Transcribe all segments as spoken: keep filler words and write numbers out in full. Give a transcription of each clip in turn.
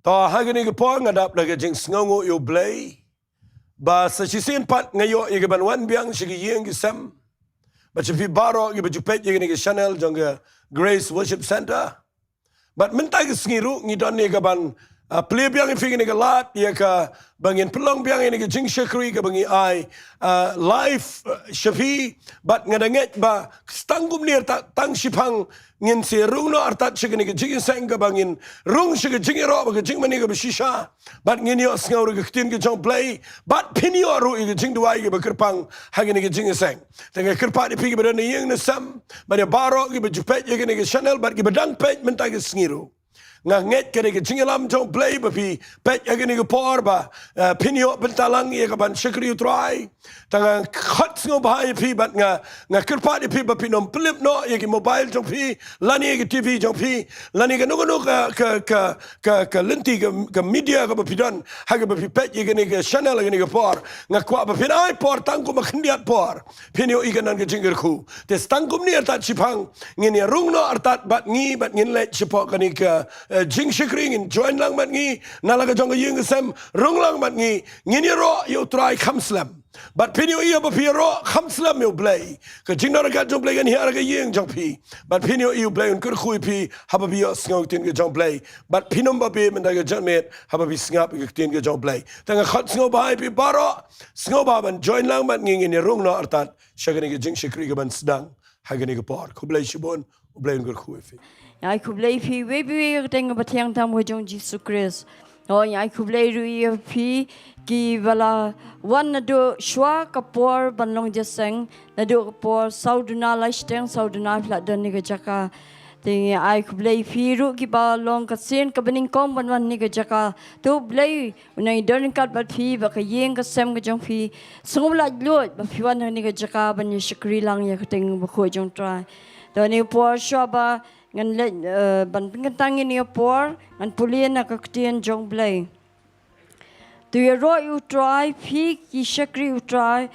To, ha kane ka por nga dap da ka jingsngewnguh ïa U Blei ba sa shisien pat nga ïoh ïa ka ban wan biang sha ki ïing ki sem bad sha phi baroh kiba ju peit ïa kane ka channel jong ka Grace Worship Centre. Bad mynta ka sngi ruh ngi don ïa ka ban, ah, plie biang ïa phi kane ka lad ïa kaba ngin pynlong biang ïa kane ka jingshakri kaba ngi ai, ah, live, ah, sha phi. Bad nga da ngeit ba tang kumne artat, tang shiphang ngin sa rung noh artat sha kane ka jingïaseng kaba ngin rung sha ka jingïaroh bad ka jingmane kaba shisha. Bad ngin ïohsngew ruh ka ktien ka jong U Blei bad phin ïoh ruh ïa ka jingduwai kaba kyrpang ha kane ka jingïaseng. Te nga kyrpad ïa phi kiba don na ïing na sem bad ïa baroh kiba ju peit ïa kane ka channel bad kiba dang peit mynta ka sngi ruh. Nga ngeit ka dei ka jingïalam jong U Blei ba phi peit ha kane ka por ba, eh, phin ïoh bynta lang ïa ka ban shakri U Trai. Te nga khot sngewbha ïa phi bad nga, nga kyrpad ïa phi ba phin ym pynlip noh ïa ki mobile jong phi, lane ïa ki T V jong phi, lane kano kano ka, ka, ka, ka, ka lynti ka, ka media kaba phi don ha kaba phi peit ïa kane ka channel ha kane ka por. Nga kwah ba phin ai por tang kumba khyndiat por phin ïoh ïa ka nan ka jingkyrkhu. Te tang kumne artat shiphang ngin ïa rung noh artat bad ngi bad ngin leit shapoh kane ka, eh, jingshakri, ngin join lang bad ngi na la ka jong ka ïing ka sem, rung lang bad ngi, ngin ïaroh ïa U Trai kham slem. Bad phin ïohi haba phi ïaroh kham slem ïa U Blei, ka jingdon ryngkat jong U Blei kan hiar ha ka ïing jong phi. Bad phin ïohi U Blei un kyrkhu ïa phi haba phi ïohsngew ka ktien ka jong U Blei. Bad phin ym babe mynta ka janmiet haba phi sngap ïa ka ktien ka jong U Blei. Te nga khot sngewbha ïa phi baroh, sngewbha ban join lang bad ngi, ngin ïa rung noh artat sha kane ka jingshakri kaban sdang ha kane ka por. Khublei shibun, U Blei un kyrkhu ïa phi. Ngi ai khublei ïa phi iwei pa iwei ha ka kyrteng kaba thiang tam ka jong U Jisu Khrist. Ngi ai khublei ruh ïa phi kiba la wan naduh shuwa ka por ban long jingïaseng, naduh ka por saw duna lai shiteng, saw duna phi la don ha kane ka jaka. Te ngi ai khublei ïa phi ruh kiba long ka sien kaba nyngkong ban wan ha kane ka jaka. To U Blei un nang ïadon ryngkat bad phi bad ka ïing ka sem ka jong phi. Sngewbha laitluid ba phi wan ha kane ka jaka ban ïa shakri lang ïa ka kyrteng bakhuid jong U Trai. To ha kane ka por shuwa ba ngan leit, eh, ban pynkyntang ïa kane ka por, ngan pule na ka ktien jong U Blei. To ïaroh ïa U Trai, phi ki shakri U Trai.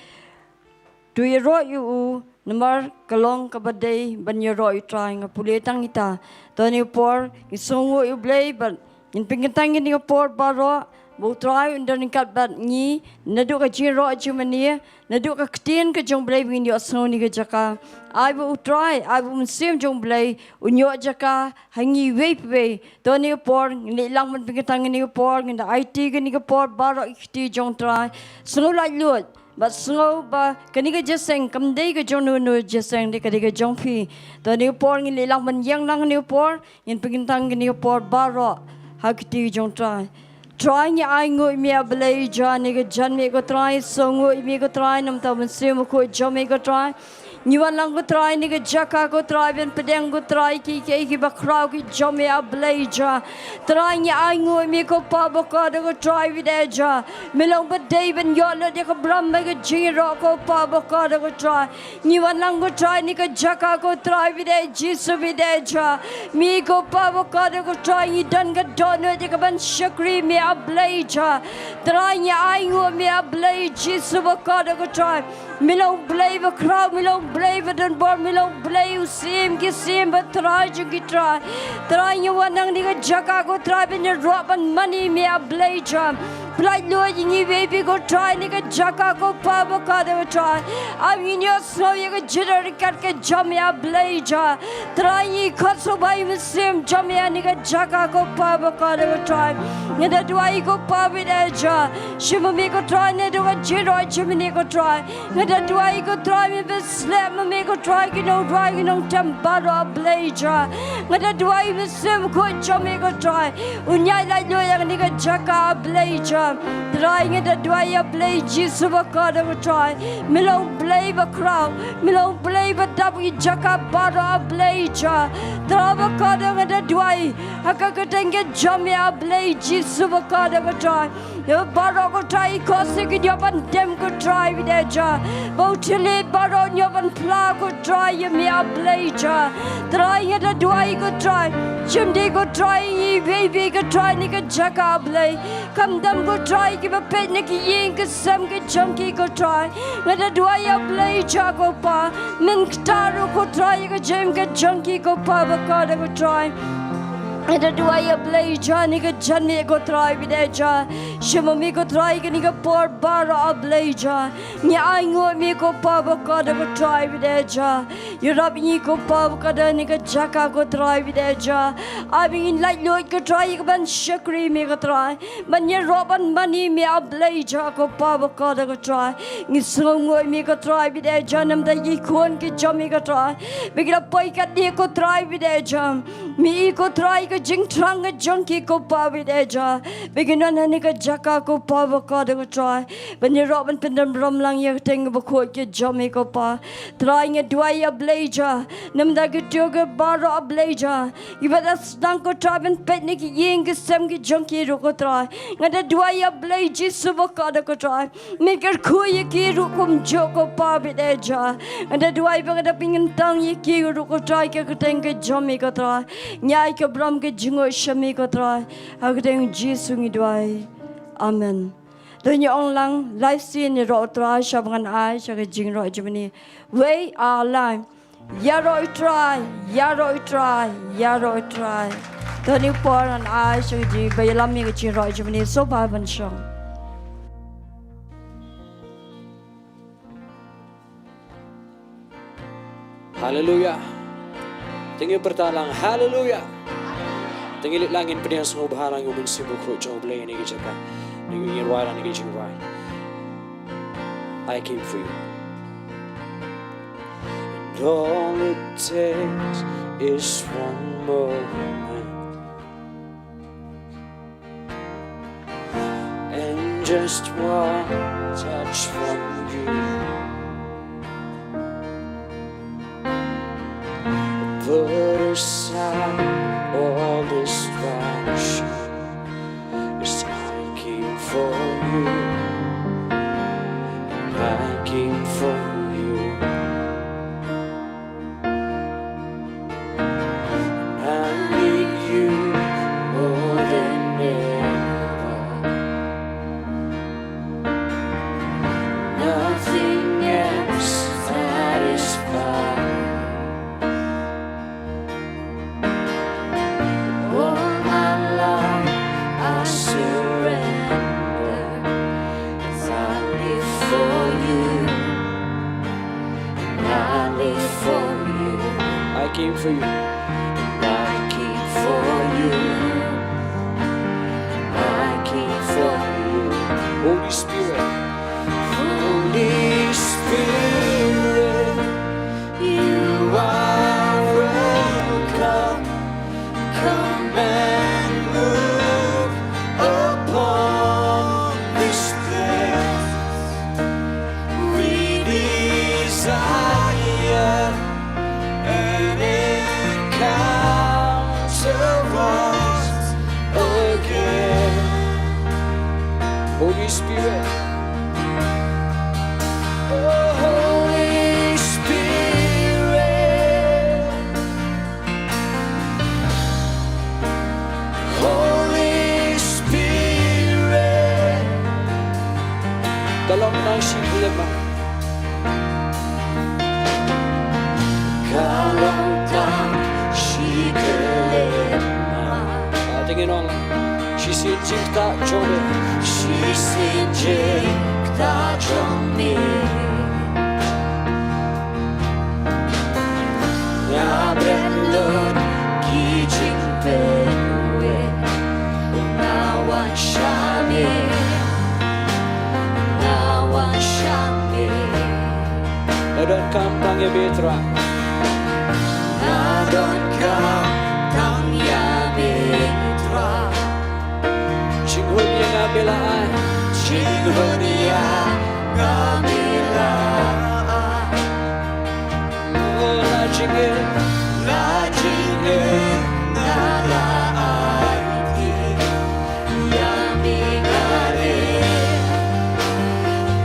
To ïaroh ïa u, namar ka long kaba dei ban ïaroh ïa U Trai. Nga pule tang kita. To ha kane ka por ngi sngewnguh ïa U Blei bad ngin pynkyntang ïa kane ka por baroh ba U Trai un don ryngkat bad ngi naduh ka jingïaroh jingmane, naduh ka ktien ka jong U Blei ba ngin ïohsngew ha kane ka jaka. Ai ba U Trai, ai ba U Mynsiem jong U Blei un ïoh jaka ha ngi iwei pa iwei. To ha kane ka por ngin leit lang ban pynkyntang ïa kane ka por, ngin da aiti ïa kane ka por baroh ha ki kti jong U Trai. Sngewbha laitluid bad sngew ba kane ka jingïaseng kam dei ka jong uno uno, jingïaseng dei ka dei ka jong phi. To ha kane ka por ngin leit lang ban ïeng lang ha kane ka por, ngin pynkyntang ïa kane ka por baroh ha ki kti jong U Trai. Trai ngi ainguh ïa me A Blei Jah ha kane ka janmiet ko Trai, sngewnguh ïa me ko Trai namar ka mynsiem bakhuid jong me ko Trai. Ngi wan lang ko Trai ha kane ka jaka ko Trai ban pdiang ko Trai kiei kiei kiba khraw ki jong me A Blei Jah. Trai ngi ainguh ïa me ko Pa bakordor ko Trai ba dei Jah. Me long ba dei ban ïoh lut ïa ka bram bad ka jingïaroh ko Pa bakordor ko Trai. Ngi wan lang ko Trai ha kane ka jaka ko Trai ba dei Jisu ba dei Jah. Me ko Pa bakordor ko Trai ngi don ka dohnud ïa ka ban shakri me A Blei Jah. Trai ngi ainguh ïa me A Blei Jisu bakordor ko Trai. Me long Blei bakhraw, me long Blei badonbor, me long Blei u Syiem ki syiem bad Trai jong ki trai. Trai ngi wan ha kane ka jaka ko Trai ban ïaroh ban mane ïa me A Blei Jah. Pynlait luid ïa ngi iwei pa iwei ko Trai ha kane ka jaka ko Pa bakordor ko Trai. Ai ba ngin ïohsngew ïa ka jingdon ryngkat ka jong me A Blei Jah. Trai ngi khot sngewbha ïa u Mynsiem jong me ha kane ka jaka ko Pa bakordor ko Trai. Nga da duwai ko Pa ba dei Jah. Shim ma me ko Trai naduh ka jingïaroh jingmane ko Trai. Nga da duwai ko Trai me ban sleh ma me ko Trai ki nongrwai ki nongtem baroh A Blei Jah. Nga da duwai Mynsiem Bakhuid jong me ko Trai un ïaid lait luid ïa kane ka jaka A Blei Jah. Trai nga da duwai A Blei Jisu bakordor ko Trai. Me long Blei bakhraw, me long Blei ba dap ki jaka baroh A Blei Jah. Trai bakordor nga da duwai ha ka kyrteng ka jong me A Blei Jisu bakordor ko Trai. Ïa baroh ko Trai i khohsiew kin ïoh ban dem ko Trai ba dei Jah. Ba u thylliej baroh un ïoh ban phla ko Trai ïa me A Blei Jah. Trai nga da duwai ko Trai. Shim de ko Trai ïa ngi iwei pa iwei ko Trai ha kane ka jaka A Blei. Khamtam ko Trai kiba peit na ki ïing ki sem ki jong ki ko Trai. Nga da duwai A Blei Jah ko Pa. Men ktah ruh ko Trai ïa ka jingim ka jong ki ko Pa bakordor ko Trai. Nga da duwai, A Blei Jah, ha kane ka janmiet ko Trai Blei Jah. Sha ma me ko Trai kane ka por baroh, A Blei Jah. Ngi ainguh ïa me ko Pa bakordor ko Trai Blei Jah. Ïarap ïa ngi ko Pa bakordor ha kane ka jaka ko Trai Blei Jah. Ai ba ngin laitluid ko Trai ïa ka ban shakri me ko Trai. Ban ïaroh ban mane ïa me, A Blei Jah ko Pa bakordor ko Trai. Ngi sngewnguh ïa me ko Trai Blei Jah namar ki khun ki jong me ko Trai. Ba ki la poi katne ko Trai Blei Jah. Me i ko Trai ka jingthrang ka jong ki ko Pa Blei Jah. Ba kin wan ha kane ka jaka ko Pa bakordor ko Trai. Ban ïaroh ban pyndonkam lang ïa ka kyrteng bakhuid ka jong me ko Pa. Trai nga duwai A Blei Jah. Namar kito ki baroh A Blei Jah. Kiba da sdang ko Trai ban peit na ki ïing ki sem ki jong ki ruh ko Trai. Nga da duwai A Blei Jisu bakordor ko Trai. Me kyrkhu ïa ki ruh kumjuh ko Pa Blei Jah. Nga da duwai ba nga da pynkyntang ïa ki ruh ko Trai ha ka kyrteng ka jong me ko Trai. Ngi ai ka burom ka jingnguh sha me ko Trai. Ha ka kyrteng Jisu ngi duwai. Amen. To ngin ong lang, lai sien ïaroh Trai sha ba ngan ai sha ka jingroi jong me. Wei, a, lai. Ïaroh Trai, ïaroh Trai, ïaroh Trai. To kane ka por ngan ai sha ka jingïalam ïa ka jingroi jong me, sngewbha ban shong. Haleluya. Te ngin pyrta lang, haleluya. Te ngin leit lang, ngin pdiang sngewbha lang ïa u Mynsiem Bakhuid jong U Blei ha kane ka jaka. Ngin ïa rwai lang kane ka jingrwai, I Came For You. And all it takes is one moment and just one touch from you. Put aside all distraction, 'cause I came for you. I came for you. I need you more than ever. Nothing else satisfies. All my life I surrender. 'Cause I live for you. I live for you. I came for you. And I came for you. I came for you. Holy Spirit. Holy Spirit, you are welcome. Come and move upon this place. We desire an encounter once again. Holy Spirit. Oh, Holy Spirit. Holy Spirit. Ka long tang shi khyllipmat. Ka long tang shi khyllipmat. Ah, te ngin ong. Shisien jingktah jong me. Shisien jingktah jong me. Nga bret lut ki jingpynwit. Nga wan sha me. Nga wan sha me. Nga donkam tang ïa me Trai. Nga donkam tang ïa me Trai. Jingmut ïa nga me la ai. Jingmut ïa nga me la ai. Oh, la jingim, la jingim nga la ai. Ïa me nga ri.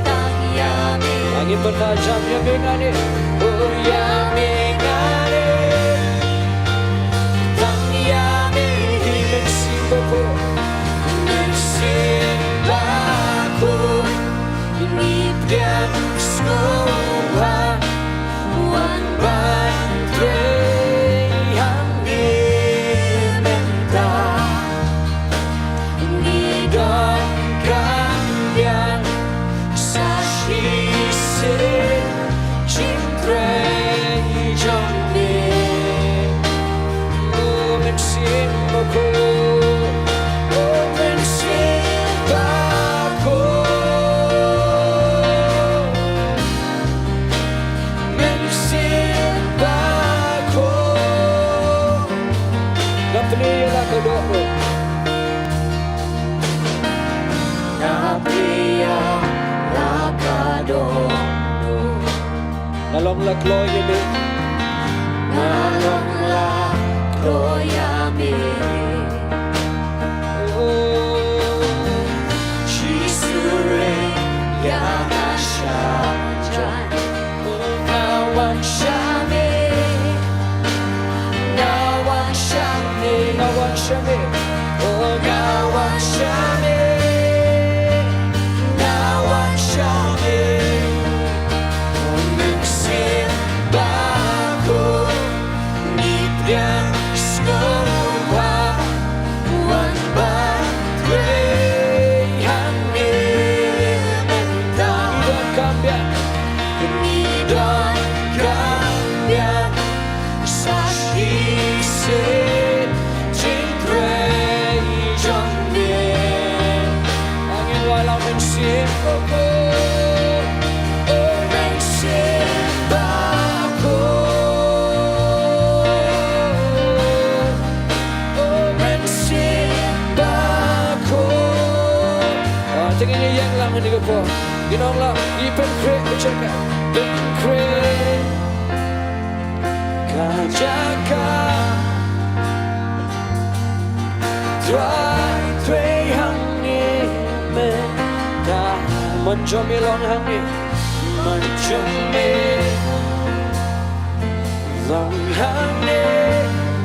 Tang ïa me. Ngi pynbha jam ïa me nga ri. Oh, ïa me nga ri. Tang ïa me hi Mynsiem Bakhuid. Mynsiem Bakhuid. Ngi pdiang sngewbha. Wan ban trei ha me mynta. Nga long la kloi ïa me. Nga long la kloi ïa me. Oh, Jisu re ïa nga sha jan. Oh, nga wan sha me. Nga wan sha me. Nga wan sha me. Oh, nga wan sha me. Nga wan sha me. Oh, Mynsiem Bakhuid, ngi pdiang sngewbha, wan ban trei hangne mynta. Ngi donkam biang. Ngi donkam biang sa shisien jingtrei jong me. Ngin wallam Mynsiem Bakhuid. Oh, Mynsiem Bakhuid. Oh, Mynsiem Bakhuid. Ah, te ngin ïeng lang ha kane ka por. Ngin ong lang, ngi pynkhreh ka jaka. Pynkhreh ka jaka. Trai, trei hangne mynta. Mon jong me long hangne. Mon jong me long hangne.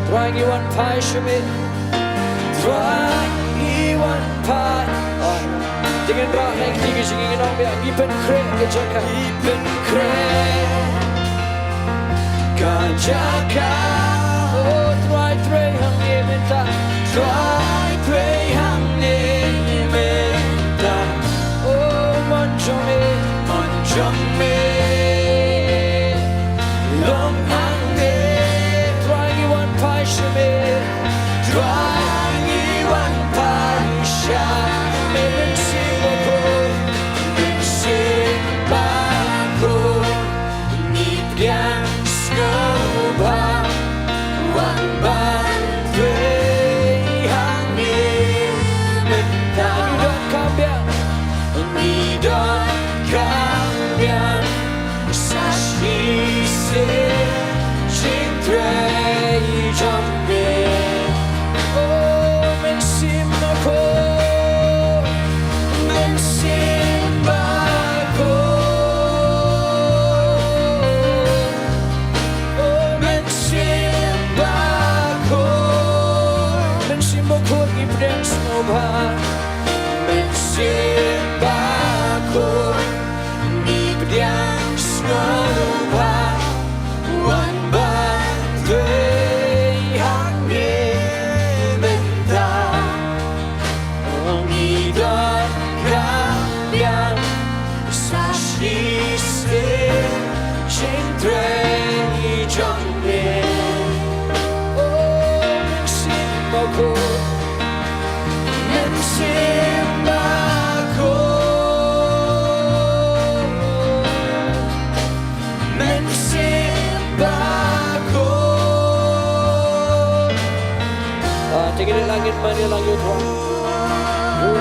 Trai, ngi wan phai sha me. Trai, ngi wan phai. Oh. Te ngin rah ha kine ki jingïalang biang, ngi pynkhreh ka jaka. Ngi pynkhreh ka jaka. Oh, Trai, trei hangne mynta. Trai, trei hangne mynta. Oh, mon jong me. Mon jong me long hangne. Trai, ngi wan phai sha me. Trai, ngi wan phai sha me. Mynsiem Bakhuid, Mynsiem Bakhuid, ngi pdiang sngewbha, wan ban trei hangne mynta. Ngi donkam biang. Ngi donkam biang sa shisien jingtrei jong me. Oh, Mynsiem Bakhuid. Mynsiem Bakhuid. Oh, Mynsiem Bakhuid. Mynsiem Bakhuid, ngi pdiang sngewbha. Mynsiem Bakhuid, ngi pdiang sngewbha, wan ban trei hangne mynta. Ngi donkam biang sa shisien jingtrei jong me. Oh, Mynsiem Bakhuid. Mynsiem Bakhuid. Mynsiem Bakhuid. Ah, te ngin ïalang, ngin ïalang ïa u Trai. Oh,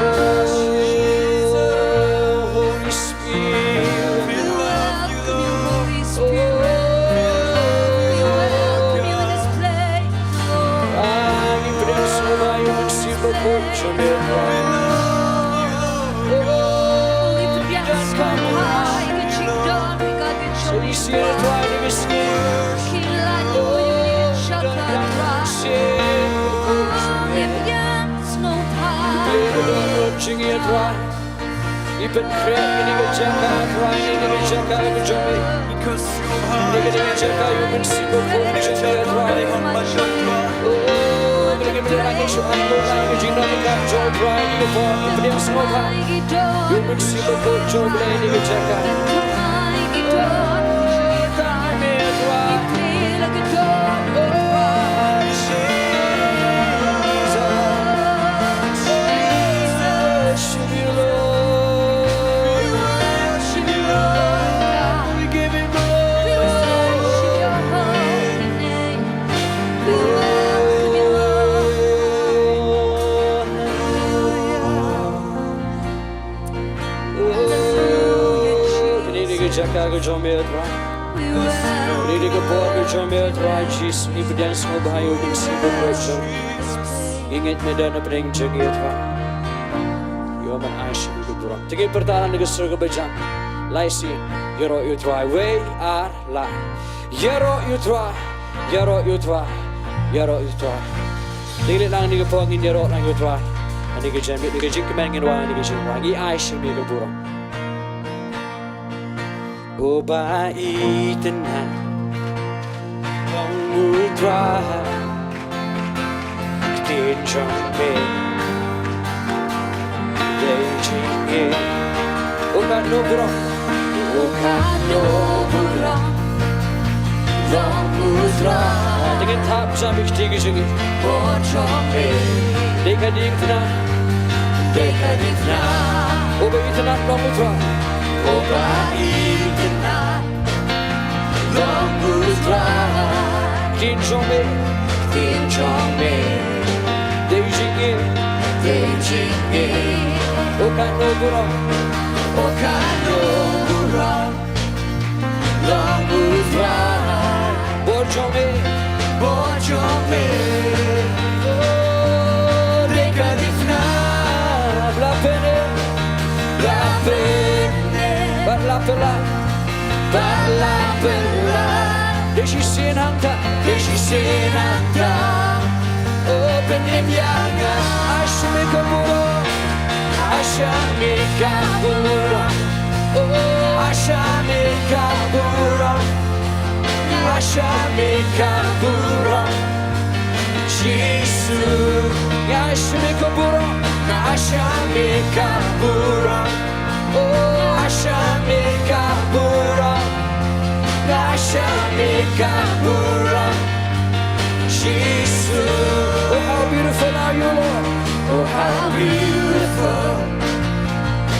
Holy Spirit. We welcome you, Holy Spirit. We welcome you in this place, Lord. Ah, ngi pdiang sngewbha ïa u Mynsiem Bakhuid jong me, Trai. Ngi pdiang sngewbha ïa ka jingdon, ïa ka jingdon. Ngi pdiang sngewbha. Ngi pdiang sngewbha. Ngi pynkhreh ïa kane ka jaka, Trai, ïa kane ka jaka ka jong me. Ïa kane ka jaka, ïa u Mynsiem Bakhuid jong me, Trai. Oh, kane ka jaka ka jong me, Trai, ïa kane ka jaka ka jong me, Trai. Ngi pdiang sngewbha ïa u Mynsiem Bakhuid jong me, ïa kane ka jaka. Kane ka jaka ka jong me, Trai. Ngi dei ka bor ka jong me, Trai Jisu, ngi pdiang sngewbha ïa u Mynsiem Bakhuid jong me. Ngi ngeit me don hapdeng jong ngi, Trai. Ïoh ban ai sha me ka burom. Te ngin pyrta na ka sur kaba jan. Lai sien. Ïaroh ïa u Trai. Wei, ar, lai. Ïaroh ïa u Trai. Ïaroh ïa u Trai. Ïaroh ïa u Trai. Te ngin leit lang ha kane ka por, ngin ïaroh lang ïa u Trai. Ha kane ka jingmut, ha kane ka jingkmen ngin wan, ha kane ka jingwan. Ngi ai sha me ka burom. Uba itynnad long U Trai, ktien jong me dei jingngeit. Oh katno burom, oh katno burom long U Trai. Te ngin thap jam ïa ka kti ka jong ngi. Bor jong me dei ka diengphna, dei ka diengphna. Uba itynnad long U Trai, uba itynnad long U Trai. Ktien jong me, ktien jong me dei jingngeit, dei jingngeit. Oh katno burom, oh katno burom long U Trai. Bor jong me, bor jong me, oh, dei ka diengphna. Ba la pynim, ba la pynim, ba la pyllait, ba la pyllait. Dei shisien hangta, dei shisien hangta. Oh, pynim ïa nga. Ai sha me ka burom, ai sha me ka burom. Oh, ai sha me ka burom, ai sha me ka burom. Jisu, ai sha me ka burom, ai sha me ka burom. Oh, ai sha me ka burom, ai sha me ka burom. Jisu. Oh, how beautiful are you, Lord. Oh, how beautiful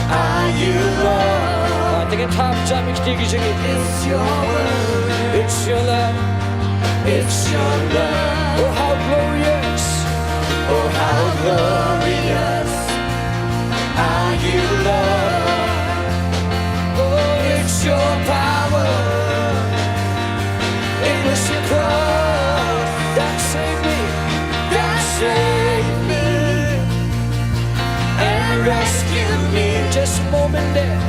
are you, Lord. Ah, te ngin thap jam ïa ka kti ka jong ngi. It's your word. It's your love. It's your love. Oh, how glorious. Oh, how glorious are you, Lord. Oh, it's your power. It was your cross that saved me, that saved me and rescue me. Just a moment there,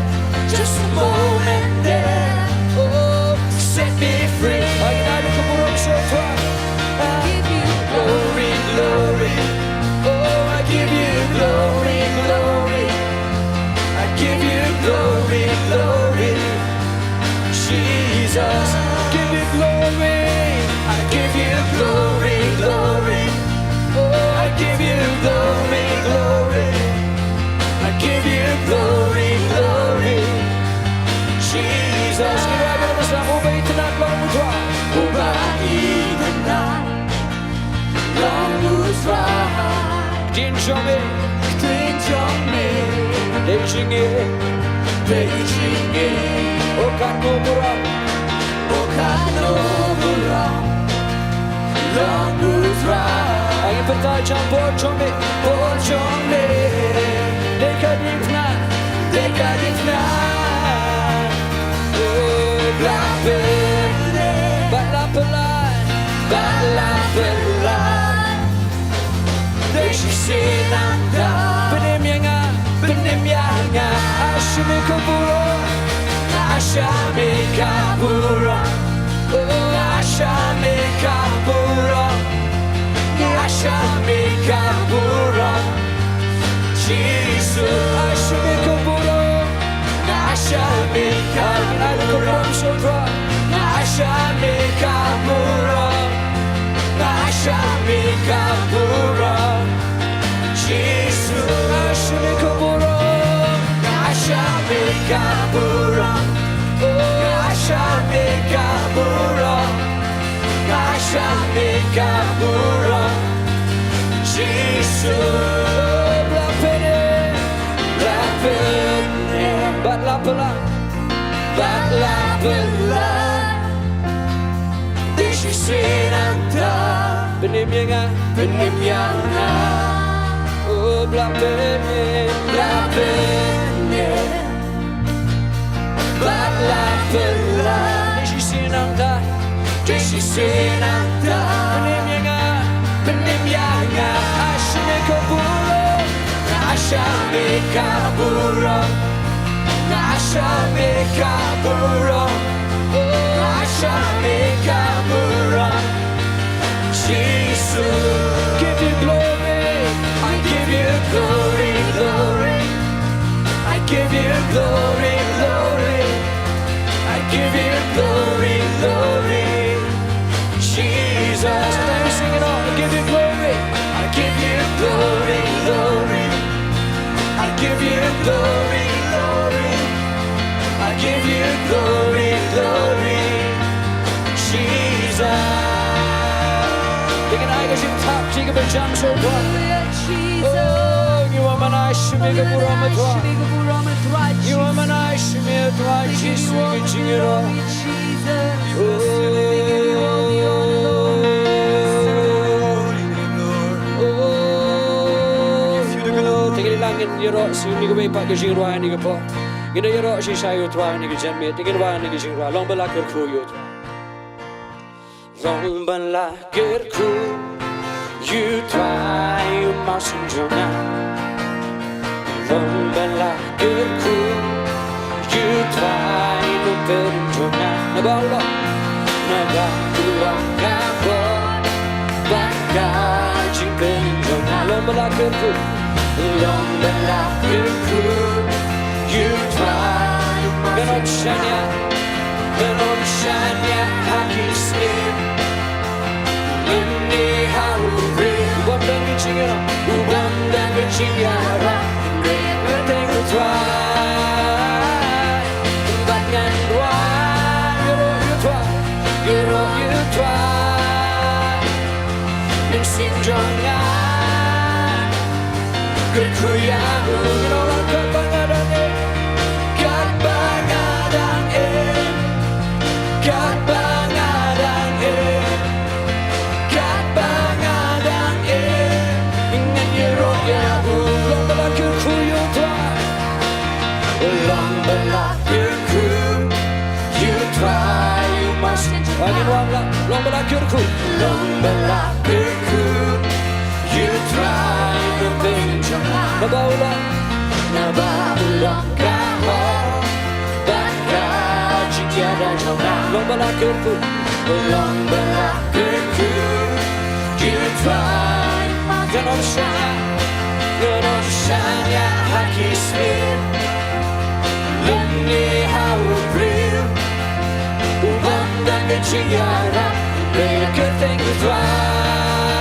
just a moment there. Oh, set me free. Ai ngi ai ka burom sha u Trai. I give you glory, glory. Oh, I give you glory, glory. I give you glory, glory. Jesus, give you glory. I give you glory, glory. Oh, I give you glory, glory. I give you glory, glory. Jesus, give you glory. Uba itynnad long U Trai. Uba itynnad long U Trai. Ktien jong me, ktien jong me dei jingngeit, dei jingngeit. Oh katno burom, oh katno burom long U Trai. Ai ngi pynthait jam. Bor jong me, bor jong me dei ka diengphna, dei ka diengphna. Oh, ba la pynim, ba la pyllait, ba la pyllait. Dei shisien hangta. Pynim ïa nga, pynim ïa nga. Ai sha me ka burom, ai sha me ka burom. Oh, ai sha me ka burom, ai sha me ka burom. Jisu, ai sha me ka burom, ai sha me ka burom. Ai sha me ka burom, ai sha me ka burom. Jisu, ai sha me ka burom, ai sha me ka burom. Oh, ai sha me ka burom, ai sha me ka burom. Jisu, ba la pynim, ba la pynim, ba la pyllait, ba la pyllait. Dei shisien hangta. Pynim ïa nga, pynim ïa nga. Oh, ba la pynim, ba la pynim, ba la pyllait. Dei shisien hangta. Nangta pynim ïa nga, pynim ïa nga. Nga shim ïa ka burom, nga shim ïa ka burom, nga shim ïa ka burom, nga shim ïa ka burom. Jesus, give you glory. I give you glory, glory. I give you glory, glory. I give you glory, glory. Jesus, can you sing it out? I give you glory. I give you glory, glory. I give you glory, glory. I give you glory, glory. Jesus. Dei ban ai ka jingthoh, jingkyrpad ïa u Trai. Oh, ngi wan ban ai shim ïa ka burom ïa u Trai. Ngi wan ban ai shim ïa u Trai Jisu ïa ka jingïaroh. Te ngi la ngin ïaroh sha kane kawei pat ka jingrwai kane ka por. Ngin ïaroh shisha ïa u Trai kane ka janmiet. Te ngin wan kane ka jingrwai. Long ba la kyrkhu ïa u Trai. Long ba la kyrkhu ïa u Trai u Mynsiem jong nga. Long ba la kyrkhu ïa u Trai u Nongpynim jong nga. Naba u long, naba u long ka bor bad ka jingpynim jong nga. Long ba la kyrkhu, long ba la kyrkhu ïa u Trai. Ngan ym shaniah, ngan ym shaniah ha ki sngi. Lymne ha u briew. U bym don ka jingïarap, u bym don ka jingïarap. Kyrteng u Trai. Bad ngan rwai, ïaroh ïa u Trai, ïaroh ïa u Trai. Mynsiem jong nga. Kyrkhu ïa u. Ngi ong katba nga dang im, katba nga dang im, katba nga dang im, katba nga dang im. Ngan ïaroh ïa u. Long ba la kyrkhu ïa u Trai. Long ba la kyrkhu ïa u Trai u Mynsiem jong nga. Ngan wan la, long ba la kyrkhu. Long ba la kyrkhu ïa u Trai u Nongpynim jong nga. Naba u long, naba u long ka bor bad ka jingïada jong nga. Long ba la kyrkhu. Long ba la kyrkhu ïa u Trai. Ngan ym shaniah, ngan ym shaniah ha ki sngi. Lymne ha u briew. U bym don ka jingïarap, ïa kyrteng u Trai.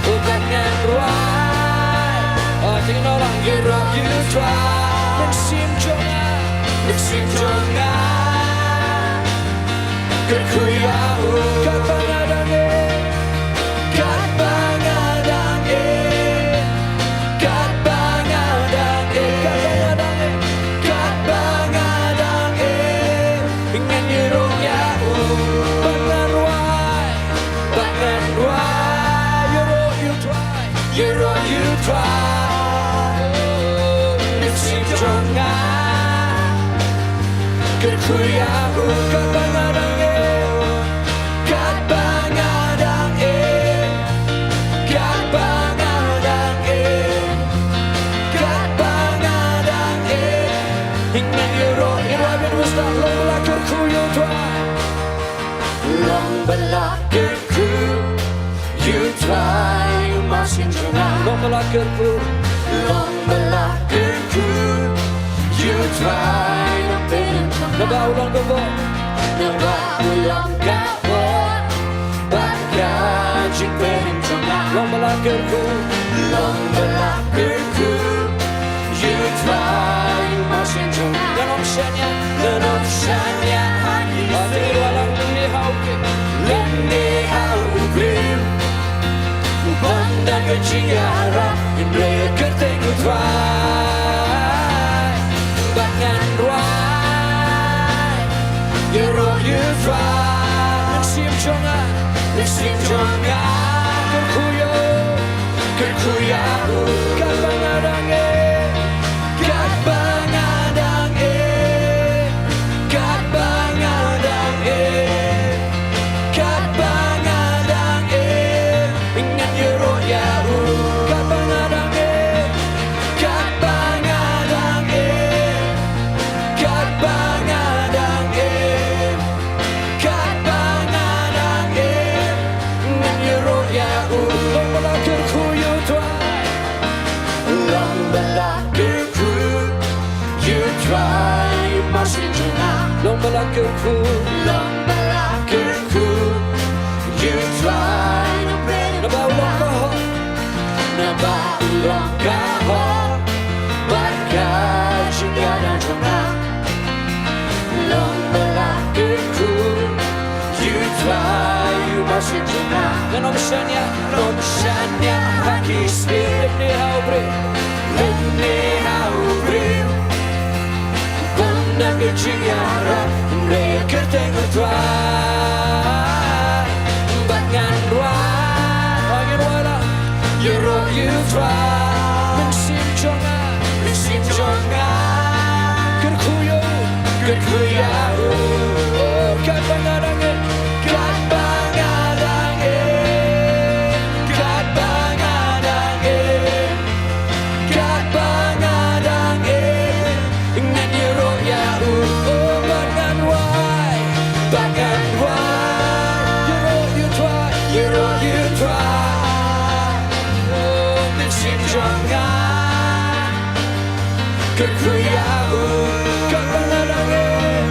U bym ngan rwai. Ïaroh ïa u Trai. Mynsiem jong nga, mynsiem jong nga. Kyrkhu ïa u. Katba nga dang im, katba nga dang im, katba nga dang im, katba nga dang im, katba nga dang im. Ngan ïaroh ïa u. Bad ngan rwai, bad ngan rwai. Ïaroh ïa u Trai. Ïaroh ïa u Trai. Mynsiem jong nga. Kyrkhu ïa u. Katba nga dang im, katba nga dang im, katba nga dang im, katba nga dang im. Ngan ïaroh, ïaroh, ïaroh, ïaroh, long ba la kyrkhu ïa u Trai. Long ba la kyrkhu ïa u Trai u Mynsiem jong nga. Long ba la kyrkhu. Long ba la kyrkhu ïa u Trai u Nongpynim jong nga. Naba u long ka bor, naba u long ka bor bad ka jingpynim jong nga. Long ba la kyrkhu. Long ba la kyrkhu ïa u Trai u Mynsiem jong nga. Ngan ym shaniah, ngan ym shaniah ha ki sngi. Lymne ha u briew. U bym don ka jingïarap, ïa kyrteng u Trai. Bad ngan rwai. Ïaroh ïa u Trai. Mynsiem jong nga, mynsiem jong nga. Kyrkhu ïa u. Kyrkhu ïa u. Katba nga dang im, katba nga dang im, katba nga dang im, Ba la kyrkhu, long ba la kyrkhu ïa u Trai, naba u long ka hok, naba u long ka hok bad ka jingïada jong nga. Long ba la kyrkhu ïa u Trai, u Master jong nga. Ngan ym shaniah, ngan ym shaniah ha ki sliep, lymne ha u briew, lymne ha u briew. Ban da ka jingïarap, hynrei ïa ka kyrteng u Trai. Bad ngan duwai, ngan duwai la ïaroh ïa u Trai. Mynsiem jong nga, mynsiem jong nga, kyrkhu ïa u, kyrkhu ïa u. Oh, katba nga dang im, katba nga dang im, katba nga dang im. Katba nga dang im, ngan ïaroh ïa u, oh, bad ngan duwai, bad ngan duwai. Ïaroh ïa u Trai, ïaroh ïa u Trai. Oh, mynsiem jong nga, kyrkhu ïa u, katba nga dang im,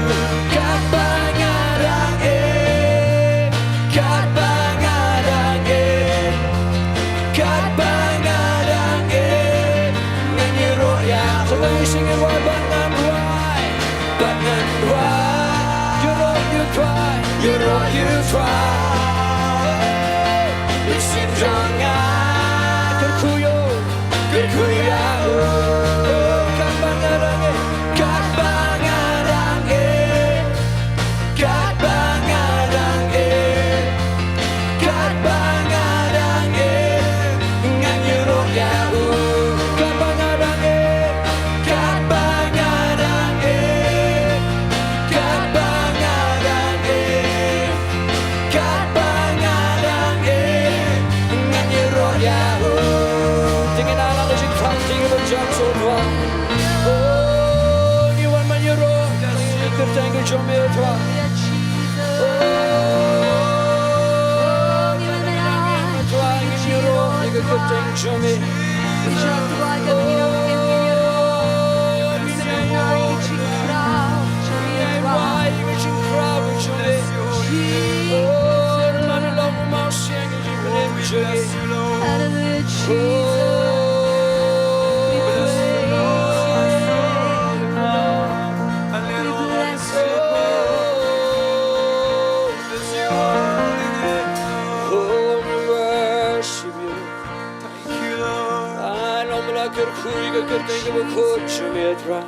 katba nga dang im. Katba nga dang im, katba nga dang im, ngan ïaroh ïa u. Sa tang isih ngan duwai, bad ngan duwai, bad ngan duwai. Ïaroh ïa u Trai, ïaroh ïa u Trai. Mynsiem jong nga, kyrkhu ïa u, kyrkhu ïa u. Katba nga dang im, katba nga dang im. Katba nga dang im, katba nga dang im, ngan ïaroh ïa u. Katba nga dang im, katba nga dang im, katba nga dang im, katba nga dang im, ngan ïaroh ïa u. Te ngin ïa la ka jingpang, te ngin ïa jam sha u Trai. Oh, ngi wan ban ïaroh ïa ka kyrteng ka jong me, Trai. Hallelujah, Jesus. We praise you, Lord. We bless you, Lord. Oh, we worship you. Thank you, Lord. Ai, long ba la kyrkhu ïa ka kyrteng kaba khuid jong me, Trai.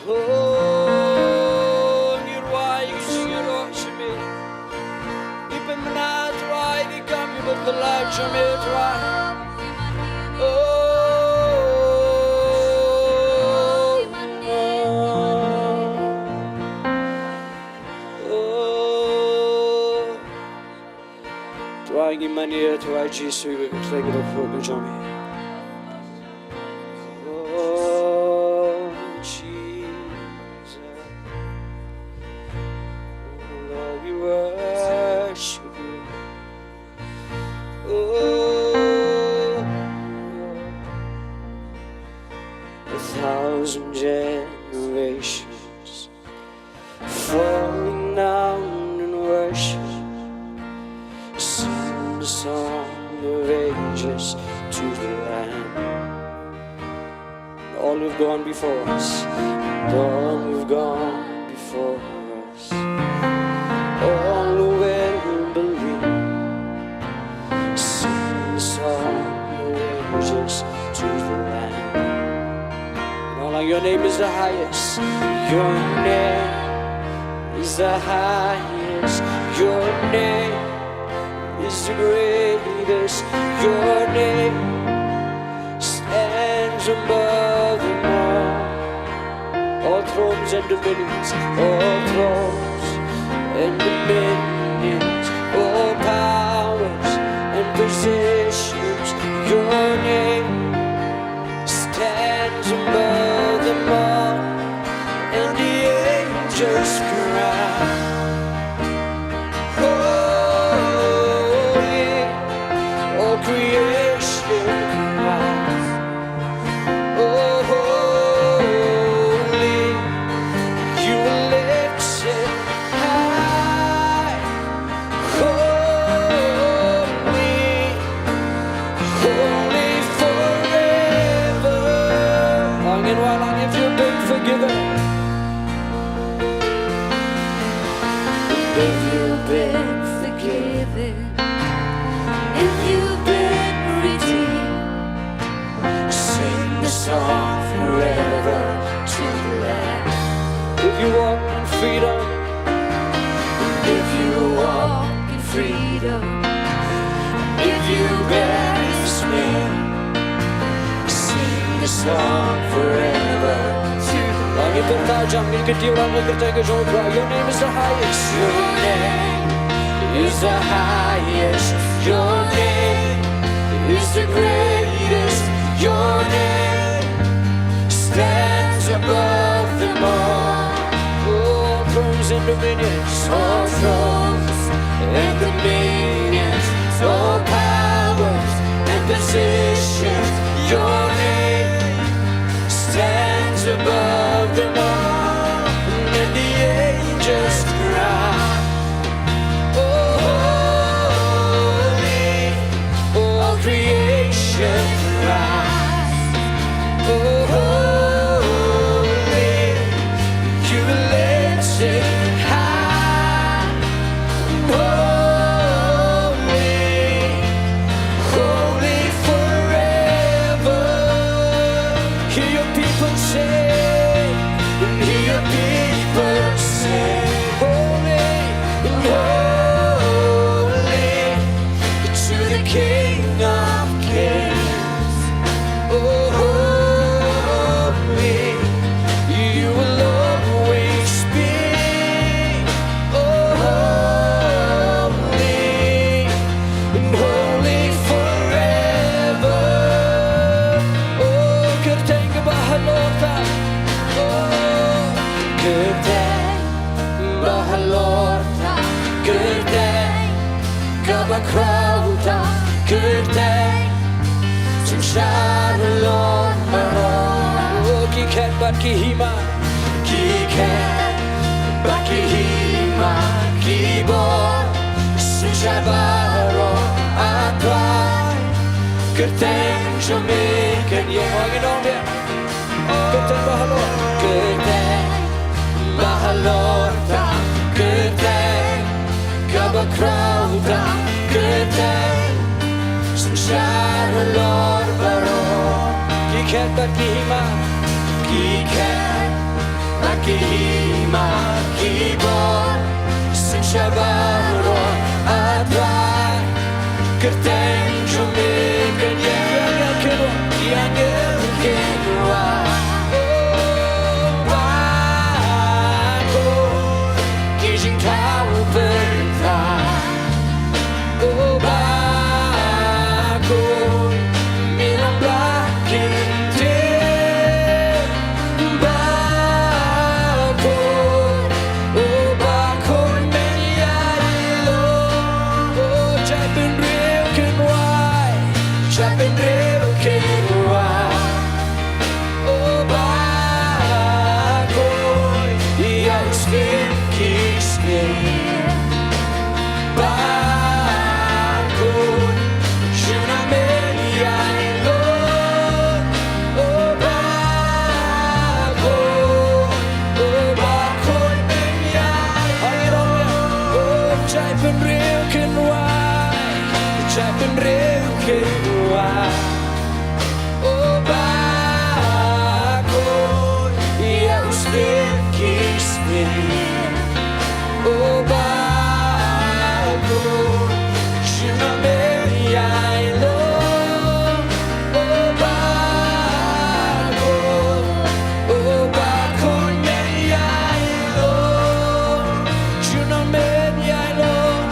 Oh, ngi rwai ïa ka jingïaroh jong me. Ngi pynbna, Trai, ïa ka kam ïa ka phylla jong me, Trai. Oh. Oh, Trai, ngi mane, Trai Jisu, ïa ka kyrteng kaba khuid ka jong me. Oh, Jesus. Oh, Lord, we worship you. Oh, a thousand generations falling down in worship, sing the song of ages to the Lamb. All who've gone before us, and all who've gone before us, all who will believe, sing the song of ages to the Lamb. And all, your name is the highest. Your name is the highest. Your name is the greatest. Your name stands above them all. All thrones and dominions, all thrones and dominions, all powers and positions, your name stands above them all, and the angels cry, holy, all creation cries, oh, holy, you If you've been forgiven, if you've been forgiven, if you've been redeemed, sing the song forever to the Lamb. If you walk in freedom, if you walk in freedom, if you bear His name, sing the song forever to the Lamb. Ngi pyrta jam, ngi kyntiew ïa ka kyrteng ka jong U Trai. Your name is the highest. Your name is the highest. Your name is the greatest. Your name stands above them all. All thrones and dominions, all thrones and dominions, all powers and positions. Your name stands above them all, and the angels cry, "Oh, holy." All creation cries, "Oh, holy." You are lifted high, holy, holy forever. Hear your people say, and hear your people say, "Holy, holy to the King of Kings." Oh, holy, you will always be. Oh, holy, and holy forever. Oh, kyrteng kaba halor tam. Oh, kyrteng ba halor tam, kyrteng kaba khraw tam, kyrteng synshar halor baroh. Oh, ki khet bad ki hima, ki khet bad ki hima, ki bor synshar baroh. A Trai, kyrteng jong me kan ïeng. Oh, ngi ong de. Kyrteng ba halor, kyrteng ba halor tam, kyrteng kaba khraw tam, kyrteng synshar halor baroh. Ki khet bad ki hima, ki khet bad ki hima, ki bor synshar baroh. A Trai, kyrteng jong me kan ïeng. Ki angel kin wai, ki angel kin wai. Oh, bakhuid, ki jingthaw pyrthei. Oh, bakhuid, me long ba kyntiew. Bakhuid, oh, bakhuid men ïailong. Oh, jaitbynriew kin wai, jaitbynriew kin wai. Oh, bakhuid, ïa u Syiem ki syiem. Bakhuid, junom men ïailong. Oh, bakhuid, oh, bakhuid men ïailong. Oh, jaitbynriew kin wai, jaitbynriew kin wai. Oh, bakhuid, ïa u Syiem ki syiem. Oh, bakhuid, junom men ïailong. Oh, bakhuid, oh, bakhuid men ïailong. Junom men ïailong,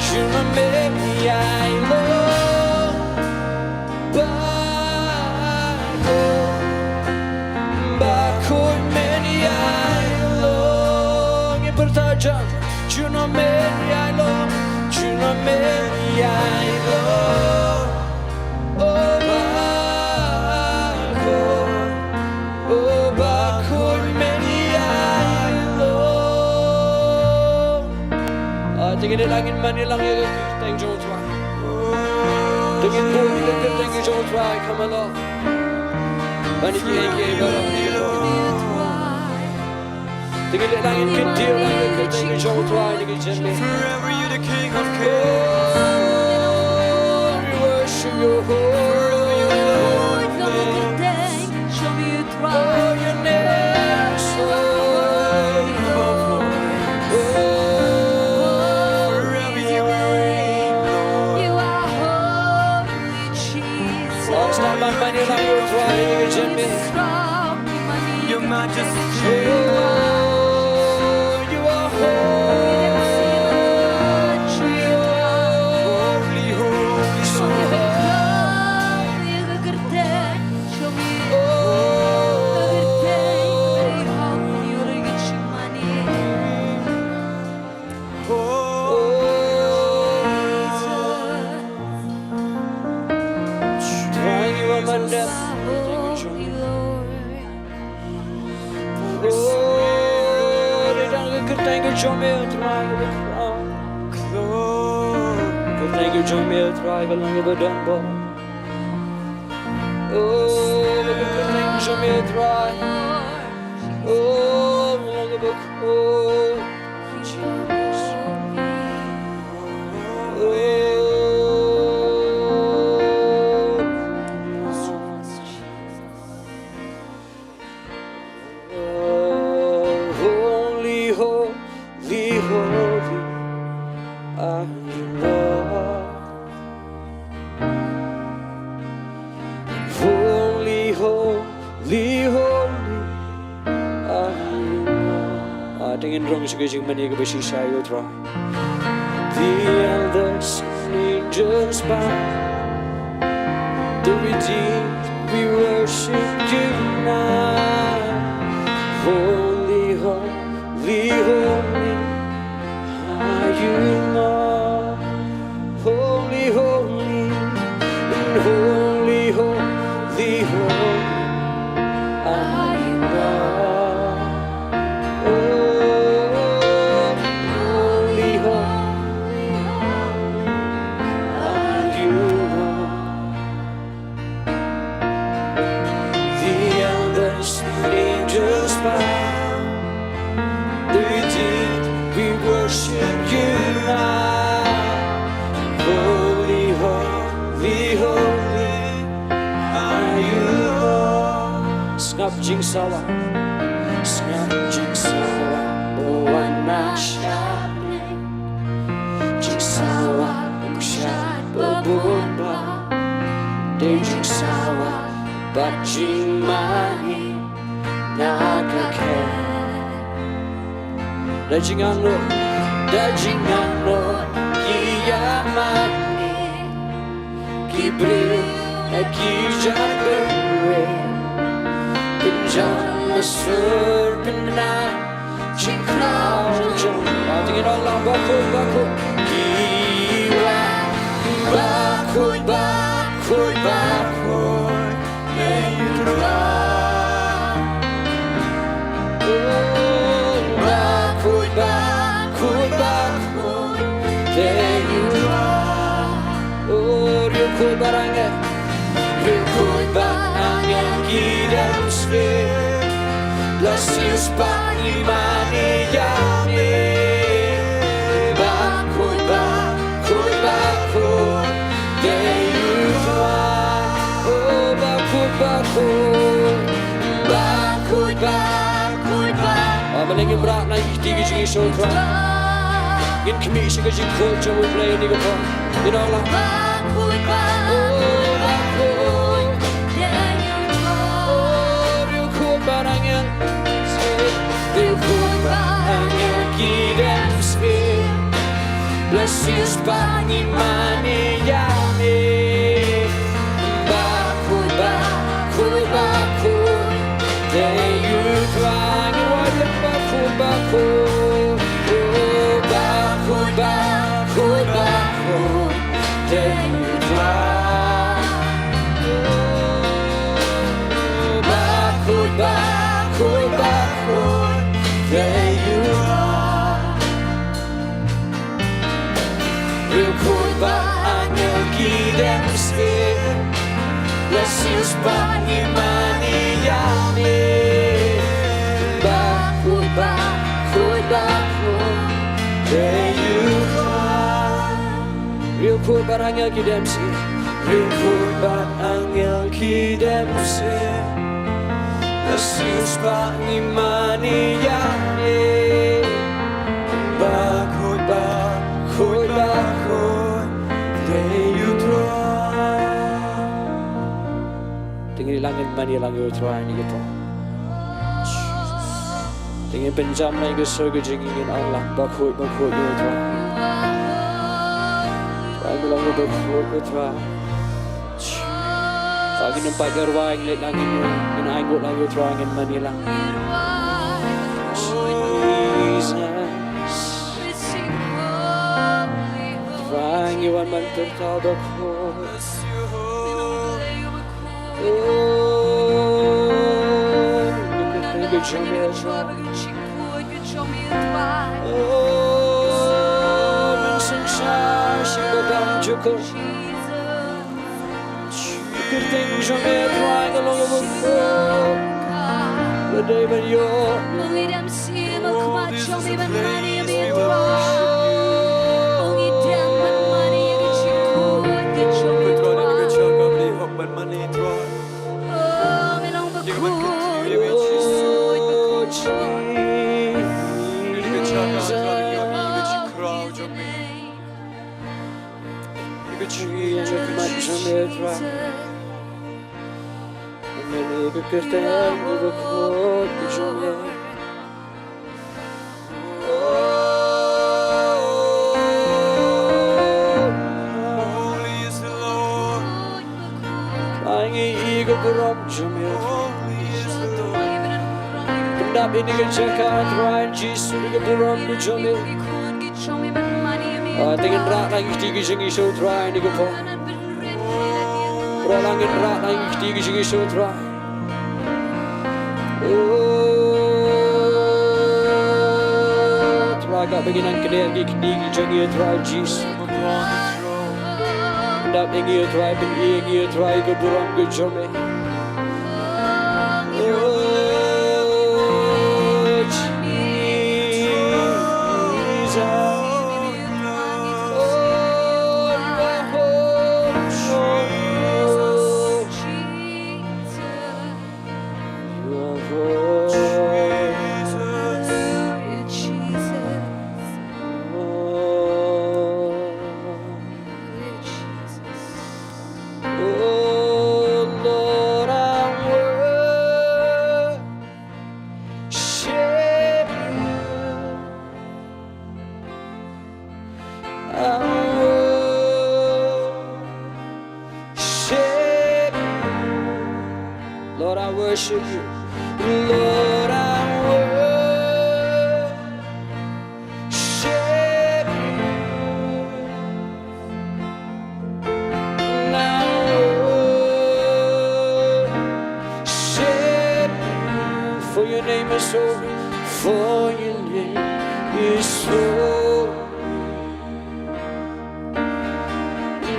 junom men ïailong. Bakhuid, bakhuid men ïailong. Ngin pyrta jam. Junom men ïailong, junom men ïailong. Oh, bakhuid, oh, bakhuid men ïailong. Ah, te ngin ïa lang, ngin mane lang ïa ka kyrteng jong U Trai. Te ngin buh ïa ka kyrteng jong U Trai, come along. Ban ïa kiei kiei baroh. Te ngi leh lang ïa ka kyrteng jong U Trai, te ngi jen leh. Forever you're the King of Kings. Oh, we worship your holy name. Oh, your name is so holy. Forever you reign, Lord. Sngewbha ban ïa lang ïa U Trai, ïa ka jingmut. Your Majesty. Oh, you are holy, holy, holy, so holy. Oh, Trai, you are wonderful. Oh, dei tang ka kyrteng ka jong me, Trai, ka kyrteng ka jong me, Trai, ka long kaba don bor. Oh, ka kyrteng ka jong me, Trai. Oh, ka long kaba khuid. Holy, holy, holy are you, Lord. Holy, holy, holy are you, Lord. Ah, te ngin rung sha ka jingmane kaba shisha ïa U Trai. The elders and angels bow. The redeemed, we worship you now. Holy, holy, holy are you, Lord. Holy, holy, and holy, holy, holy are you, Lord. Oh, holy, holy, holy are you, Lord. The elders and angels bow. The redeemed, we worship you now. Holy, holy, holy are you, Lord. Sngap jingsawa. Sngap jingsawa, oh, wan na shane. Jingsawa, um shad ba bun ba. Dei jingsawa bad jingmane na ka khet. Da jingangnud, da jingangnud ki ïamane. Ki briew, ki jaitbynriew. Pynjan la sur pynbna. Jingkyrkhu jong nga. Te ngin ong lang, bakhuid, bakhuid. Ki wan, bakhuid, bakhuid, bakhuid. Dei U Trai. Oh, bakhuid, bakhuid, bakhuid. Dei U Trai. Oh, riewkhuid bad angel. Riewkhuid bad angel ki dang sngewbha. La siewspah ngi mane ïa me. Bakhuid, bakhuid, bakhuid. Dei U Trai. Oh, bakhuid, bakhuid. Bakhuid, bakhuid, bakhuid. Ah, balei ngim rah na ki kti ki jong ngi sha U Trai? Ngin khmih sha ka jingkhuid jong U Blei ha kane ka por. Ngin ong lang. Bakhuid, bakhuid, bakhuid. Dei U Trai. Oh, riewkhuid bad angel. Riewkhuid bad angel ki dang sngewbha. La siewspah ngi mane ïa me. Bakhuid, bakhuid, bakhuid. Dei U Trai. Ngin wad ïa bakhuid, bakhuid. Oh, bakhuid, bakhuid, bakhuid. Dei U Trai. Oh, bakhuid, bakhuid, bakhuid. Dei U Trai. Riewkhuid bad angel ki dang sngewbha. La siewspah ngi mane Bad angel ki dem sih. Ring khuid bad angel ki dem sih. Ka siewspah ngi mane ïa me. Ba khuid, ba khuid, ba khuid. Dei U Trai. Te ngin ïalang, ngin mane lang ïa U Trai ha kane ka por. Te ngin pynjam lang ïa ka sor ka jong ngi, ngin ong lang, ba khuid, ba khuid ïa U Trai. Trai, me long ba khuid ïa U Trai. Ba ngin ym pat ïa rwai, ngin leit lang, ngin, ngin ainguh lang ïa U Trai, ngin mane lang. Jesus. Trai, ngi wan ban pyrta ba khuid. Holy is the Lord. Ai ngi i ka burom jong me. Pyndap ïa kane ka jaka Trai Jisu, ïa ka burom ka jong me. Ah, te ngin rah lang ïa ka kti ka jong ngi sha U Trai ha kane ka por. Rah lang, ngin rah lang ïa ka kti ka jong ngi sha U Trai. Oh, Trai, katba ngi nang kner ïa ki kti ki jong ngi, Trai Jisu. Pyndap ïa ngi, Trai, pyni ïa ngi, Trai, ka burom ka jong me. Oh, Jesus. Oh, Jesus. Oh Lord, I worship you. I worship you. Lord, I worship you. Lord, I worship you. And I worship you. For your name is holy. For your name is holy.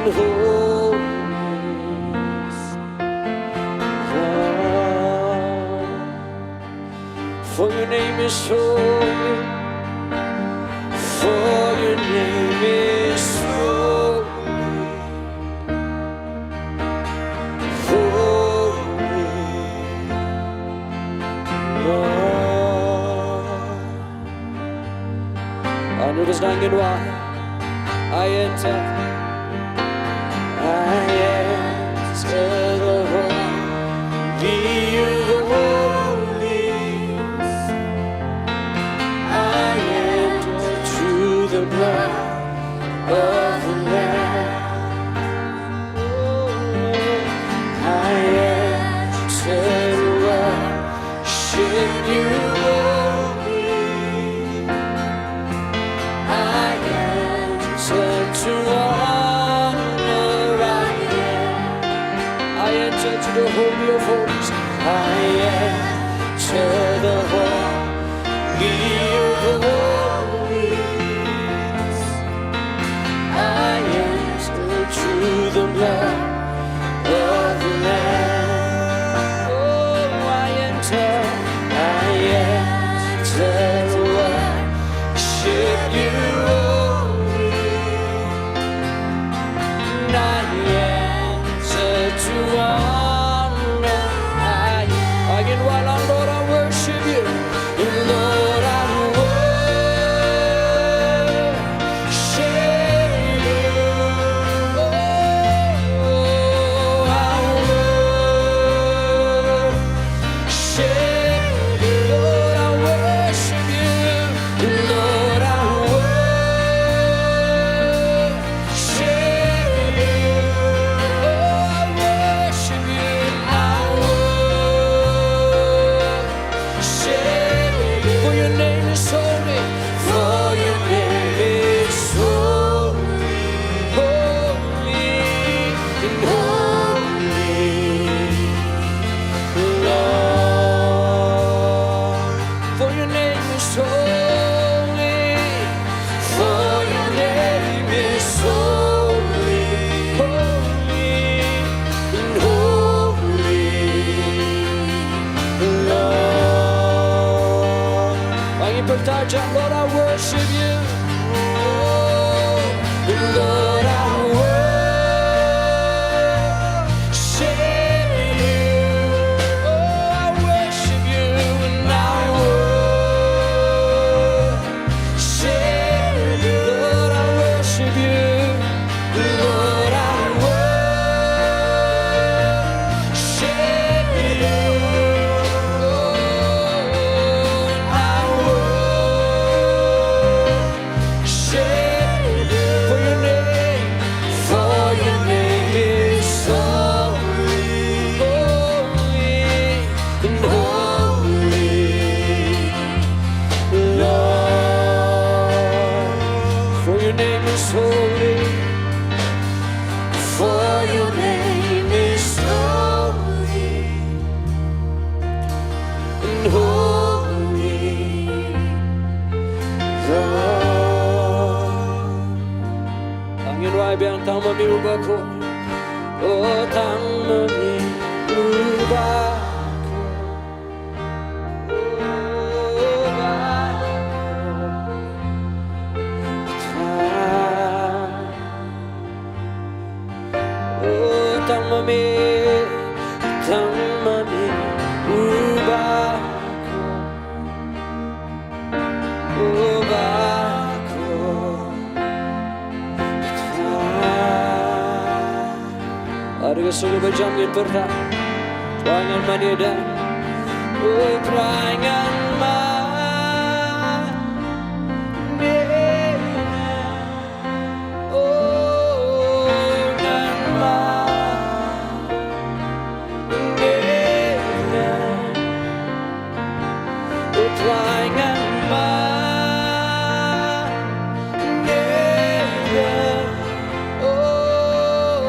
Holy. For your name is holy. For your name is holy. Holy. Lord. Anu bas nangin wa. I enter. I enter the holy of holies. I enter through the blood of the Lamb. I enter to worship you only. I enter to Lord, I worship you. Oh, Lord, I worship you. Oh, I worship you and I worship you. Lord, I worship you. Lord, I worship you. I worship you. For your name, for your name is holy, holy, and holy, Lord. For your name is holy. For your name is holy and holy, Lord. Ngin ruai biang. Tang ma me uba khuid. Oh, tang ma me uba khuid. Oh, tang ma me, tang ma me uba khuid, uba khuid. Ar ka sulu ba jam ngin pyrta. Trai ngan mane da. Oh, Trai ngan mane da. Oh, ngan mane da. Oh, Trai ngan mane da. Oh,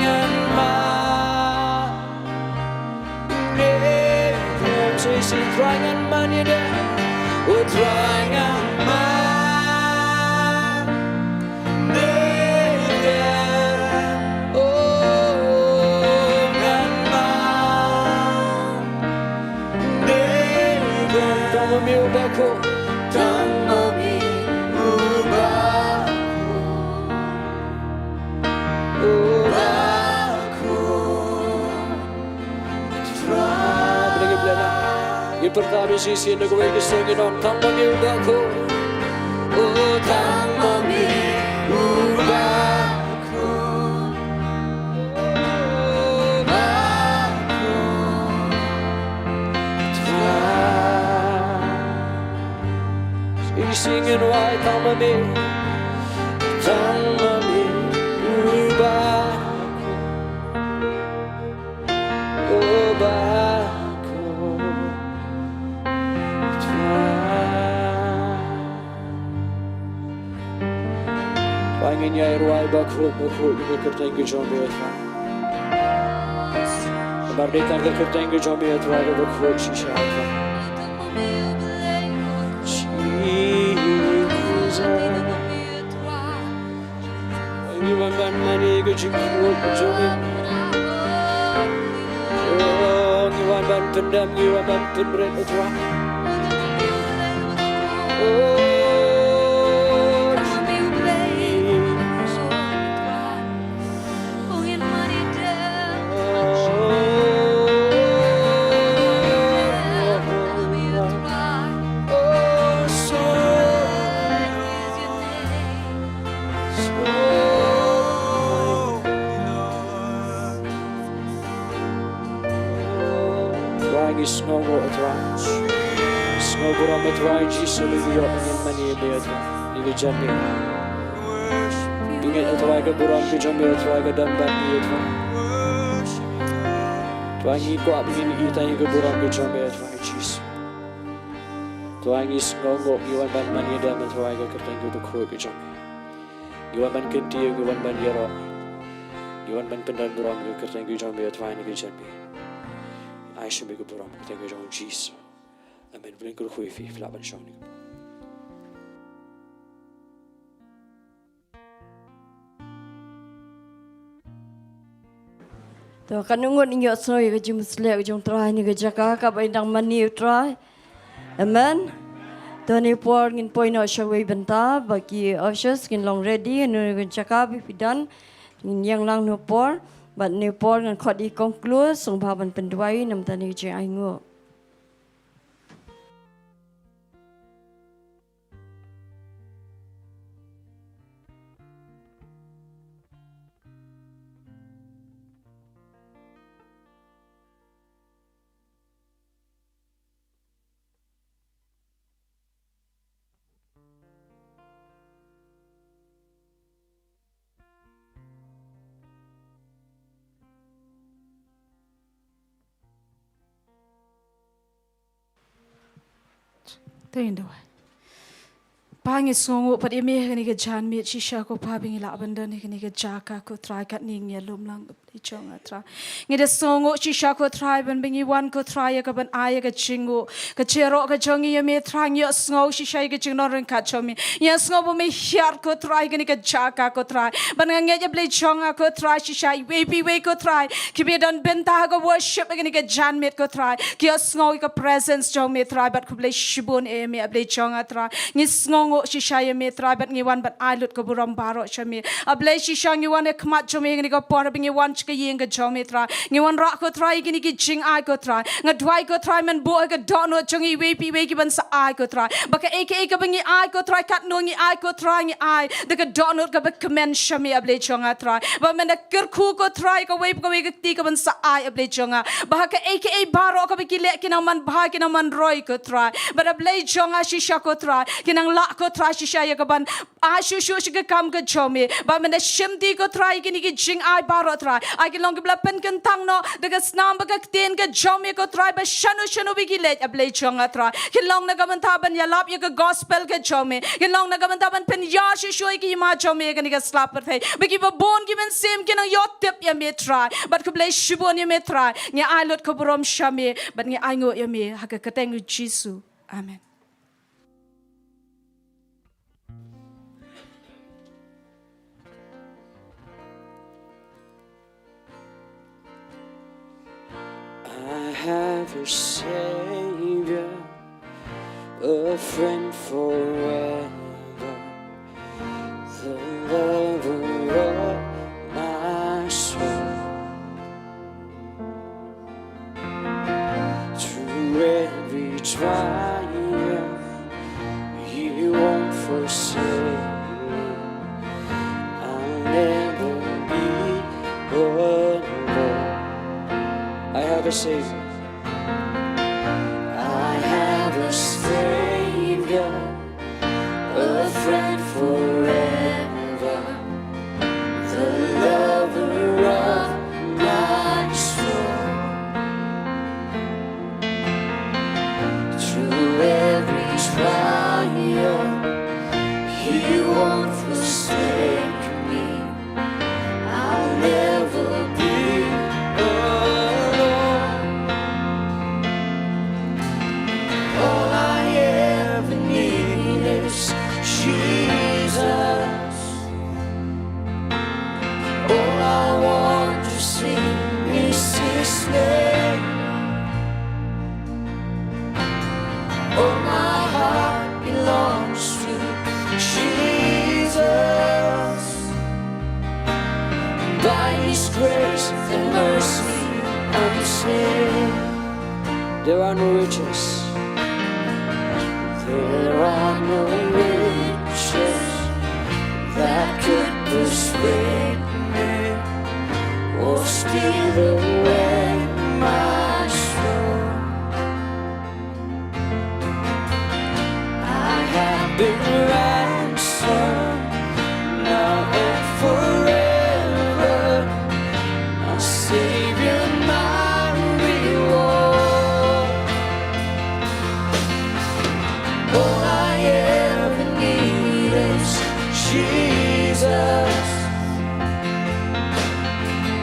ngan mane da. Sisi, Trai ngan mane da. Oh, Trai ngan mane da. Oh, ngan mane da. Tang ma me uba khuid. Tang ma me uba khuid. Uba khuid. Bla ngi bla na. Ngi pyrta ba shisien da kawei ka song, ngi ong tang ma me uba khuid. Oh, tang ma me uba khuid. Uba khuid. Shisien ngin ruai tang ma me. Tang ma me uba khuid. Uba khuid. Trai ngin ïai ruai ba khuid, ba khuid ïa ka kyrteng ka jong me, Trai. Namar dei tang ka kyrteng ka jong me, Trai, kaba khuid shisha, Trai. Jesus. Ngi wan ban mane ïa ka jingkhuid ka jong me. Oh, ngi wan ban pyndem, ngi wan ban pynrit, oh Trai. Oh, Trai, ngi sngewnguh, Trai. Sngew burom, Trai Jisu, ba ngi ïoh ban mane ïa me, Trai, ïa ka jingmane. Ngi ngeit, Trai, ka burom ka jong me, Trai, ka don bad ngi, Trai. Trai, ngi kwah ba ngin ïoh tang ïa ka burom ka jong me, Trai Jisu. Trai, ngi sngewnguh, ngi wan ban mane ïa me, Trai, ka kyrteng kaba khuid ka jong me. Ngi wan ban kyntiew, ngi wan ban ïaroh. Ngi wan ban pyndon burom ïa ka kyrteng ka jong me, Trai, na ka jingmane. Ai sha me ka burom, ka kyrteng ka jong Jisu. Amen. Bling kyrkhu ïa phi, phi lah ban shong. To, katno ngut ngi ïohsngew ïa ka jingmynsiem ka jong U Trai ha kane ka jaka kaba ngi dang mane ïa U Trai. Amen. To ha kane ka por ngin poi noh sha kawei ka bynta, bad ki ushers kin long ready, ha kano kano ka jaka ba phi don, ngin ïeng lang ha kane ka por, bad ha kane ka por ngan khot ïa i kong Klus, sngewbha ban pynduwai namar kane ka jingainguh. Te ngin duwai. Pa, ngi sngewnguh pat ïa me ha kane ka janmiet shisha ko Pa ba ngi lah ban don ha kane ka jaka ko Trai, katne ngi ïalum lang, ko Blei jong nga Trai. Ngi da sngewnguh shisha ko Trai ban ba ngi wan ko Trai ïa ka ban ai ïa ka jingnguh. Ka jingïaroh ka jong ngi ïa me Trai, ngi ïohsngew shisha ïa ka jingnang ryngkat jong me. Ngi ïohsngew ba me hiar ko Trai ha kane ka jaka ko Trai. Ban nga ngeit ïa Blei jong nga ko Trai shisha iwei pa iwei ko Trai kiba don bynta ha ka worship ha kane ka janmiet ko Trai, ki ïohsngew ïa ka presence jong me Trai, bad khublei shibun ïa me A Blei jong nga Trai. Ngi sngewnguh shisha ïa me Trai, bad ngi wan ban ai lut ka burom baroh sha me. A Blei shisha ngi wan ha khmat jong me ha kane ka por, ba ngi wan sha ka ïing ka jong me Trai. Ngi wanrah ko Trai ïa kine ki jingai ko Trai. Nga duwai ko Trai men buh ha ka dohnud jong iwei pa iwei ki ban sa ai ko Trai. Ba kaei kaei kaba ngi ai ko Trai, katno ngi ai ko Trai, ngi ai da ka dohnud kaba kmen sha me A Blei jong nga Trai. Ba men da kyrkhu ko Trai kawei pa kawei ka kti ka ban sa ai A Blei jong nga. Ba ha kaei kaei baroh kaba ki leh ki nang man bha, ki nang man roi ko Trai. Bad A Blei jong nga shisha ko Trai, ki nang lah ko Trai shisha ïa ka ban ai shuh shuh sha ka kam ka jong me. Ba men da shimti ko Trai ïa kine ki jingai baroh Trai, ai kin long kiba la pynkyntang noh da ka snam bad ka ktien ka jong me ko Trai, ba shano shano ba ki leit A Blei jong nga Trai, kin long na ka bynta ban ïalap ïa ka gospel ka jong me, kin long na ka bynta ban pynïar shuh shuh ïa ka hima jong me ha kane ka sla pyrthei, ba kiba bun ki mynsiem kin nang ïoh tip ïa me Trai. Bad khublei shibun ïa me Trai. Ngi ai lut ka burom sha me bad ngi ainguh ïa me ha ka kyrteng U Jisu. Amen. I have a Savior, a friend forever, the lover of my soul. Through every trial, He won't forsake me. I'll never be alone. I have a Savior. I have a Savior, a friend forever, the lover of my soul. Through every trial, He won't forsake me. I'll never be alone. All I ever need is Jesus. All I want to sing is His name. Oh, my heart belongs to Jesus. By His grace and mercy, I'm saved. There are no riches. There are no riches that could persuade me or steal away my soul. I have been ransomed now and forever. My Savior, my reward. All I ever need is Jesus.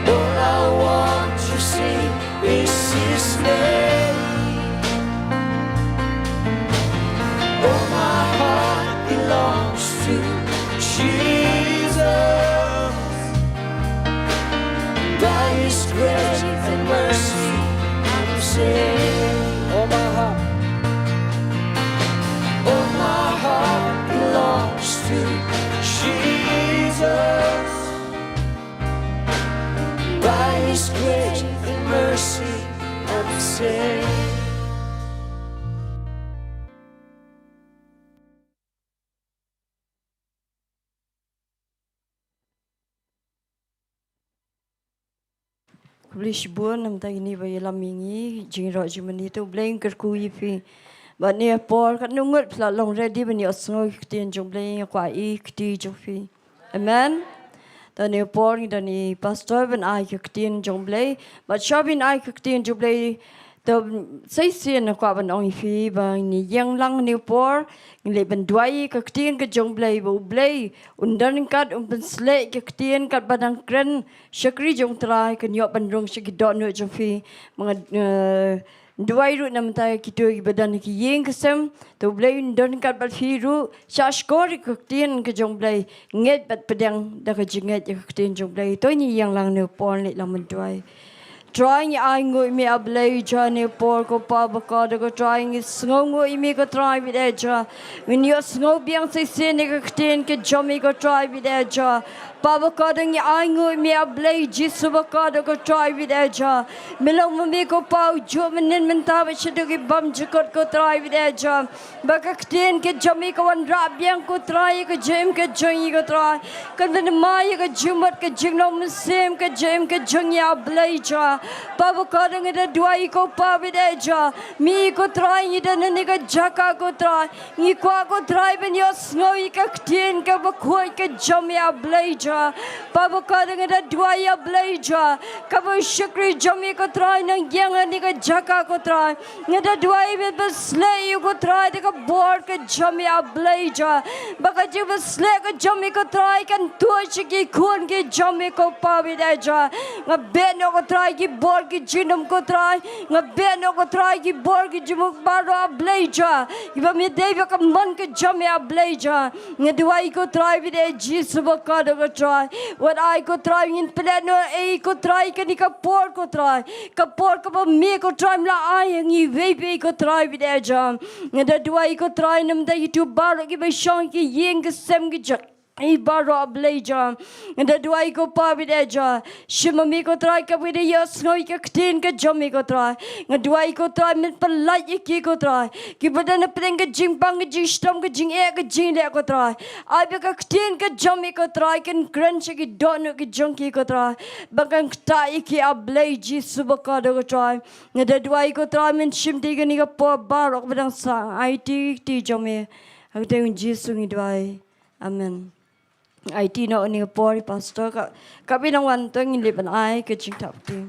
All I want to sing is His name. Oh, my heart belongs to Jesus. By His grace and mercy, I'm saved. Oh, my heart. Oh, Khublei shibun namar kine ba ïalam ïa ngi, jingrwai jingmane, to U Blei un kyrkhu ïa phi. Bad ha kane ka por katno ngut phi la long ready ban ïohsngew ïa ka ktien jong U Blei, nga kwah ïa ka kti jong phi. Amen. To ha kane ka por ngi don i pastor ban ai ka ktien jong U Blei. Bad shuwa ban ai ka ktien jong U Blei, to sa shisien nga kwah ban ong ïa phi ba ngin ïeng lang ha kane ka por, ngin leit ban duwai ïa ka ktien ka jong U Blei, ba U Blei un don ryngkat, un pynsleh ïa ka ktien katba dang kren shakri jong U Trai, kan ïoh ban rung sha ki dohnud jong phi. Ba nga, eh, duwai ruh namar kito kiba don ha ki ïing ki sem, to U Blei un don ryngkat bad phi ruh, sha shkor ïa ka ktien ka jong U Blei, ngeit bad pdiang da ka jingngeit ïa ka ktien jong U Blei. To ngin ïeng lang ha kane ka por, leit lang ban duwai. Trai, ngi ainguh ïa me A Blei Jah ha kane ka por ko Pa bakordor ko Trai, ngi sngewnguh ïa me ko Trai bad eh Jah. Ngin ïohsngew biang sa shisien ïa ka ktien ka jong me ko Trai bad eh Jah. Pa bakordor, ngi ainguh ïa me A Blei Jisu bakordor ko Trai bad eh Jah. Me long ma me ko Pa u juh mynhynnin mynta bad shaduh ki bymjukut ko Trai bad eh Jah. Ba ka ktien ka jong me ka wanrah biang ko Trai ïa ka jingim ka jong ngi ko Trai. Kan pynthymmai ïa ka jingmut ka jinglong mynsiem ka jingim ka jong ngi A Blei Jah. Pa bakordor, ngi da duwai ko Pa bad eh Jah. Me ko Trai, ngi don ha kane ka jaka ko Trai. Ngi kwah ko Trai ban ïohsngew ïa ka ktien kaba khuid ka jong me A Blei Jah. Pa bakordor, ngi da duwai A Blei Jah, kaba u shakri jong me ko Trai u nang ïeng ha kane ka jaka ko Trai. Ngi da duwai ban pynsleh ïa u ko Trai da ka bor ka jong me A Blei Jah. Ba ka jingpynsleh ka jong me ko Trai kan tuid sha ki khun ki jong me ko Pa bad eh Jah. Nga beh noh ko Trai ki bor ki jingdum ko Trai. Nga beh noh ko Trai ki bor ki jingmut baroh A Blei Jah, kiba me dei ba ka mon ka jong me A Blei Jah. Nga duwai ko Trai bad eh Jisu bakordor ko Trai. Wat ai ko Trai ngin pynleit noh ei ko Trai ha kane ka por ko Trai. Ka por kaba me ko Trai me la ai ha ngi iwei pa iwei ko Trai bad eh Jah. Nga da duwai ko Trai namar kito baroh kiba shong ha ki ïing ki sem ki jaka, i baroh A Blei Jah. Nga da duwai ko Pa bad eh Jah. Shim ma me ko Trai kaba da ïohsngew ïa ka ktien ka jong me ko Trai. Nga duwai ko Trai men pynlait ïa ki ko Trai, kiba don hapdeng ka jingpang ka jingshitom ka jingeh ka jingleh ko Trai. Ai ba ka ktien ka jong me ko Trai kan kren sha ki dohnud ki jong ki ko Trai. Ba kan ktah ïa ki A Blei Jisu bakordor ko Trai. Nga da duwai ko Trai men shim ïa kane ka por baroh kaba dang sah. Ai ïa ka kti jong me ha ka kyrteng Jisu ngi duwai. Amen. Ai ïa kane ka por i pastor ka, ka ba nang wan, to ngin leit ban ai ka jingthap kti.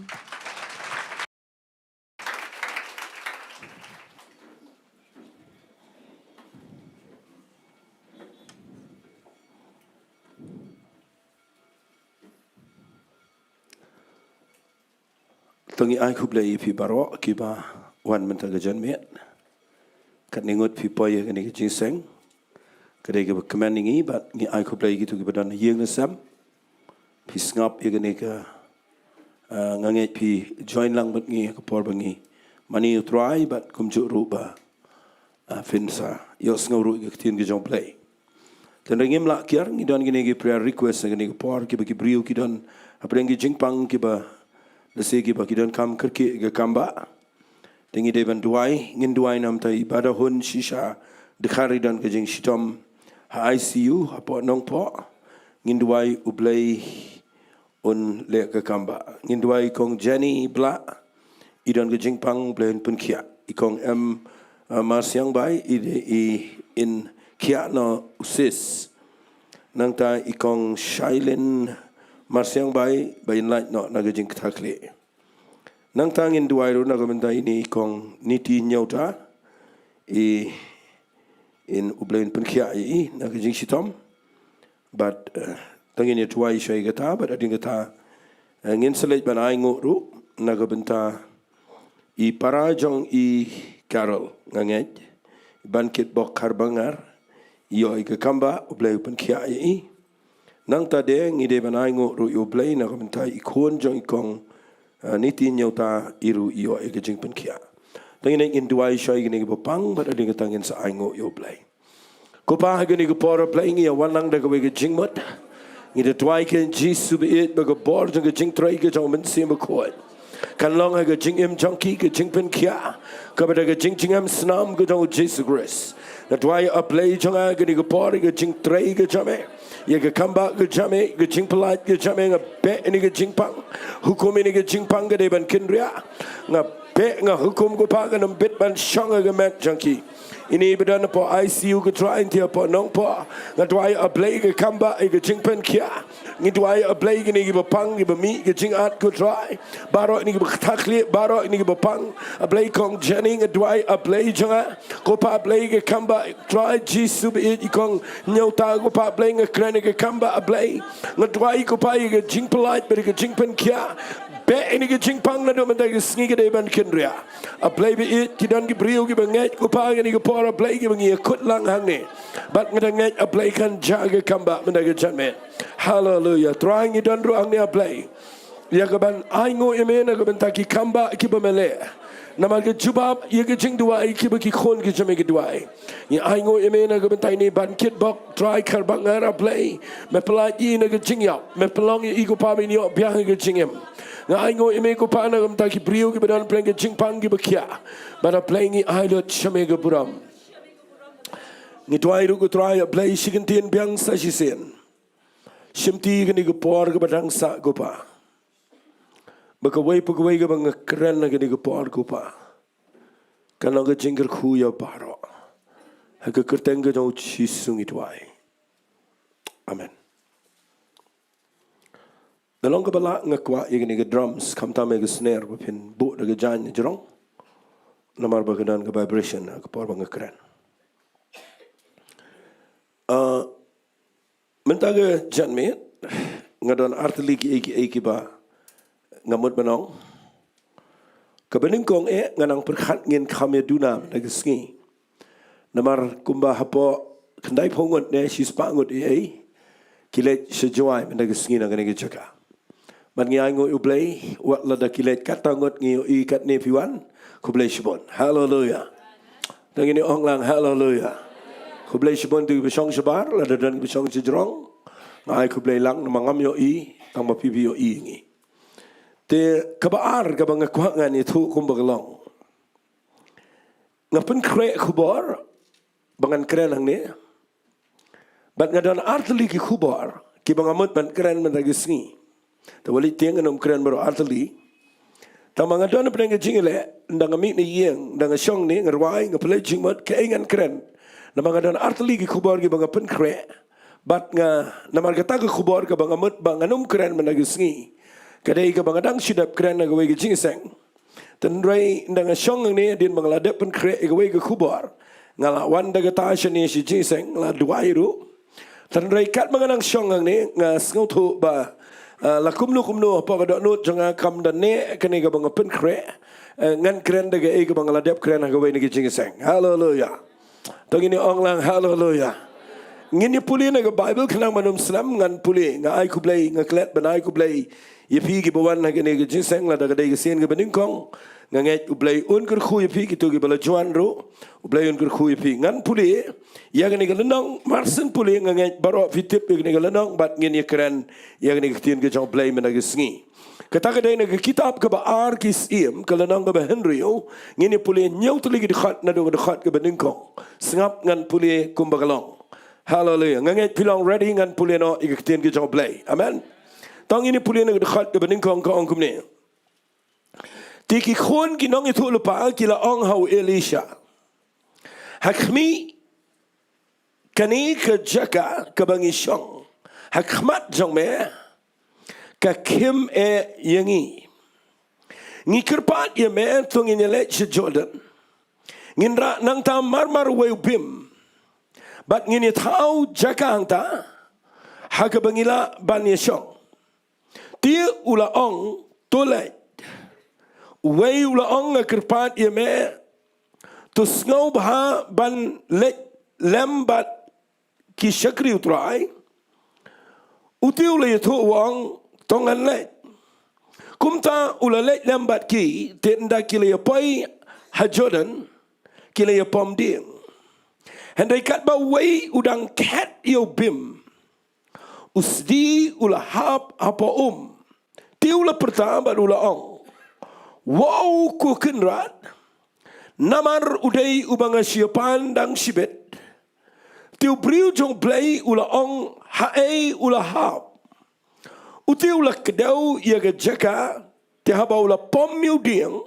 To ngi ai khublei ïa phi baroh kiba wan mynta ka janmiet. Katne ngut phi poi ha kane ka jingïaseng, ka dei kaba kmen ïa ngi bad ngi ai khublei ïa kito kiba don ha ïing ha sem. Phi sngap ïa kane ka, ah, nga ngeit phi join lang bad ngi ha ka por ba ngi mane ïa u Trai bad kumjuh ruh ba, ah, phin sa ïohsngew ruh ïa ka ktien ka jong U Blei. Tang ba ngim lah kiar, ngi don kine ki prayer request ha kane ka por, kiba ki briew ki don hapdeng ki jingpang, kiba lehse kiba ki donkam kyrkieh ïa ka kambah. Te ngi dei ban duwai, ngin duwai namar i Bah Dahun shisha dkhar i don ka jingshitom ha I C U hapoh Nongpoh. Ngin duwai U Blei un leh ka kambah. Ngin duwai i Kong Jenny Blah, i don ka jingpang, U Blei un pynkhiah. I Kong M, uh, Marsiang Bai, i, i, in khiah noh u cyst. Nangta i Kong Shailin Marsiang Bai, ba in lait noh na ka jingkta khlieh. Nangta ngin duwai ruh na ka bynta ine i Kong Niti Nyauta, i, in U Blei un pynkhiah ïa i na ka jingshitom. Bad, eh, to ngin ïa duwai shuwa ïa kata, bad hadien kata, eh, ngin sa leit ban ainguh ruh na ka bynta i para jong i Carol, nga ngeit, Bankitbok Kharbangar, i ïoh ïa ka kambah, U Blei u pynkhiah ïa i. Nangta de ngi dei ban ainguh ruh ïa U Blei na ka bynta i khun jong i Kong, eh, Niti Nyauta, i ruh i ïoh ïa ka jingpynkhiah. To ngin, ngin duwai shuwa ïa kine kiba pang, bad hadien kata ngin sa ainguh ïa U Blei. Ko Pa, ha kane ka por, A Blei, ngi ïa wan lang da kawei ka jingmut. Ngi da duwai ïa ka kyrteng Jisu ba ïeit, ba ka bor jong ka jingtrei ka jong U Mynsiem Bakhuid, Kan long ha ka jingim jong ki ka jingpynkhiah kaba da ka jingjingim snam ka jong u Jisu Khrist. Nga duwai, A Blei jong nga, ha kane ka por ïa ka jingtrei ka jong me, ïa ka kambah ka jong me, ka jingpyllait ka jong me, nga beh ïa kane ka jingpang. Hukum ïa kane ka jingpang ka dei ban kynriah. Nga beh, nga hukum, ko Pa, kan ym bit ban shong ha ka met jong ki. Ine ba don hapoh I C U, ko Trai, ine hapoh Nongpoh, nga duwai, A Blei, ka kambah ïa ka jingpynkhiah. Ngi duwai, A Blei, kine kiba pang, kiba mih ka jingat, ko Trai. Baroh kine kiba khatkhlieh, baroh kine kiba pang. A Blei, kong Jenny, nga duwai, A Blei jong nga, ko Pa, A Blei, ka kambah, Trai Jisu, bad i kong Hynñiewta, ko Pa, A Blei, nga kren ïa ka kambah, A Blei. Nga duwai, ko Pa, ïa ka jingpyllait bad ka jingpynkhiah. Beh ïa kane ka jingpang naduh mynta ka sngi, ka dei ban kynriah. A Blei baieit, ki don ki briew kiba ngeit, ko Pa, ha kane ka por, A Blei, kiba ngi ïakut lang hangne. Bad nga da ngeit, A Blei, kan jia ka kambah mynta ka janmiet. Haleluia. Trai, ngi don ruh hangne, A Blei, ïa kaban ainguh ïa me na ka bynta ki kambah kiba me leh. Namar ka jubab ïa ka jingduwai kaba ki khun ki jong me ki duwai. Ngi ainguh ïa me na ka bynta ine i ban kitbok, Trai Kharbahngar, A Blei. Me pyllait ïa i na ka jingïap, me pynlong ïa i, ko Pa, ban ïoh biang ïa ka jingim. Nga ainguh ïa me, ko Pa, na ka bynta ki briew kiba don pdeng ka jingpang, kiba khiah. Bad, A Blei, ngi ai lut sha me ka burom. Ngi duwai ruh, ko Trai, A Blei, shi kyntien biang sa shisien. Shimti ïa kane ka por kaba dang sah, ko Pa, ba kawei pa kawei kaba nga kren ha kane ka por, ko Pa, kan long ka jingkyrkhu ïa baroh. Ha ka kyrteng ka jong u Jisu ngi duwai. Amen. Na long kaba lah, nga kwah ïa kane ka drums, khamtam ïa ka snare, ba phin buh da ka jaiñ na jrong. Namar ba ka don ka vibration ha ka por ba nga kren. Ah, mynta ka janmiet, nga don artylli kiei kiei kiba nga mut ban ong. Kaba nyngkong eh, nga nang pyrkhat ngin kham ïa duna mynta ka sngi. Namar kumba hapoh khyndai phew ngut ne shispah ngut eh, ki leit sha Jowai mynta ka sngi na kane ka jaka. Bad ngi ainguh ïa u Blei, wat lada ki leit katto ngut ngi ïohi katne phi wan, khublei shibun. Haleluia. To ngin ong lang haleluia. Khublei shibun ïa kiba shong shabar, lada don kiba shong shajrong, nga ai khublei lang namar ngam ïohi, tang ba phi phi ïohi ïa ngi. Te kaba ar kaba nga kwah ngan ïathuh kumba ka long. Nga pynkhreh khubor ba ngan kren hangne. Bad nga don artylli ki khubor kiba nga mut ban kren mynta ka sngi. Te wat lei te ngan ym kren baroh artylli. Tang ba nga don hapdeng ka jingïaleh, ynda nga mih na ïing, ynda nga shong ne, nga rwai, nga pynleit jingmut, kaei ngan kren. Namar nga don artylli ki khubor kiba nga pynkhreh. Bad nga, namar kata ka khubor kaba nga mut ba ngan ym kren mynta ka sngi, ka dei kaba nga dang shu dep kren ha kawei ka jingïaseng. Hynrei ynda nga shong hangne, hadien ba nga la dep pynkhreh ïa kawei ka khubor, nga la wan da kata shane sha jingïaseng, nga la duwai ruh. Hynrei katba nga dang shong hangne, nga sngewthuh ba, ah, la kumno kumno hapoh ka dohnud jong nga kam da neh kane kaba nga pynkhreh, eh, ngan kren da kaei kaba nga la dep kren ha kawei na ka jingïaseng. Haleluia. To ngin ong lang haleluia. Ngin ïa pule na ka Baibl khnang ban ym slem, ngan pule, nga ai khublei, nga klet ban ai khublei ïa phi kiba wan ha kane ka jingïaseng, lada ka dei ka sien kaba nyngkong. Nga ngeit U Blei un kyrkhu ïa phi, kito kiba la wan ruh, U Blei un kyrkhu ïa phi. Ngan pule ïa kane ka lynnong, mar shen pule nga ngeit baroh phi tip ïa kane ka lynnong, bad ngin ïa kren ïa kane ka ktien ka jong U Blei mynta ka sngi. Kata ka dei na ka kitab kaba ar Ki Syiem, ka lynnong kaba hynriew, ngin ïa pule hynñiew tylli ki dkhot naduh ka dkhot kaba nyngkong. Sngap ngan pule kumba ka long. Haleluia. Nga ngeit phi long ready, ngan pule noh ïa ka ktien ka jong U Blei. Amen. To ngin ïa pule na ka dkhot kaba nyngkong, ka ong kumne. Te ki khun ki nongïathuhlypa ki la ong ha u Elisha, ha khmih, kane ka jaka kaba ngi shong ha khmat jong me ka khim eh ïa ngi. Ngi kyrpad ïa me, to ngin ïaleit sha Jordan. Ngin rah nangta marmar uwei u bim, bad ngin ïa thaw jaka hangta ha kaba ngi lah ban ïa shong. Te u la ong, to leit. Uwei u la ong, nga kyrpad ïa me, to sngewbha ban leit lem bad ki shakri U Trai. Uti u la ïathuh u ong, to ngan leit. Kumta u la leit lem bad ki, te ynda ki la ïa poi ha Jordan, ki la ïa pom dieng. Hynrei katba uwei u dang khet ïa u bim, u sdi u la hap hapoh um. Te u la pyrta bad u la ong, Wow, ko Kynrad, namar u dei uba nga shu pan dang shibit. Te u briew jong U Blei u la ong, haei u la hap. U te u la kdew ïa ka jaka, te haba u la pom ïa u dieng,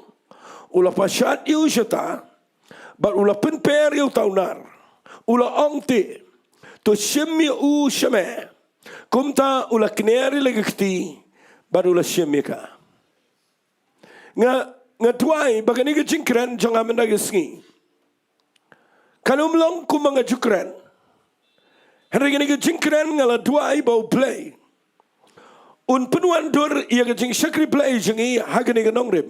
u la pashat ïa u shata, bad u la pynper ïa uta u nar. U la ong te, to shim ïa u sha me. Kumta u la kner ïa la ka kti, bad u la shim ïa ka. Nga, nga duwai ba kane ka jingkren jong nga mynta ka sngi kan ym long kumba nga ju kren. Hynrei kane ka jingkren nga la duwai ba U Blei un pynwandur ïa ka jingshakri Blei jong ngi ha kane ka nongrim.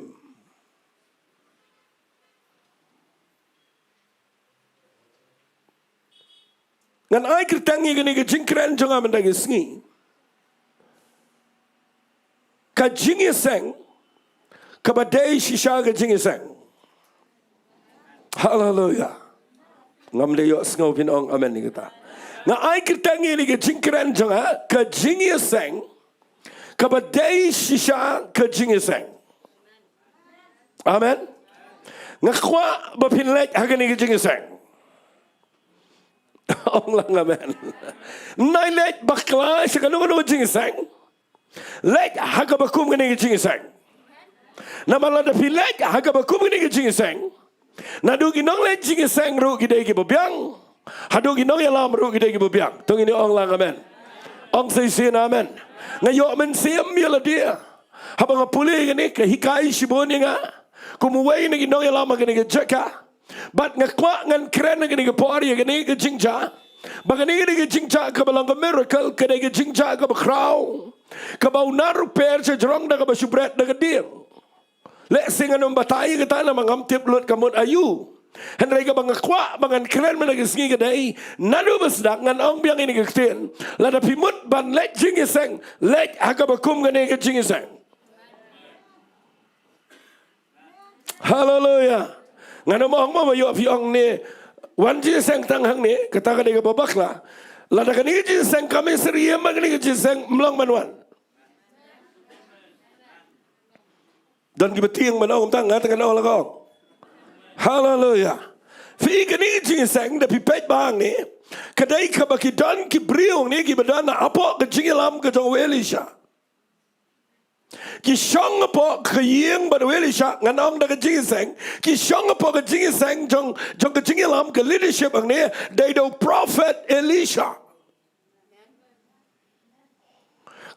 Ngan ai kyrteng ïa kane ka jingkren jong nga mynta ka sngi, ka jingïaseng kaba dei shisha ka jingïaseng. Haleluya. Ngam dei ïohsngew phin ong amen ïa kata. Nga ai kyrteng ïa kane ka jingkren jong nga, ka jingïaseng kaba dei shisha ka jingïaseng. Amen. Nga kwah ba phin leit ha kane ka jingïaseng. Ong lang amen. Nai leit bakla sha kano kano ka jingïaseng, leit ha kaba kum kane ka jingïaseng. Namar lada phi leit ha kaba kum kane ka jingïaseng, naduh ki nongleit jingïaseng ruh ki dei kiba biang, haduh ki nongïalam ruh ki dei kiba biang. To ngin ong lang amen. Ong shisien amen. Nga ïoh mynsiem ïa lade haba nga pule ïa kane ka hikai shibun ïa nga kum uwei na ki nongïalam ha kane ka jaka. Bad nga kwah ngan kren ha kane ka por ïa kane ka jingjia ba kane ka dei ka jingjia kaba long ka miracle, ka dei ka jingjia kaba khraw, kaba u nar u per sha jrong da kaba shu bret da ka dieng. Lehse ngan ym batai ïa kata namar ngam tip lut ka mut aïu. Hynrei kaba nga kwah ba ngan kren mynta ka sngi ka dei, naduh ba sdang ngan ong biang ïa kane ka ktien, lada phi mut ban leit jingïaseng, leit ha kaba kum kane ka jingïaseng. Haleluya. Ngan ym ong mo ba ïoh phi ong ne wan jingïaseng tang hangne, kata ka dei kaba bakla. Lada kane ka jingïaseng kam ïasyriem bad kane ka jingïaseng, ym long ban wan. Don kiba tieng ban ong, tang nga te ngan ong la ka ong. Haleluya. Phi, kane ka jingïaseng da phi peit ba hangne, ka dei kaba ki don ki briew hangne kiba don hapoh ka jingïalam ka jong u Elisha. Ki shong hapoh ka ïing bad u Elisha, ngan ong da ka jingïaseng, ki shong hapoh ka jingïaseng jong, jong ka jingïalam, ka leadership hangne, dei da u prophet Elisha.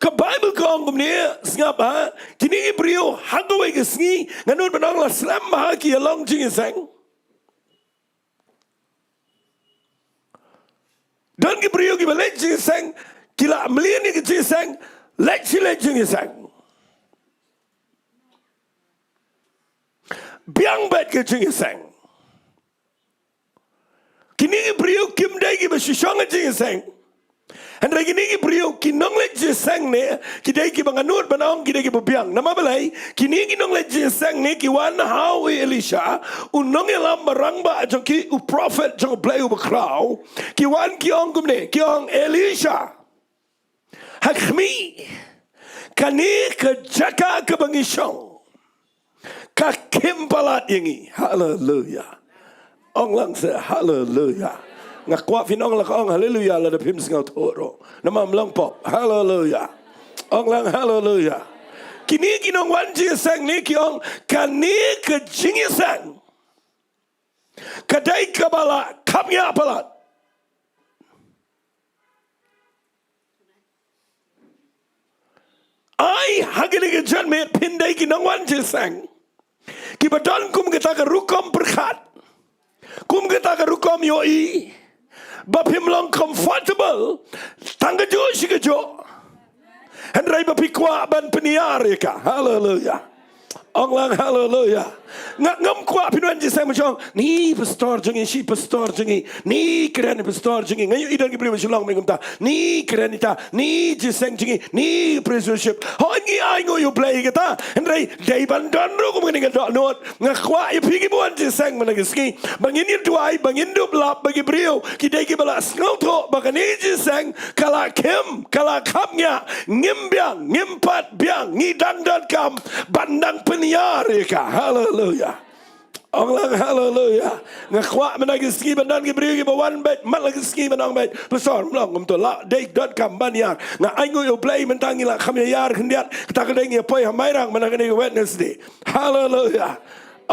Ka Baibl ka ong kumne, sngap ha, kine ki briew ha kawei ka sngi, ngan nud ban ong la slem bha ki ïa long jingïaseng. Don ki briew kiba leit jingïaseng, ki la mlien ïa ka jingïaseng, leit shi leit jingïaseng. Biang beit ka jingïaseng. Kine ki briew kim dei kiba shu shong ha jingïaseng. Hynrei kine ki briew, ki nongleit jingïaseng ne, ki dei kiba nga nud ban ong ki dei kiba biang. Namar balei, kine ki nongleit jingïaseng ne ki wan ha u Elisha, u nongïalam ba rangbah jong ki, u prophet jong U Blei uba khraw. Ki wan ki ong kumne, ki ong, Elisha, ha khmih, kane ka jaka kaba ngi shong ka khim palat ïa ngi. Haleluya. Ong lang seh, haleluya. Nga kwah phin ong la ka ong haleluya lada phim sngewthuh ruh. Namar ym long pop. Haleluya. Ong lang haleluya. Kine ki nongwan jingïaseng ne ki ong, kane ka jingïaseng ka dei kaba la khapngiah palat. Ai, ha kine ki janmiet phin dei ki nongwan jingïaseng kiba don kum kata ka rukom pyrkhat, kum kata ka rukom ïohi, ba phim long comfortable tang kajuh shi kajuh. Hynrei ba phi kwah ban pynïar ïa ka. Haleluya. Ong lang haleluya. Nga ngam kwah phin wan jingïaseng ba shong, ni pastor jong ngi, shi pastor jong ngi, ni kren pastor jong ngi. Nga ïohi don ki briew ba shu long kumta, ni kren ita, ni jingïaseng jong ngi, ni priest worship. Hooid ngi ainguh ïa U Blei ïa kata. Hynrei dei ban don ruh kum kane ka dohnud. Nga kwah ïa phi kiba wan jingïaseng mynta ka sngi ba ngin ïa duwai, ba ngin dup lap ba ki briew ki dei kiba la sngewthuh ba kane ka jingïaseng ka la khim, ka la khapngiah, ngim biang, ngim pat biang, ngi dang donkam ban dang pynïar ïa ka. Haleluya. Ong lang haleluya. Nga kwah mynta ki sngi ban don ki briew kiba wan beit, mat la ki sngi ban ong beit, Pastor, mlong kumto, la dei donkam ban ïar. Nga ainguh ïa U Blei mynta ngi la kham ïar khyndiat, kata ka dei ngi poi ha Mairang mynta kane ka Wednesday. Haleluya.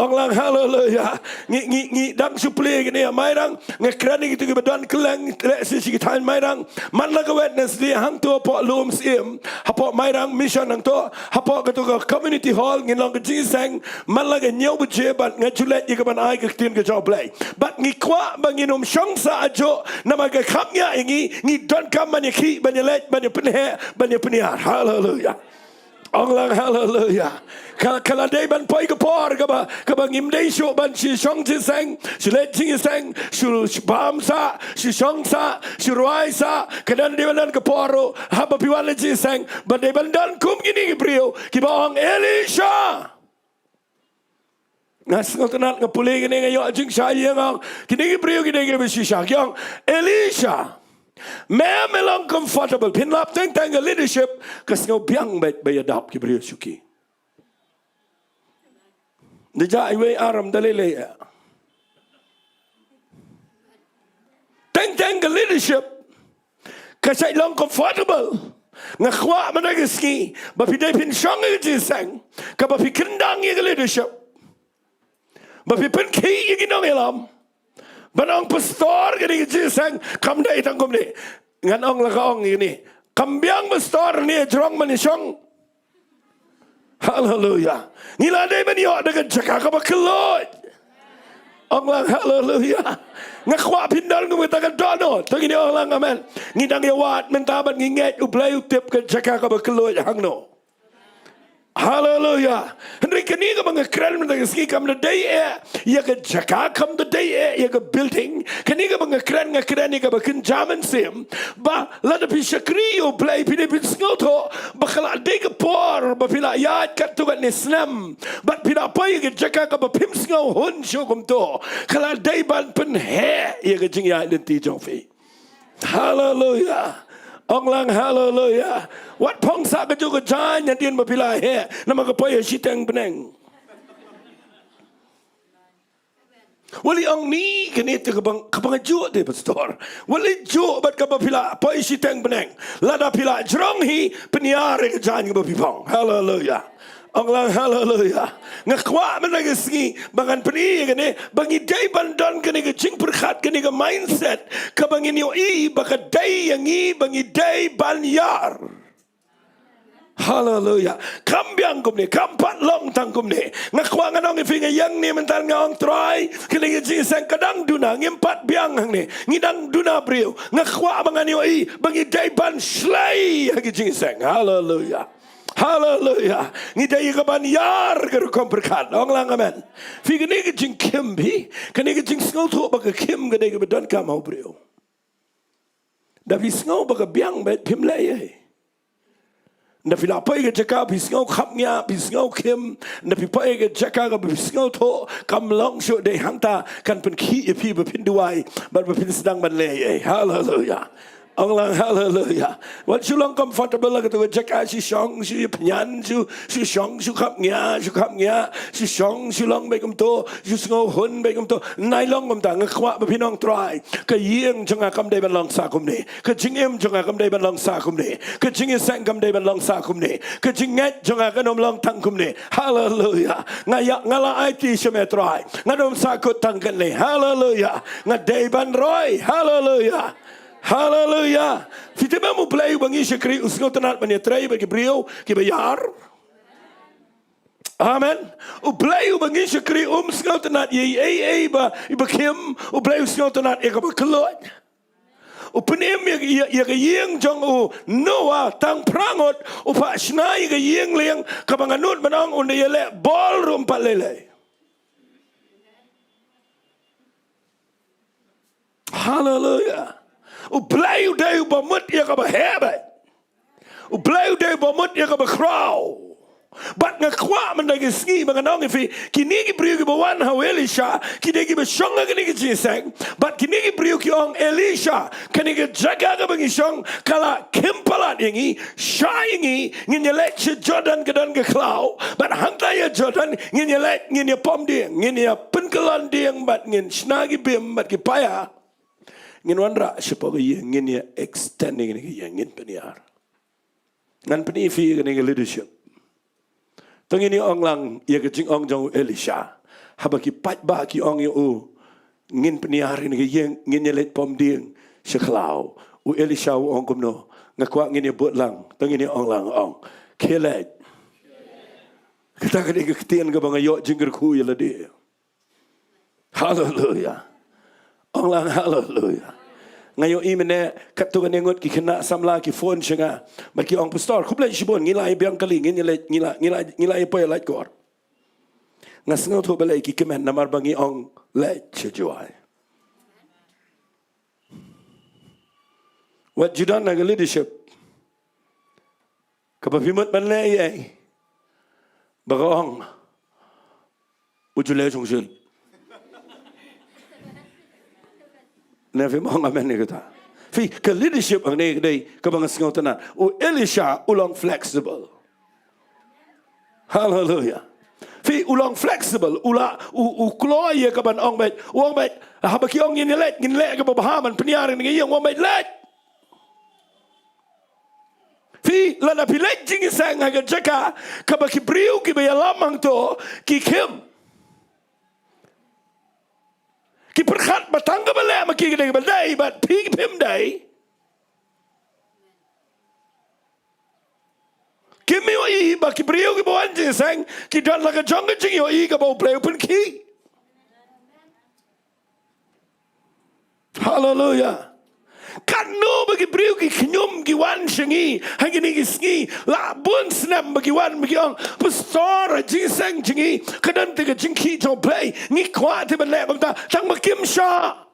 Ong lang haleluya. Ngi ngi ngi dang shu plie kane ha Mairang. Nga kren ïa kito kiba don kylleng, lehse sha ki thaiñ Mairang. Man la ka Wednesday hangto hapoh Lum Syiem, hapoh Mairang Mission hangto, hapoh kato ka community hall ngin long ka jingïaseng. Man la ka hynñiew baje bad nga ju leit ïa ka ban ai ka ktien ka jong U Blei. Bad ngi kwah ba ngin ym shong sah ajuh namar ka khapngiah ïa ngi, ngi donkam ban ïakhih, ban ïaleit, ban ïapynheh, ban ïapynïar. Haleluya. Ong lang haleluya. Ka, ka la dei ban poi ka por kaba, kaba ngim dei shuh ban shu shong jingïaseng, shu leit jingïaseng, shu, shu bam sah, shu shong sah, shu rwai sah. Ka dang dei ban don ka por ruh haba phi wan leit jingïaseng ba dei ban don kum kine ki briew kiba ong, Elisha. Nga sngewtynnat, nga pule kine, nga ïoh jingshai ïa nga. Kine ki briew kine kiba shisha ki ong, Elisha, me me long comfortable. Phin lap teng teng ka leadership, ka sngew biang beit ba ïadap ki briew shuki. Da ja iwei aram da lei lei. Teng teng ka leadership ka shait long comfortable. Nga kwah mynta ka sngi ba phi dei phin shong ïa ka jingïaseng kaba phi kyndang ïa ka leadership, ba phi pynkhih ïa ki nongïalam. Ban ong pastor, kane ka jingïaseng kam dei tang kumne. Ngan ong la ka ong ïa kane, kam biang pastor ne jrong man ïa shong. Haleluya. Ngi la dei ban ïoh da ka jaka kaba kylluid. Ong lang haleluya. Nga kwah phin don kum kata ka dohnud. To ngin ong lang amen. Ngi dang ïa wad mynta bad ngi ngeit U Blei u tip ka jaka kaba kylluid hangno. Haleluya. Hynrei kane kaba nga kren mynta ka sngi kam da dei eh ïa ka jaka, kam da dei eh ïa ka building. Kane kaba nga kren, nga kren ïa kaba kynja mynsiem. Ba lada phi shakri ïa U Blei, phi dei phin sngewthuh ba ka la dei ka por ba phi la ïaid katto katne snem bad phi la poi ïa ka jaka kaba phim sngewhun shuh kumto. Ka la dei ban pynheh ïa ka jingïaid lynti jong phi. Haleluya. Ong lang haleluya. Wat phong sah kajuh ka jaiñ hadien ba phi la heh namar ka poi ha shiteng bneng. Wat leh ong ni kane te ka bang, ka bang juh te pastor. Wat leh juh bad kaba phi la poi shiteng bneng. Lada phi la jrong hi, pynïar ïa ka jaiñ kaba phi phong. Haleluya. Ong lang haleluya. Nga kwah mynta ka sngi ba ngan pyni ïa kane, ba ngi dei ban don kane ka jingpyrkhat, kane ka mindset kaba ngin ïohi ba ka dei ïa ngi ba ngi dei ban ïar. Haleluya. Kam biang kumne, kam pat long tang kumne. Nga kwah ngan ong ïa phi, nga ïeng ne mynta nga ong Trai, kane ka jingïaseng ka dang duna, ngim pat biang hangne. Ngi dang duna briew. Nga kwah ba ngan ïohi ba ngi dei ban shlei ha ka jingïaseng. Haleluya. Haleluya. Ngi dei ka ban ïar ka rukom pyrkhat. Ong lang amen. Phi, kane ka jingkhim phi, kane ka jingsngewthuh ba ka khim ka dei kaba donkam ha u briew. Da phi sngew ba ka biang beit, phim leh ei. Da phi la poi ka jaka phi sngew khapngiah, phi sngew khim, da phi poi ka jaka kaba phi sngewthuh kam long shuh, dei hangta kan pynkhih ïa phi ba phin duwai bad ba phin sdang ban leh ei. Haleluya. Ong lang haleluya. Wat shu long comfortable ha kato ka jaka, shu shong, shu ïapynïan, shu, shu shong, shu khapngiah, shu khapngiah, shu shong, shu long beit kumto, shu sngewhun beit kumto. Nai long kumta, nga kwah ba phin ong Trai, ka ïing jong nga kam dei ban long sah kumne. Ka jingim jong nga kam dei ban long sah kumne. Ka jingïaseng kam dei ban long sah kumne. Ka jingngeit jong nga kan ym long tang kumne. Haleluya. Nga ïa, nga la aiti sha me Trai. Ngan ym sahkut tang kane. Haleluya. Nga dei ban roi. Haleluya. Haleluya. Phi tip em, U Blei uba ngi shakri u sngewtynnat ban ïatrei bad ki briew kiba ïar. Amen. U Blei uba ngi shakri um sngewtynnat ïa ei ei ba, iba khim. U Blei u sngewtynnat ïa kaba kylluid. U pynim ïa, ïa, ïa ka ïing jong u Noah tang phra ngut, u phah shna ïa ka ïing lieng kaba nga nud ban ong un da ïaleh bor ruh um pat lei lei. Haleluya. U Blei u dei uba mut ïa kaba heh beit. U Blei u dei uba mut ïa kaba khraw. Bad nga kwah mynta ki sngi ba ngan ong ïa phi, kine ki briew kiba wan ha u Elisha ki dei kiba shong ha kine ki jingïaseng. Bad kine ki briew ki ong, Elisha, kane ka jaka kaba ngi shong ka la khim palat ïa ngi, shai ïa ngi. Ngin ïaleit sha Jordan, ka don ka khlaw, bad hangta ïa Jordan ngin ïaleit, ngin ïapom dieng, ngin ïapynkyllon dieng, bad ngin shna ki beam bad ki paia. Ngin wanrah shapoh ka ïing, ngin ïa extend ïa kane ka ïing, ngin pynïar. Ngan pyni ïa phi kane ka leadership. To ngin ïa ong lang ïa ka jingong jong u Elisha. Haba ki paidbah ki ong ïa u, ngin pynïar ïa kane ka ïing, ngin ïaleit pom dieng sha khlaw, u Elisha u ong kumno? Nga kwah ngin ïa bud lang. To ngin ïa ong lang, ong, khie leit. Kata ka dei ka ktien kaba nga ïoh jingkyrkhu ïa lade. Haleluya. Ong lang haleluya. Nga ïohi mynne katto katne ngut ki khynnah samla ki phone sha nga bad ki ong, Pastor, khublei shibun, ngi la ïa biang kali, ngin ïa leit, ngi la, ngi la, ngi la ïa poi Laitkor. Nga sngewthuh balei ki kmen, namar ba ngi ong leit sha Jowai. Wat ju don ha ka leadership kaba phi mut ban leh ïa ei ba ka ong, u ju leh shongshit. Ne phim ong amen ïa kata? Phi, ka leadership hangne ka dei kaba nga sngewtynnat. U Elisha u long flexible. Haleluya. Phi, u long flexible, u la, u, u kloi ïa ka ban ong beit, u ong beit, haba ki ong ngin ïa leit, ngin leh kaba bha ban pynïar ïa kane ka ïing, u ong beit leit. Phi, lada phi leit jingïaseng ha ka jaka kaba ki briew kiba ïalam hangto ki khim, ki pyrkhat ba tang kaba leh ma ki ka dei kaba dei, bad phi phim dei. Kim ïohi ba ki briew kiba wan jingïaseng ki don la ka jong ka jingïohi kaba U Blei u pynkhih. Haleluya. Katno ba ki briew ki khñium ki wan sha ngi ha kine ki sngi, la bun snem ba ki wan ba ki ong, Pastor, ha jingïaseng jong ngi ka don te ka jingkhih jong U Blei, ngi kwah te ban leh kumta, tang ba kim shah.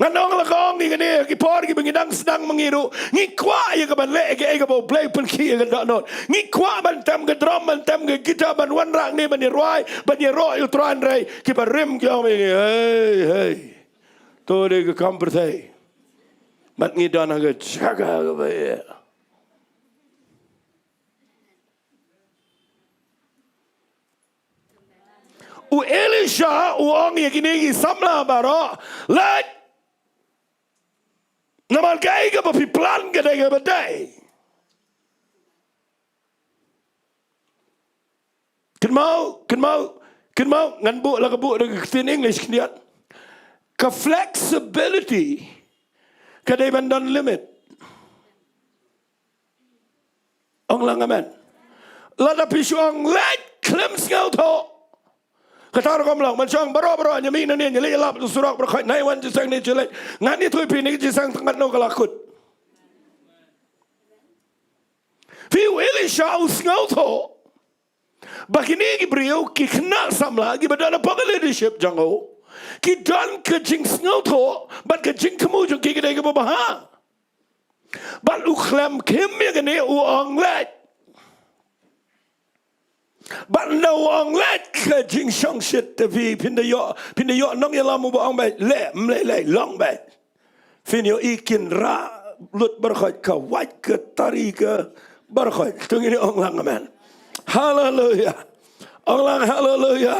Ngan ong la ka ong ïa kane, ki por kiba ngi dang sdang ma ngi ruh, ngi kwah ïa ka ban leh ïa kaei kaba U Blei u pynkhih ïa ka dohnud. Ngi kwah ban tem ka drum, ban tem ka guitar, ban wanrah ne ban ïarwai, ban ïaroh ïa U Trai, hynrei kiba rim ki ong ïa ngi, hei, hei, to dei ka kam pyrthei. Bad ngi don ha ka jaka kaba ïa U Elisha u ong ïa kine ki samla baroh, leit. Namar kaei kaba phi plan ka dei kaba dei. Kynmaw, kynmaw, kynmaw, ngan buh la ka buh da ka ktien English khyndiat. Ka flexibility ka dei ban don limit. Ong lang amen. Lada phi shu ong leit khlem sngewthuh, kata rukom long. Man shu ong baroh baroh, ngi mih nangne, ngi leit lap surok baroh khoit, nai wan jingïaseng ne ju leit. Ngan ïathuh ïa phi ne ka jingïaseng tang katno ka la kut. Phi, u Elisha u sngewthuh ba kine ki briew, ki khynnah samla kiba don hapoh ka leadership jong u, ki don ka jingsngewthuh bad ka jingthmu jong ki ka dei kaba bha. Bad u khlem khim ïa kane, u ong leit. Bad ynda u ong leit, ka jingshongshit te phi, phin da ïoh, phin da ïoh nongïalam uba ong beit leh, ym leh leh, long beit. Phin ïohi kin rah lut baroh khoit, ka wait ka tari ka baroh khoit. To ngin ong lang amen. Haleluya. Ong lang haleluya.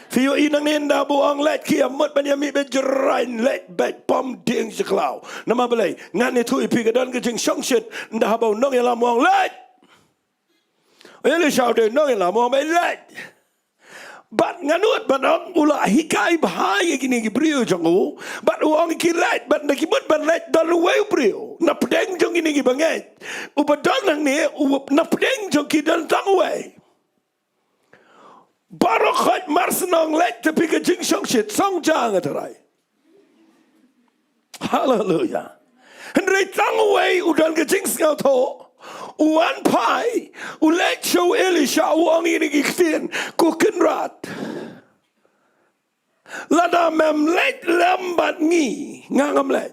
Phi ïohi nangne, ynda ba u ong leit, ki ïa mut ban ïa mih beit jraiñ, leit beit, pom dieng sha khlaw. Namar balei? Ngan ïathuh ïa phi, ka don ka jingshongshit ynda haba u nongïalam u ong leit. Elisha u dei nongïalam, u ong beit leit. Bad nga nud ban ong, u la hikai bha ïa kine ki briew jong u, bad u ong ïa ki leit, bad ynda ki mut ban leit, don uwei u briew na pdeng jong kine kiba ngeit. Uba don hangne, u, na pdeng jong ki don tang uwei. Baroh khoit mar shu ong leit, te phi, ka jingshongshit shong ja, nga tharai. Haleluya. Hynrei tang uwei u don ka jingsngewthuh, u wan phai, u leit sha u Elisha, u ong ïa kine ki ktien, ko Kynrad, lada mem leit lem bad ngi, nga ngam leit.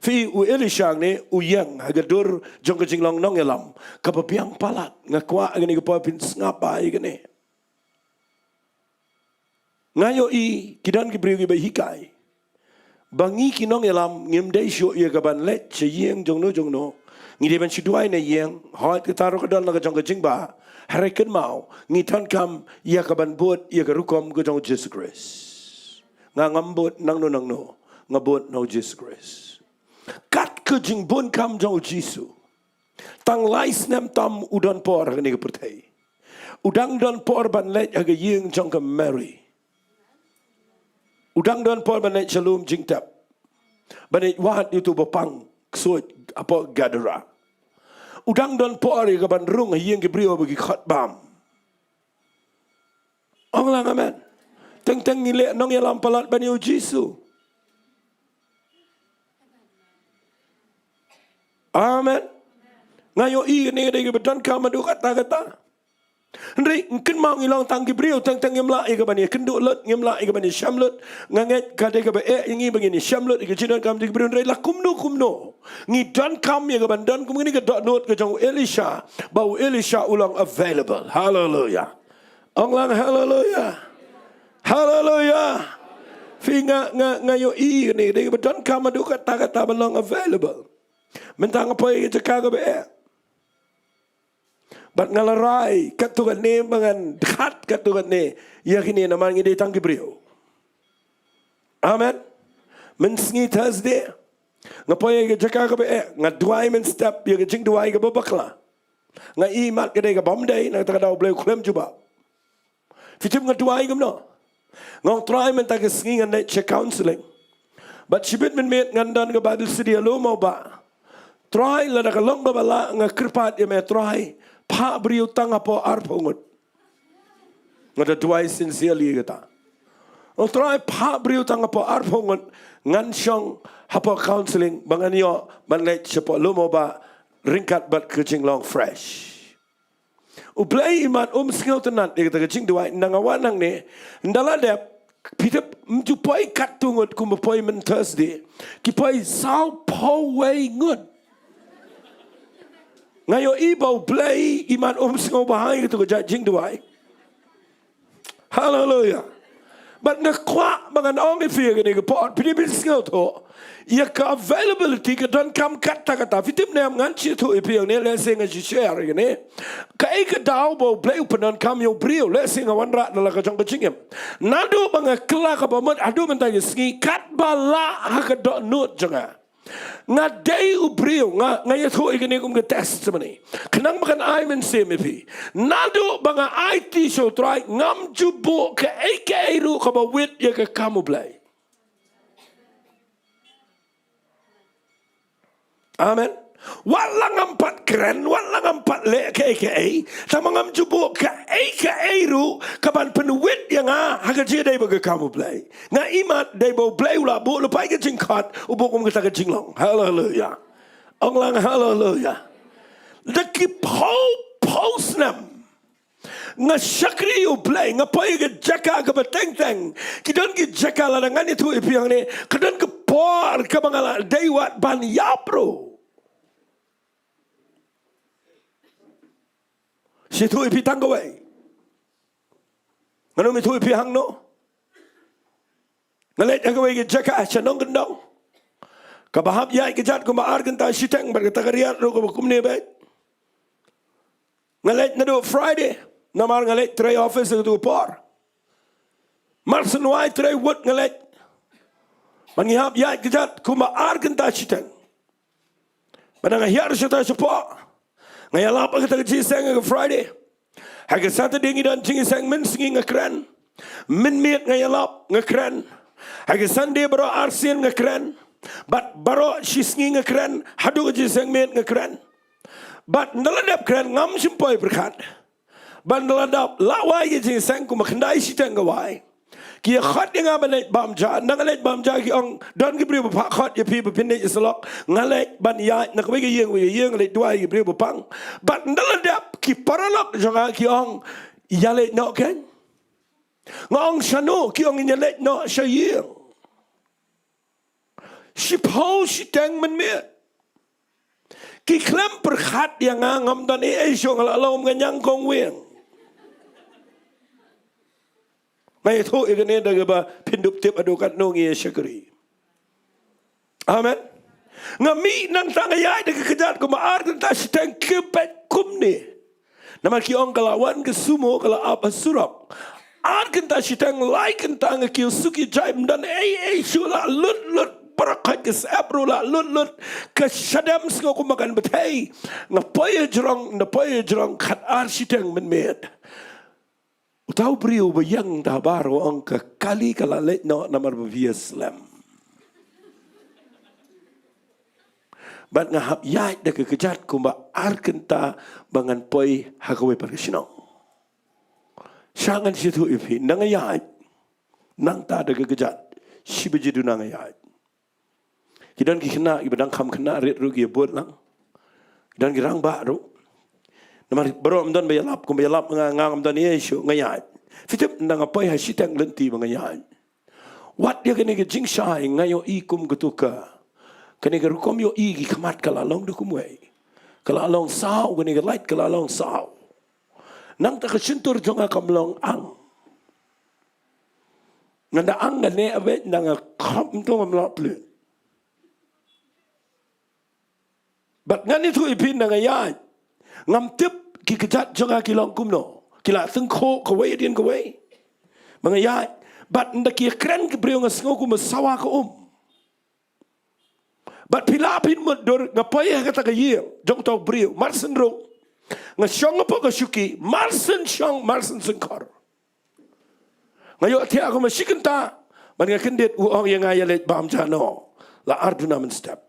Phi, u Elisha ne u ïeng ha ka dur jong ka jinglong nongïalam kaba biang palat. Nga kwah ha kane ka por phin sngap bha ïa kane. Nga ïohi ki don ki briew kiba hikai ba ngi ki nongïalam ngim dei shuh ïa kaban leit sha ïing jongno jongno. Ngi dei ban shu duwai na ïing, hooid kata ruh ka don la ka jong ka jingbha. Hynrei kynmaw, ngi donkam ïa kaban bud ïa ka rukom ka jong u Jisu Khrist. Nga ngam bud nangno nangno, nga bud na u Jisu Khrist. Kat ka jingbun kam jong u Jisu, tang lai snem tam u don por ha kane ka pyrthei. U dang don por ban leit ha ka ïing jong ka Mary. U dang don por ban leit sha lum jingtep, ban leit wad ïa uto uba pang ksuid hapoh Gadara. U dang don por ïa kaban rung ha ïing ki briew ba ki khot bam. Ong lang amen. Teng teng ngi leh nongïalam palat ban ïa u Jisu. Amen. Nga ïohi kane ka dei kaba donkam haduh katta katta. Hynrei kynmaw, ngi long tang ki briew, teng teng ngim lah ïa kaban ïakynduh lut, ngim lah ïa kaban ïashem lut. Nga ngeit ka dei kaba eh ïa ngi ba ngin ïashem lut ïa ka jingdonkam jong ki briew, hynrei la kumno kumno ngi donkam ïa kaban don kum kane ka dohnud ka jong u Elisha, ba u Elisha u long available. Haleluia. Ong lang haleluia. Haleluia. Phi, nga, nga, nga ïohi kane ka dei kaba donkam haduh katta katta ban long available. Mynta nga poi ha ka jaka kaba eh. Bad nga la rai katto katne ba ngan khat katto katne ïa kine namar ngi dei tang ki briew. Amen. Mynsngi Thursday nga poi ha ka jaka kaba eh, nga duwai mynstep ïa ka jingduwai kaba bakla. Nga i mat ka dei kaba ym dei, na kata ka daw U Blei u khlem jubab. Phi tip nga duwai kumno? Nga ong, Trai, mynta ka sngi ngan leit sha counseling. Bad shibit mynmiet ngan don ka Bible study ha lum, mo ba, Trai, lada ka long kaba lah, nga kyrpad ïa me, Trai, phah briew tang hapoh arphew ngut. Nga da duwai sincerely kata. Ong, Trai, phah briew tang hapoh arphew ngut, ngan shong hapoh counseling ba ngan ïoh ban leit shapoh lum, mo ba, ryngkat bad ka jinglong fresh. U Blei imat um sngewtynnat ïa kata ka jingduwai. Nang, nga wan hangne, ynda la dep, phi tip, ym ju poi katto ngut kumba poi myn Thursday, ki poi sawphew wei ngut. Nga ïohi ba U Blei imat um sngewbha ïa kata ka jingduwai. Haleluia. Bad nga kwah ba ngan ong ïa phi ha kane ka por, phi dei ban sngewthuh ïa ka availability ka donkam katta katta. Phi tip ne em, ngan shu ïathuh ïa phi hangne, lehse ngan shu share ïa kane. Kaei ka daw ba U Blei u pyndonkam ïa u briew, lehse nga wanrah na la ka jong ka jingim. Naduh ba nga kylla kaba mut haduh mynta ka sngi, katba lah ha ka dohnud jong nga, nga dei u briew, nga, nga ïathuh ïa kane kum ka testimony, khnang ba kan ai mynsiem ïa phi. Naduh ba nga aiti sha U Trai, ngam ju buh kaei kaei ruh kaba wit ïa ka kam U Blei. Amen. Wat la ngam pat kren, wat la ngam pat leh kaei kaei, tangba ngam ju buh kaei kaei ruh kaban pynwit ïa nga ha ka jingïadei bad ka kam U Blei. Nga imat dei ba U Blei u la buh lypa ïa ka jingkhot, u buh kum kata ka jinglong. Haleluia. Ong lang haleluia. Da ki phew phew snem nga shakri ïa U Blei, nga poi ha ka jaka kaba teng teng. Ki don ki jaka, lada ngan ïathuh ïa phi hangne, ka don ka por kaba nga la dei wat ban ïap ruh. Shu ïathuh ïa phi tang kawei. Ngan ym ïathuh ïa phi hangno. Nga leit ha kawei ka jaka sha nongkyndong, kaba hap ïaid kjat kumba ar kynta shiteng, bad kata ka riat ruh kaba kumne beit. Nga leit naduh Friday, namar nga leit trei office ha kato ka por. Mar shen wai trei wut nga leit. Bad ngi hap ïaid kjat kumba ar kynta shiteng. Bad nga hiar shata shapoh, nga ïalap ha kata ka jingïaseng ha ka Friday. Ha ka Saturday ngi don jingïaseng mynsngi, nga kren. Mynmiet nga ïalap, nga kren. Ha ka Sunday baroh arsien nga kren. Bad baroh shisngi nga kren. Haduh ka jingïaseng miet nga kren. Bad ynda la dep kren ngam shym poi pyrkhat. Bad ynda la dep lah wai ka jingïaseng kumba khyndai shiteng ka wai, ki ïa khot ïa nga ban leit bam ja. Ynda nga leit bam ja ki ong, don ki briew ba phah khot ïa phi ba phin leit ïasyllok. Nga leit ban ïaid na kawei ka ïing kawei ka ïing, nga leit duwai ïa ki briew ba pang. Bad ynda la dep ki paralok jong nga ki ong, ïa leit noh kein? Nga ong, shano? Ki ong, ïa leit noh sha ïing. Shiphew shiteng mynmiet. Ki khlem pyrkhat ïa nga, ngam don ei ei shuh, nga la long nga ñiangkong weng. Nga ïathuh ïa kane da kaba phin dup tip haduh katno ngi ïa shakri. Amen. Nga mih nangta nga ïaid da ka kjat kumba ar kynta shiteng ki beit kumne. Namar ki ong ka la wan ka sumo ka la ap ha surok. Ar kynta shiteng lai kynta nga kiew suki jai, ym don ei ei shuh, la lut lut baroh, ka sep ruh la lut lut. Ka shadem sngew kumba kan bthei. Nga poi ha jrong, nga poi ha jrong khatar shiteng mynmiet. Uta u briew ba ïeng da habar u ong ka kali ka la leit noh namar ba phi ïa slem. Bad nga hap ïaid da ka kjat kumba ar kynta ba ngan poi ha kawei pat ka shnong. Sha ngan shu ïathuh ïa phi, nang ïaid nangta da ka kjat, shi baje duna nga ïaid. Ki don ki khynnah kiba dang kham khynnah rit ruh ki ïa bud lang. Ki don ki rangbah ruh. Namar baroh ym don ba ïalap, kumba ïalap nga, nga ngam don ei ei shuh, nga ïaid. Phi tip, nda nga poi ha shiteng lynti ba nga ïaid. Wat ïa kane ka jingshai nga ïohi kum katu ka, kane ka rukom ïohi ki khmat ka la long da kumwei. Ka la long saw, kane ka lait ka la long saw. Nangta ka shyntur jong nga kam long ang. Ngan da ang kane abet nda nga khop ym tang ngam lah plie. Bad ngan ïathuh ïa phi, nda nga ïaid, ngam tip ki kjat jong nga ki long kumno. Ki la tyngkhuh kawei hadien kawei ba nga ïaid. Bad nda ki ïakren ki briew nga sngew kumba sawa ka um. Bad phi lah phin mutdur, nga poi ha kata ka ïing jong uta u briew, marsien ruh nga shong hapoh ka shuki, marsien shong marsien syngkor. Nga ïohthiah kumba shi kynta, bad nga kyndit, u ong ïa nga, ïaleit bam ja noh, la ar duna mynstep.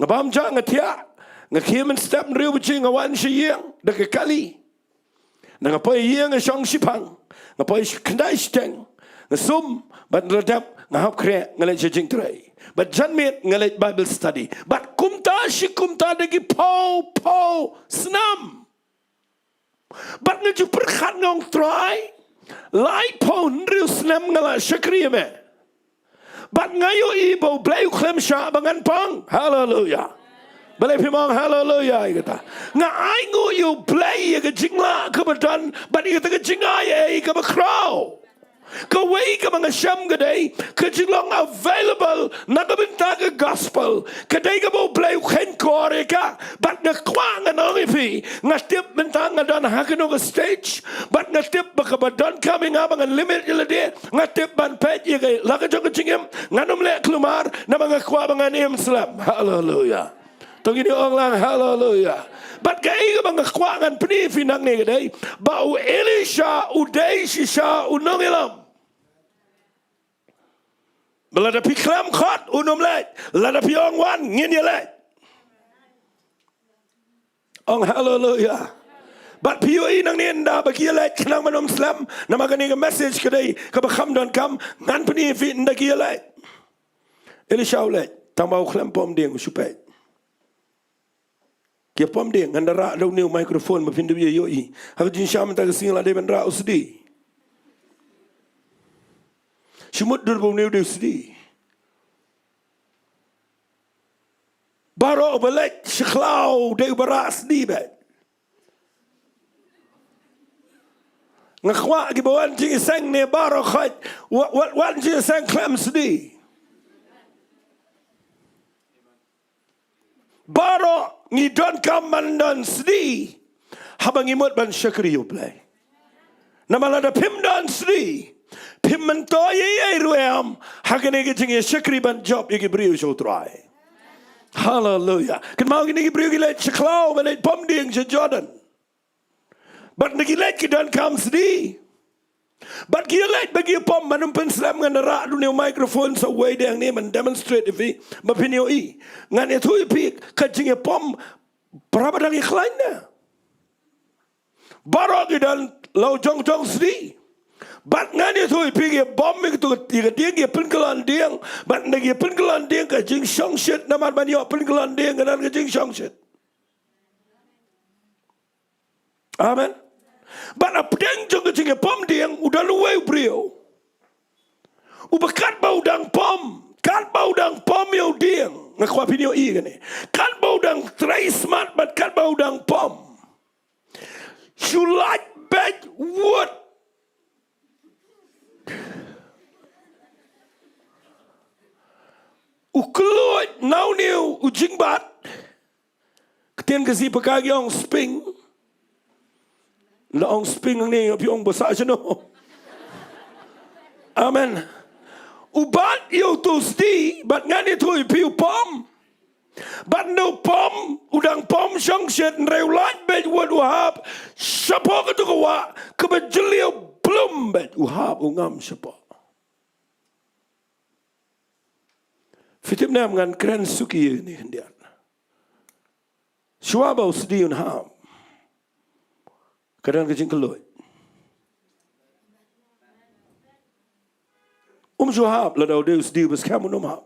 Nga bam ja, nga thiah, nga khie mynstep hynriew baje nga wan sha ïing da ka kali. Nda nga poi ïing nga shong shiphang, nga poi shi khyndai shiteng, nga sum, bad nda la dep nga hap khreh nga leit sha jingtrei. Bad janmiet nga leit Bible study. Bad kumta shi kumta da ki phew phew snem. Bad nga ju pyrkhat, nga ong Trai, laiphew hynriew snem nga la shakri ïa me. Bad nga ïohi ba U Blei u khlem shah ba ngan pang. Haleluya. Balei phim ong haleluya ïa kata? Nga ainguh ïa U Blei ïa ka jinglah kaba don bad ïa kata ka jingai ei kaba khraw. Kawei kaba nga shem ka dei ka jinglong available na ka bynta ka gospel. Ka dei kaba U Blei u kheiñ kor ïa ka. Bad nga kwah ngan ong ïa phi, nga tip mynta nga don ha kano ka stage. Bad nga tip ba kaba donkam ïa nga ba ngan limit ïa lade. Nga tip ban peit ïa ka la ka jong ka jingim, ngan ym leh khlumar namar nga kwah ba ngan im slem. Haleluya. To ngin ong lang haleluya. Bad kaei kaba nga kwah ngan pyni ïa phi nangne ka dei ba u Elisha u dei shisha u nongïalam. Ba lada phi khlem khot un ym leit, lada phi ong wan ngin ïaleit. Ong haleluya. Bad phi ïohi nangne, nda ba ki ïaleit khnang ban ym slem, namar kane ka message ka dei kaba kham donkam, ngan pyni ïa phi nda ki ïaleit. Elisha u leit, tang ba u khlem pom dieng, u shu peit. Ki ïa pom dieng, ngan da rah da une u microphone ba phin da ïohi. Ha ka jingshisha mynta ka sngi la dei ban rah u sdi. Shu mutdur ba une u dei u sdi. Baroh uba leit sha khlaw dei uba rah sdi beit. Nga kwah kiba wan jingïaseng ne baroh khoit, wa-, wa-, wan jingïaseng khlem sdi. Baroh ngi donkam ban don sdi haba ngi mut ban shakri ïa U Blei. Namar lada phim don sdi, phim myntoi ei ei ruh em ha kane ka jingïashakri ban jop ïa ki briew sha U Trai. Haleluya. Kynmaw kine ki briew ki leit sha khlaw, ba leit pom dieng sha Jordan. Bad nda ki leit ki donkam sdi. Bad ki ïaleit ba ki ïa pom, ban ym pynslem ngan da rah da une u microphone sa uwei de hangne ban demonstrate ïa phi ba phin ïohi. Ngan ïathuh ïa phi ka jingïapom para ba dang ïakhlaiñ na. Baroh ki don la u jong jong sdi. Bad ngan ïathuh ïa phi ki ïa bom ïa ka tu ïa ka dieng, ki ïa pynkyllon dieng. Bad nda ki ïa pynkyllon dieng ka jingshongshit, namar ban ïoh pynkyllon dieng ka don ka jingshongshit. Amen. Bad hapdeng jong ka jingïapom dieng u don uwei u briew uba katba u dang pom, katba u dang u dieng, nga kwah phin ïohi kane. Katba u dang trei smat bad katba u dang pom, shu lait beit wut. U kylluid na une u jingbat. Ktien Khasi paka ki ong spring. La ong spring ne, phi ong ba sah shano. Amen. U bat ïa uto u sdi, bad ngan ïathuh ïa phi u pom. Bad ynda u pom, u dang pom shong shet, hynrei u lait beit wut, u hap shapoh kato ka wah kaba jylliew blum beit, u hap, u ngam shapoh. Phi tip ne em, ngan kren suki ïa kane khyndiat. Shuwa ba u sdi un hap, ka don ka jingkylluid. Um shu hap, lada u dei u sdi uba skhem un ym hap.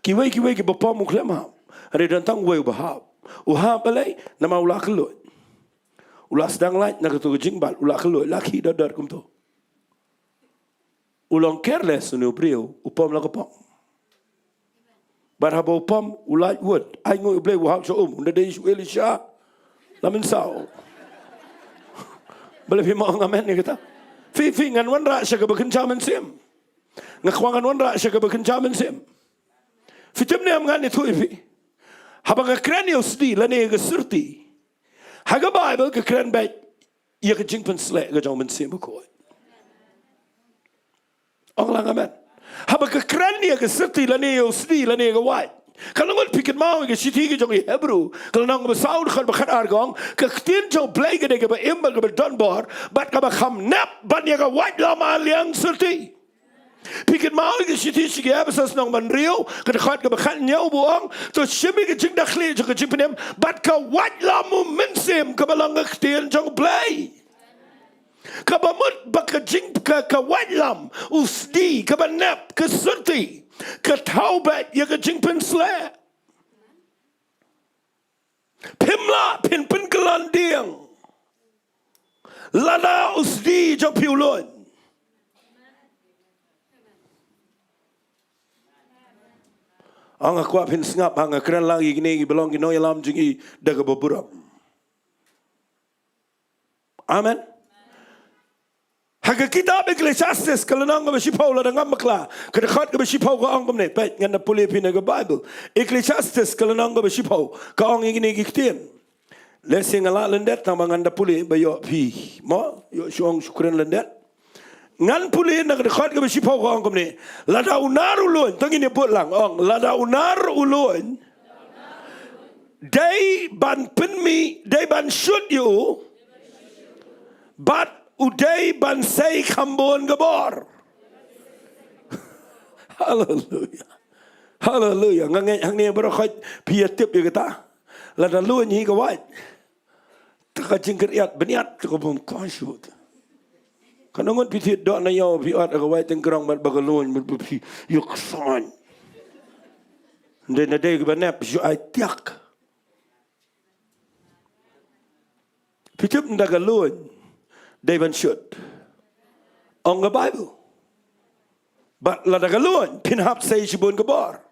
Kiwei kiwei kiba pom u khlem hap. Hynrei don tang uwei uba hap. U hap balei? Namar u la kylluid. U la sdang lait na kato ka jingbat, u la kylluid, la khih dot dot kumto. U long careless une u briew, u pom la ka pom. Bad haba u pom, u lait wut, ai nguh ïa U Blei, u hap sha um, ynda dei shu Elisha. La mynsaw. Balei phim ong amen ïa kata? Phi, phi, ngan wanrah sha kaba kynja mynsiem. Nga kwah ngan wanrah sha kaba kynja mynsiem. Phi tip ne em, ngan ïathuh ïa phi. Haba nga kren ïa u sdi lane ïa ka syrti, ha ka Baibl ka kren beit ïa ka jingpynsleh ka jong u Mynsiem Bakhuid. Ong lang amen. Haba ka kren ïa ka syrti lane ïa u sdi lane ïa ka wait, ka la ngut, phi kynmaw ïa ka shithi ka jong ki Hebru, ka lynnong ba saw, dkhot ba khatar, ka ong, ka ktien jong U Blei ka dei kaba im bad kaba don bor bad kaba kham nep ban ïa ka waitlam ha liang syrti. Phi kynmaw ïa ka shithi sha ki Ephesus lynnong ba hynriew, ka dkhot kaba khathynñiew, ba ong, to shim ïa ka jingdakhlieh jong ka jingpynim bad ka waitlam u Mynsiem kaba long ka ktien jong U Blei. Kaba mut ba ka jing, ka, ka waitlam u sdi kaba nep, ka syrti, ka thaw beit ïa ka jingpynsleh. Phim lah phin pynkylla dieng lada u sdi jong phi u luid. Nga kwah phin sngap, nga kren lang ïa kine kiba long ki nongïalam jong ngi da kaba burom. Amen. Ha ka kitab Ecclesiastes ka lynnong kaba shiphew, lada ngam bakla, ka dkhot kaba shiphew ka ong kumne, peit, ngan da pule ïa phi na ka Baibl. Ecclesiastes ka lynnong kaba shiphew ka ong ïa kine ki ktien. Lehse nga lah lyndet tang ba ngan da pule ba ïoh phi. Mo, ïoh shu ong shu kren lyndet. Ngan pule na ka dkhot kaba shiphew ka ong kumne. Lada u nar u luid, to ngin ïa bud lang, ong, lada u nar u luid, dei ban pynmih, dei ban shut ïa u, bad u dei ban sei kham bun ka bor. Haleluia. Haleluia. Nga ngeit hangne baroh khoit phi ïa tip ïa kata. Lada luid hi ka wait, te ka jingkyrïat bniat te ka bym kwah shuh. Ka nongut phi thied doh na ïew, phi ot ha ka wait teng krong bad ba ka luid, bad phi ïa ksain. Dei na dei kiba nep shu ai tiak. Phi tip, ynda ka luid dei ban shut, ong ka Baibl. Bad lada ka luid phin hap sei shibun ka bor.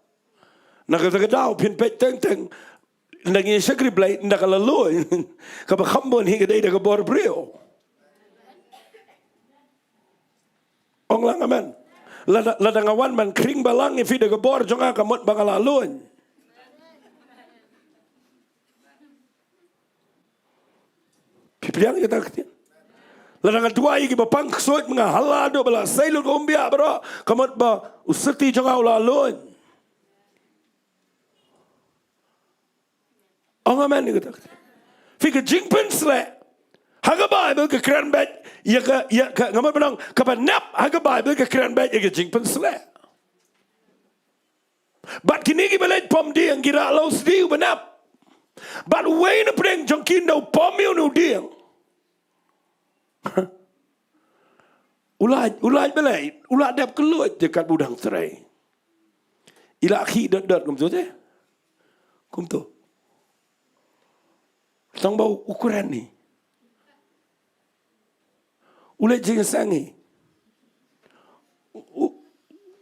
Na kata ka daw phin peit teng teng, ynda ngi shakri Blei, ynda ka la luid, kaba kham bun hi ka dei da ka bor briew. Ong lang amen. Lada, lada nga wan ban khring balang ïa phi da ka bor jong nga, ka mut ba nga la luid. Phi pdiang ïa kata ka ktien? Lada nga duwai ïa kiba pang ksuid, ma nga hala haduh ba la sei lut ka umbiah baroh, ka mut ba u syrti jong nga u la luid. Ong amen ïa kata ka ktien. Phi, ka jingpynsleh ha ka Baibl ka kren beit ïa ka, ïa ka, nga mut ban ong, kaba nep ha ka Baibl ka kren beit ïa ka jingpynsleh. Bad kine kiba leit pom dieng ki rah la u sdi uba nep. Bad uwei na pdeng jong ki, ynda u pom ïa une u dieng, u la, u la balei? U la dep kylluid te katba u dang trei. I la khih dot dot kumto te. Kumto. Tang ba u kren hi. U leit jingïaseng hi. U, u,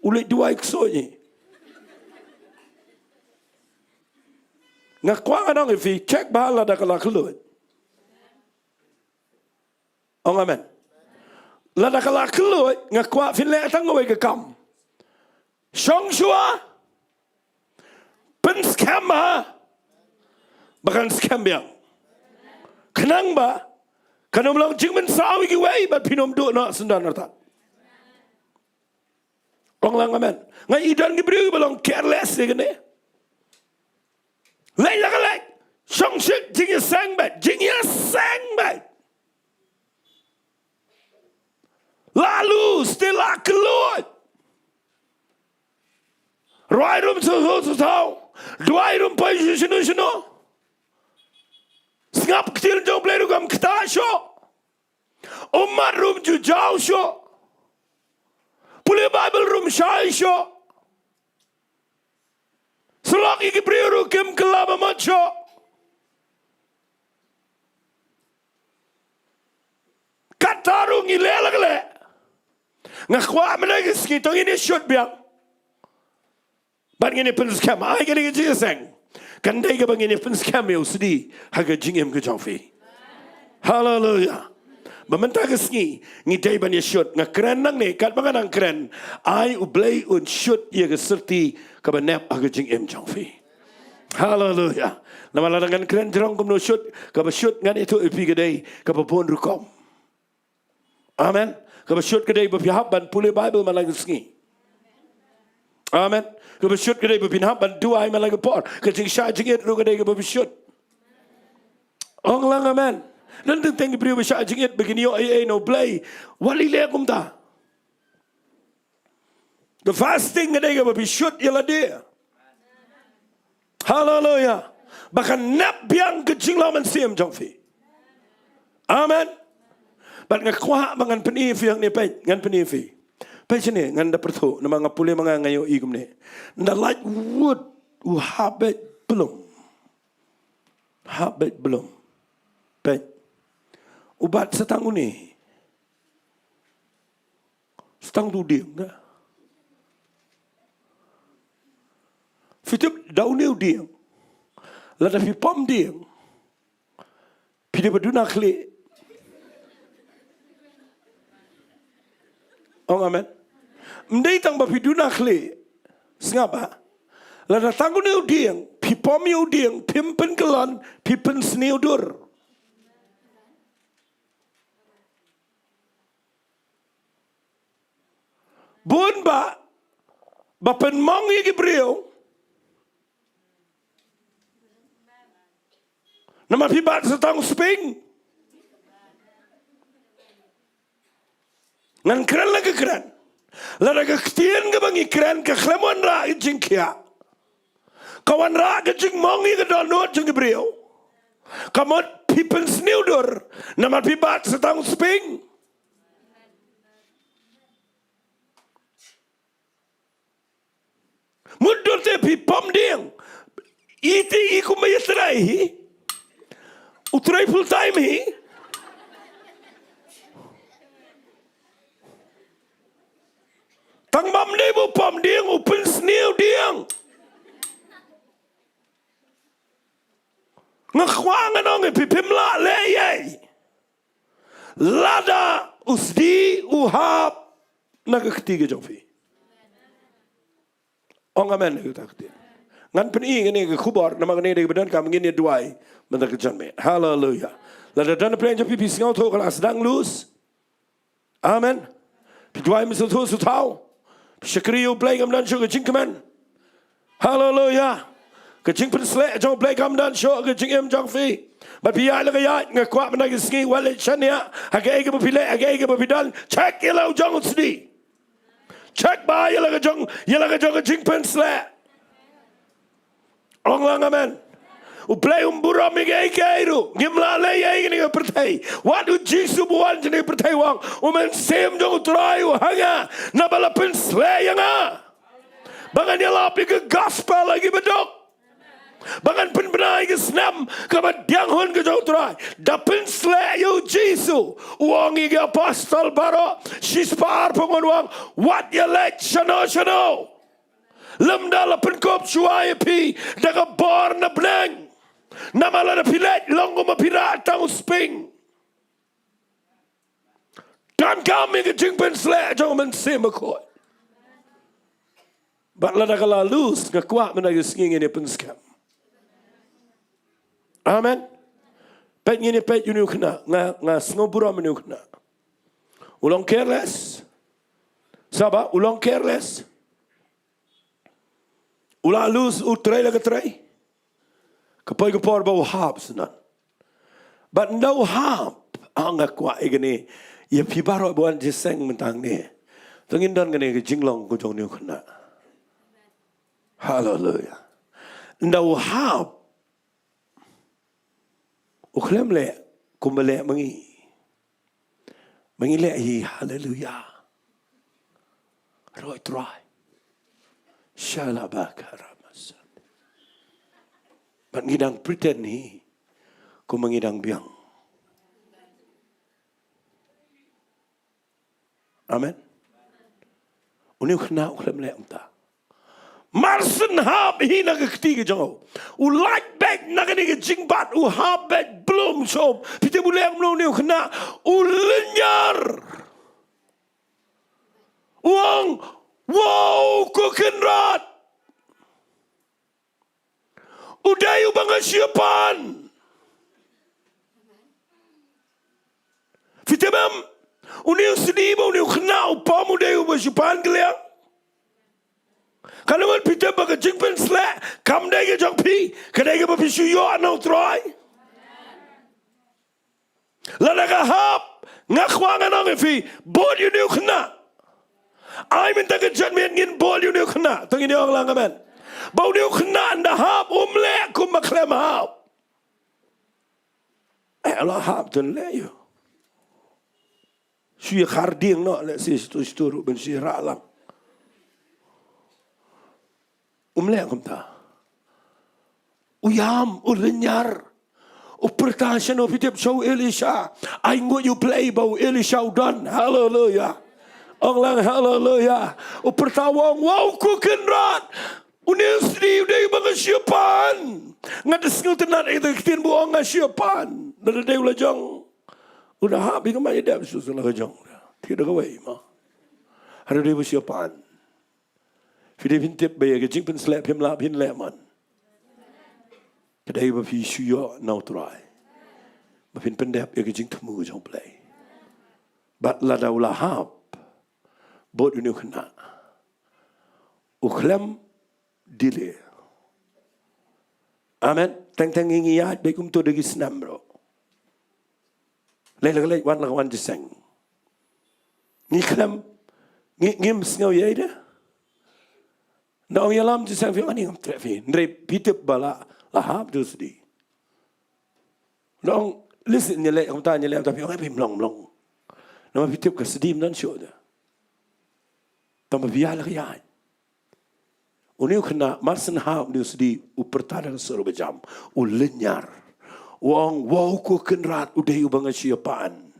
u leit duwai ksuid hi. Nga kwah ngan ong ïa phi, check bha lada ka la kylluid. Ong amen. Lada ka la kylluid, nga kwah phin leh tang kawei ka kam. Shong shuwa. Pynskhem bha. Ba kan skhem biang. Khnang ba kan ym long jingmynsaw ïa kiwei bad phin ym duh noh syndon artat. Ong lang amen. Nga i don ki briew ba long careless ïa kane. Leit la ka leit. Shong shit jingïaseng bad, jingïaseng bad. La lus te la kylluid. Rwai ruh ym sngewthuh sngewthaw. Duwai ruh ym poi shuh shano shano. Sngap ktien jong U Blei ruh kam ktah shuh. Ummat ruh ym ju jaw shuh. Pule Baibl ruh ym shai shuh. Syllok ïa ki briew ruh kim kylla ba mut shuh. Kata ruh ngi leh la ka leh. Nga kwah mynta ka sngi to ngin ïa shut biang. Bad ngin ïa pynskhem, ai kane ka jingïaseng kan dei kaba ngin ïa pynskhem ïa u sdie ha ka jingim ka jong phi. Haleluya. Ba mynta ka sngi ngi dei ban ïa shut, nga kren nangne katba nga nang kren, ai U Blei un shut ïa ka syrti kaba nep ha ka jingim jong phi. Haleluya. Namar lada ngan kren jrong kumno shut, kaba shut ngan ïathuh ïa phi ka dei kaba bun rukom. Amen. Kaba shut ka dei ba phi hap ban pule Baibl man la ka sngi. Amen. Kaba shut ka dei ba phin hap ban duwai man la ka por. Ka jingshah jingit ruh ka dei kaba phi shut. Ong lang amen. Don teng teng ki briew ba shah jingit ba kin ïoh ei ei na U Blei. Wat lei leh kumta. Ka fasting ka dei kaba phi shut ïa lade. Haleluya. Ba kan nep biang ka jinglong mynsiem jong phi. Amen. Bad nga kwah ba ngan pyni phi hangne, peit, ngan pyni phi. Peit shane, ngan da pyrthuh namar nga pule ma nga nga ïohi kumne. Nda lait wut u Habet Blum. Habet Blum. Peit. U bat sa tang une. Sa tang tu dieng ka. Phi tip da une u dieng. Lada phi pom dieng, phi dei ba duna khlieh. Ong amen. Ym dei tang ba phi duna khlieh. Sngap ba lada tang une u dieng, phi pom ïa u dieng, phim pynkyllon, phi pynsniew dur. Bun ba ba pynmong ïa ki briew. Namar phi bat sa tang sping. Ngan kren la ka kren. Lada ka ktien kaba ngi kren ka khlem wanrah ka jingkhiah, ka wanrah ka jingmong ïa ka dohnud jong ki briew, ka mut phi pynsniew dur namar phi bat sa tang sping. Mut dur te phi pom dieng. Iti i kumba ïa trai hi. U trai full time hi. Tang bam dei bu pom dieng, u pynsniew dieng. Nga kwah ngan ong ïa phi, phim lah leh ei ei lada u sdie u hap na ka kti ka jong phi. Ong amen na ka kti. Ngan pyni kane ka khubor namar kane dei ka ba donkam ngin ïa duwai mynta ka janmiet. Haleluya. Lada don na pdeng jong phi phi sngewthuh ka la sdang lus. Amen. Phi duwai mynsngewthuh sngewthuh. Phi shakri ïa U Blei, kam don shuh ka jingkmen. Haleluya. Ka jingpynsleh jong U Blei kam don shuh ka jingim jong phi. Bad phi ïaid la ka ïaid, nga kwah mynta ka sngi wat leit shaniah ha kaei kaba phi leh, ha kaei kaba phi don. Check ïa la u jong u sdie. Check bha ïa la ka jong, ïa la ka jong ka jingpynsleh. Ong lang amen. U Blei um burom ïa kiei kiei ruh. Ngim lah leh ei ei ha kane ka pyrthei. Wat u Jisu ba wan sha kane ka pyrthei u ong, u Mynsiem jong U Trai u ha nga, naba la pynsleh ïa nga ba ngan ïalap ïa ka gospel ha ki baduk, ba ngan pynbna ïa ka snem kaba diang hun ka jong U Trai. Da pynsleh ïa u Jisu, u ong ïa ki apostol baroh, shispah arphew ngut, u ong, wat ïaleit shano shano. Lymda la pynkup shuwa ïa phi da ka bor na bneng. Namar lada phi leit long kumba phi rah tang u spring. Donkam ïa ka jingpynsleh jong u Mynsiem Bakhuid. Bad lada ka la loose, nga kwah mynta ka sngi ngin ïa pynskhem. Amen. Peit, ngin ïa peit ïa une u khynnah, nga, nga sngew burom ïa une u khynnah. U long careless. Saba, u long careless. U la loose, u trei la ka trei. Ka poi ka por ba u hap shuh noh. Bad ynda u hap, ah, nga kwah ïa kane, ïa phi baroh ba wan jingïaseng mynta hangne, to ngin don kane ka jinglong ka jong une u khynnah. Haleluia. Ynda u hap, u khlem leh kumba leh ma ngi. Ma ngi leh hi, haleluia. Roi Trai. Shalabakaramasat. Bad ngi dang pretend hi kumba ngi dang biang. Amen. Une u khynnah u khlem leh kumta. Mar shen hap hi na ka kti ka jong u, u lait beit na kane ka jingbat, u hap beit, blum shop. Phi tip u leh kumno une u khynnah? U lynñiar. U ong, "Wow, ko Kynrad, u dei uba nga shu pan." Phi tip em? Une u sdie ba une u khynnah u pom u dei uba shu pan kylliang. Ka long, phi tip ba ka jingpynsleh kam dei ka jong phi, ka dei kaba phi shu ïoh na u Trai. Lada ka hap, nga kwah ngan ong ïa phi, bud ïa une u khynnah. Ai mynta ka janmiet ngin bud ïa une u khynnah. To ngin ong lang amen. Ba une u khynnah ynda hap um leh kumba khlem hap. Eh, la hap to leh ïa u. Shu ïa khar dieng noh, lehse shu tu shu tu ruh ban shu ïa rah lang. Um leh kumta. U ïam, u lynñiar. U pyrta shano, phi tip, sha u Elisha. Ai nguid ïa U Blei ba u Elisha u don. Haleluia. Ong lang haleluia. U pyrta, u ong, "Wow, ko Kynrad, une u sdie u dei uba nga shu pan. Nga da sngewtynnat ïa ka ktien ba u ong nga shu pan. Lada dei u la jong, u da hap, phi kam ïa dep shuh shuh la ka jong. Te da kawei mo. Hynrei u dei uba shu pan." Phi dei phin tip ba ïa ka jingpynsleh phim lah phin leh man. Ka dei ba phi shu ïoh na u Trai, ba phin pyndep ïa ka jingthmu ka jong U Blei. Bad lada u la hap, bud ïa une u khynnah. U khlem delay. Amen. Teng teng ngi, ngi ïaid beit kumto da ki snem ruh. Lei la ka leit, wan la ka wan jingïaseng. Ngi khlem, ngi, ngim sngew ïa ïa de. Nda ong ïalam jingïaseng phi, ani ngam treh phi. Hynrei phi tip ba la, la hap u sdie. Nda ong list, ngi leh kumta, ngi leh kumta, phi ong, "Eh, phi mlong, mlong." Namar phi tip ka sdie ym don shuh de. Tang ba phi ïaid la ka ïaid. Une u khynnah, mar shen hap une u sdie, u pyrta da ka sur ba jam, u lynñiar. U ong, "Wow, ko Kynrad, u dei uba nga shu ïa pan."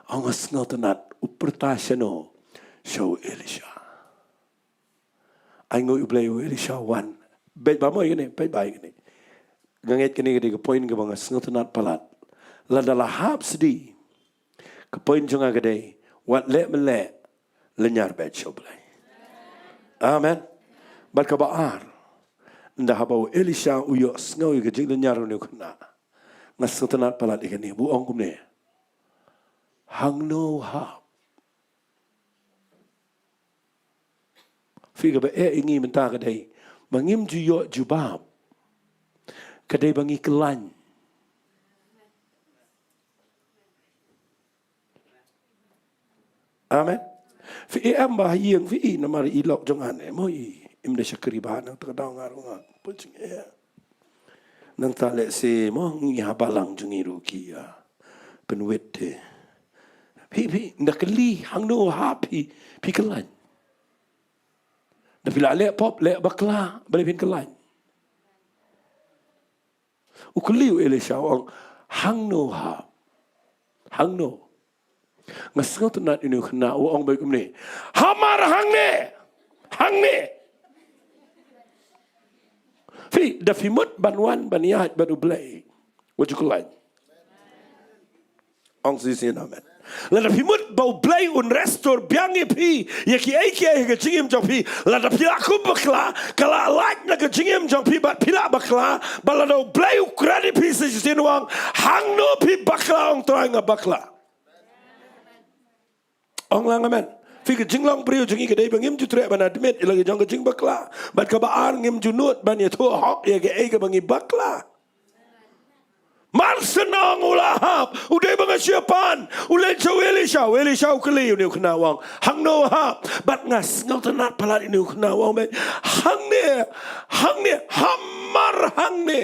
Ong, nga sngewtynnat, u pyrta shano, sha u Elisha. Ai nguid ïa U Blei, u Elisha u wan. Beit ba mo ïa kane, beit ba ïa kane. Nga ngeit kane ka dei ka point kaba nga sngewtynnat palat. Lada la hap sdie, ka point jong nga ka dei, wat leh mynleh, lynñiar beit sha U Blei. Amen. Bad kaba ar, ynda haba u Elisha u ïohsngew ïa ka jinglynñiar une u khynnah, nga sngewtynnat palat ïa kane, u ong kumne, "Hangno hap?" Phi, kaba eh ïa ngi mynta ka dei, ba ngim ju ïoh jubab, ka dei ba ngi kyllain. Amen. Phi i em ba ha ïing phi i namar i lok jong nga ne mo i im da shakri ba nangta ka daw nga ruh nga pynjing eh. Nangta lehse mo ngi ha balang jong ngi ruh ki ïa pynwit te. Phi, phi, nda kylli hangno hap phi, phi kyllain. Da phi la leh pop, leh bakla, balei phin kyllain? U kylli u Elisha u ong, "Hangno hap? Hangno?" Nga sngewtynnat ïa une u khynnah u ong beit kumne, "Hamar hangne! Hangne!" Phi, da phi mut ban wan ban ïaid bad U Blei, wat ju khlaiñ. Ong shisien amen. Lada phi mut ba U Blei un restore biang ïa phi, ïa kiei kiei ha ka jingim jong phi, lada phi la kum bakla, ka la lait na ka jingim jong phi bad phi la bakla, bad lada U Blei u kren ïa phi shisien, u ong, hangno phi bakla, ong Trai nga bakla. Ong lang amen. Phi, ka jinglong briew jong ngi ka dei ba ngim ju treh ban admit ïa la ka jong ka jingbakla. Bad kaba ar, ngim ju nud ban ïathuh hok ïa kaei kaba ngi bakla. Mar shen ong u la hap, u dei ba nga shu pan, u leit sha u Elisha, u Elisha u kylli une u khynnah, u ong, hangno hap? Bad nga sngewtynnat palat ïa une u khynnah, u ong beit, hangne, hangne, hamar hangne.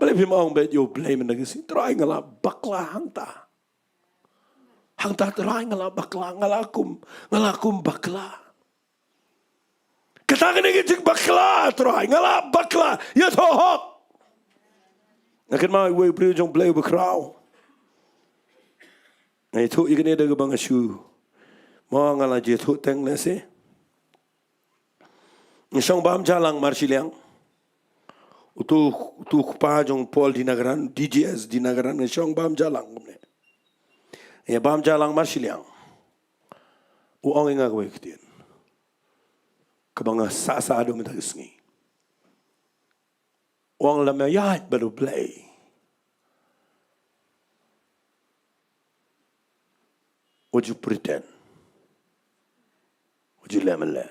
Balei phim ong beit ïa U Blei mynta ka sngi, Trai nga la bakla hangta. Hangta Trai nga la bakla, nga la kum, nga la kum bakla. Kata kane ka jingbakla Trai, nga la bakla, ïathuh hok. Nga kynmaw ïa uwei u briew jong U Blei uba khraw. Nga ïathuh ïa kane da kaba nga shu, mo nga la ju ïathuh teng lehse. Nga shong bam jalang marshiliang. Utu, utu u kpa jong Paul Dinagaran, D J S Dinagaran, nga shong bam jalang kumne. Ïa bam jalang marshiliang. U ong ïa nga kawei ka ktien kaba nga sah sah haduh mynta ka sngi. U ong lada me ïaid bad U Blei, wat ju pretend. Wat ju leh mynleh.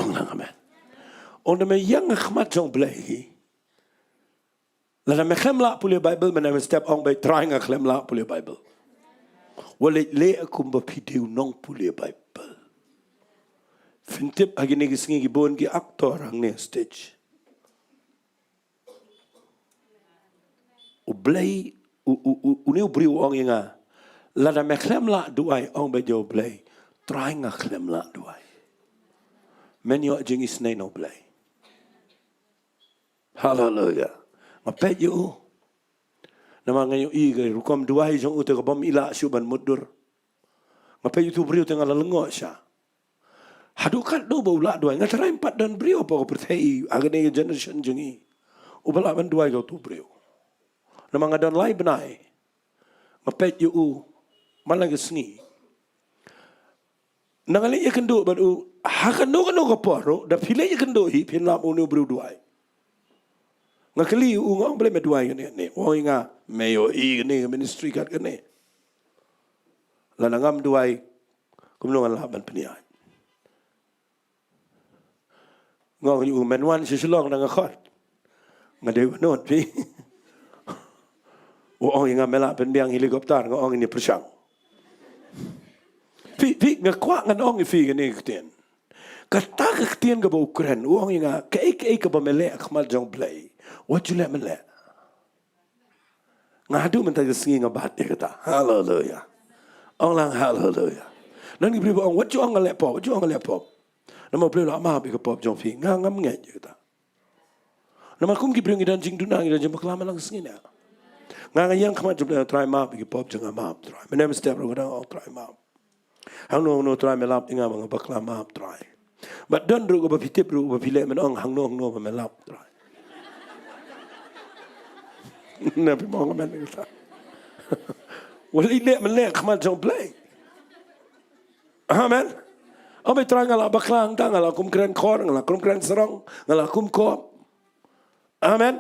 Ong lang amen. Ong lada me ïeng ha khmat jong U Blei, lada me khlem lah pule Baibl, mynne mynstep ong beit, Trai nga khlem lah pule Baibl. Wat leh leh kumba phi dei u nongpule Baibl. Phin tip ha kine ki sngi ki bun ki actor hangne stage. U Blei, u, u, u, une u briew u ong ïa nga, lada me khlem lah duwai, ong beit ïa U Blei, Trai nga khlem lah duwai. Men ïoh jingisynei na U Blei. Haleluia. Nga peit ïa u. Namar nga ïohi ka rukom duwai jong u te ka bym i lah shuh ban mutdur. Nga peit ïa utu u briew te nga la lyngngoh sha. Haduh katno ba u lah duwai? Nga tharai ym pat don briew hapoh ka pyrthei ha kane ka generation jong ngi uba lah ban duwai kum utu u briew. Namar nga don lai bnai nga peit ïa u man la ka sngi. Na nga leit ïakynduh bad u ha kano kano ka por ruh, da phi leit ïakynduh hi phin lap une u briew duwai. Nga kylli ïa u, nga ong, balei me duwai kane kane? U ong ïa nga, me ïohi kane ka ministry kat kane, lada ngam duwai kumno ngan lah ban pynïaid? Nga ong ïa u, men wan sha Shillong na nga khot. Nga dei ba nud phi. U ong ïa nga, me lah pynbiang helicopter? Nga ong, ïa pyrshang. Phi, phi, nga kwah ngan ong ïa phi kane ka ktien. Kata ka ktien kaba u kren, u ong ïa nga, kaei kaei kaba me leh ha khmat jong U Blei, wat ju leh mynleh. Nga haduh mynta ka sngi nga bat ïa kata. Haleluia. Ong lang haleluia. Don ki briew ba ong, wat ju ong nga leh pop, wat ju ong nga leh pop. Namar U Blei u lah map ïa ka pop jong phi. Nga ngam ngeit ïa kata. Namar kum ki briew ngi don jingduna, ngi don jingbakla man la ka sngi ne. Nga, nga ïeng khmat jong U Blei, Trai map ïa ki pop jong nga, map Trai. Mynne mynstep ruh nga dang ong, Trai map. Hangno hangno Trai me lap ïa nga ba nga bakla, map Trai. Bad don ruh kaba phi tip ruh ba phi leh men ong hangno hangno ba me lap Trai. Na phi mong amen ïa kata. Wat leh men leh ha khmat jong U Blei. Amen. Ong beit, Trai nga la bakla hangta, nga la kum kren khor, nga la kum kren sarong, nga la kum kop. Amen.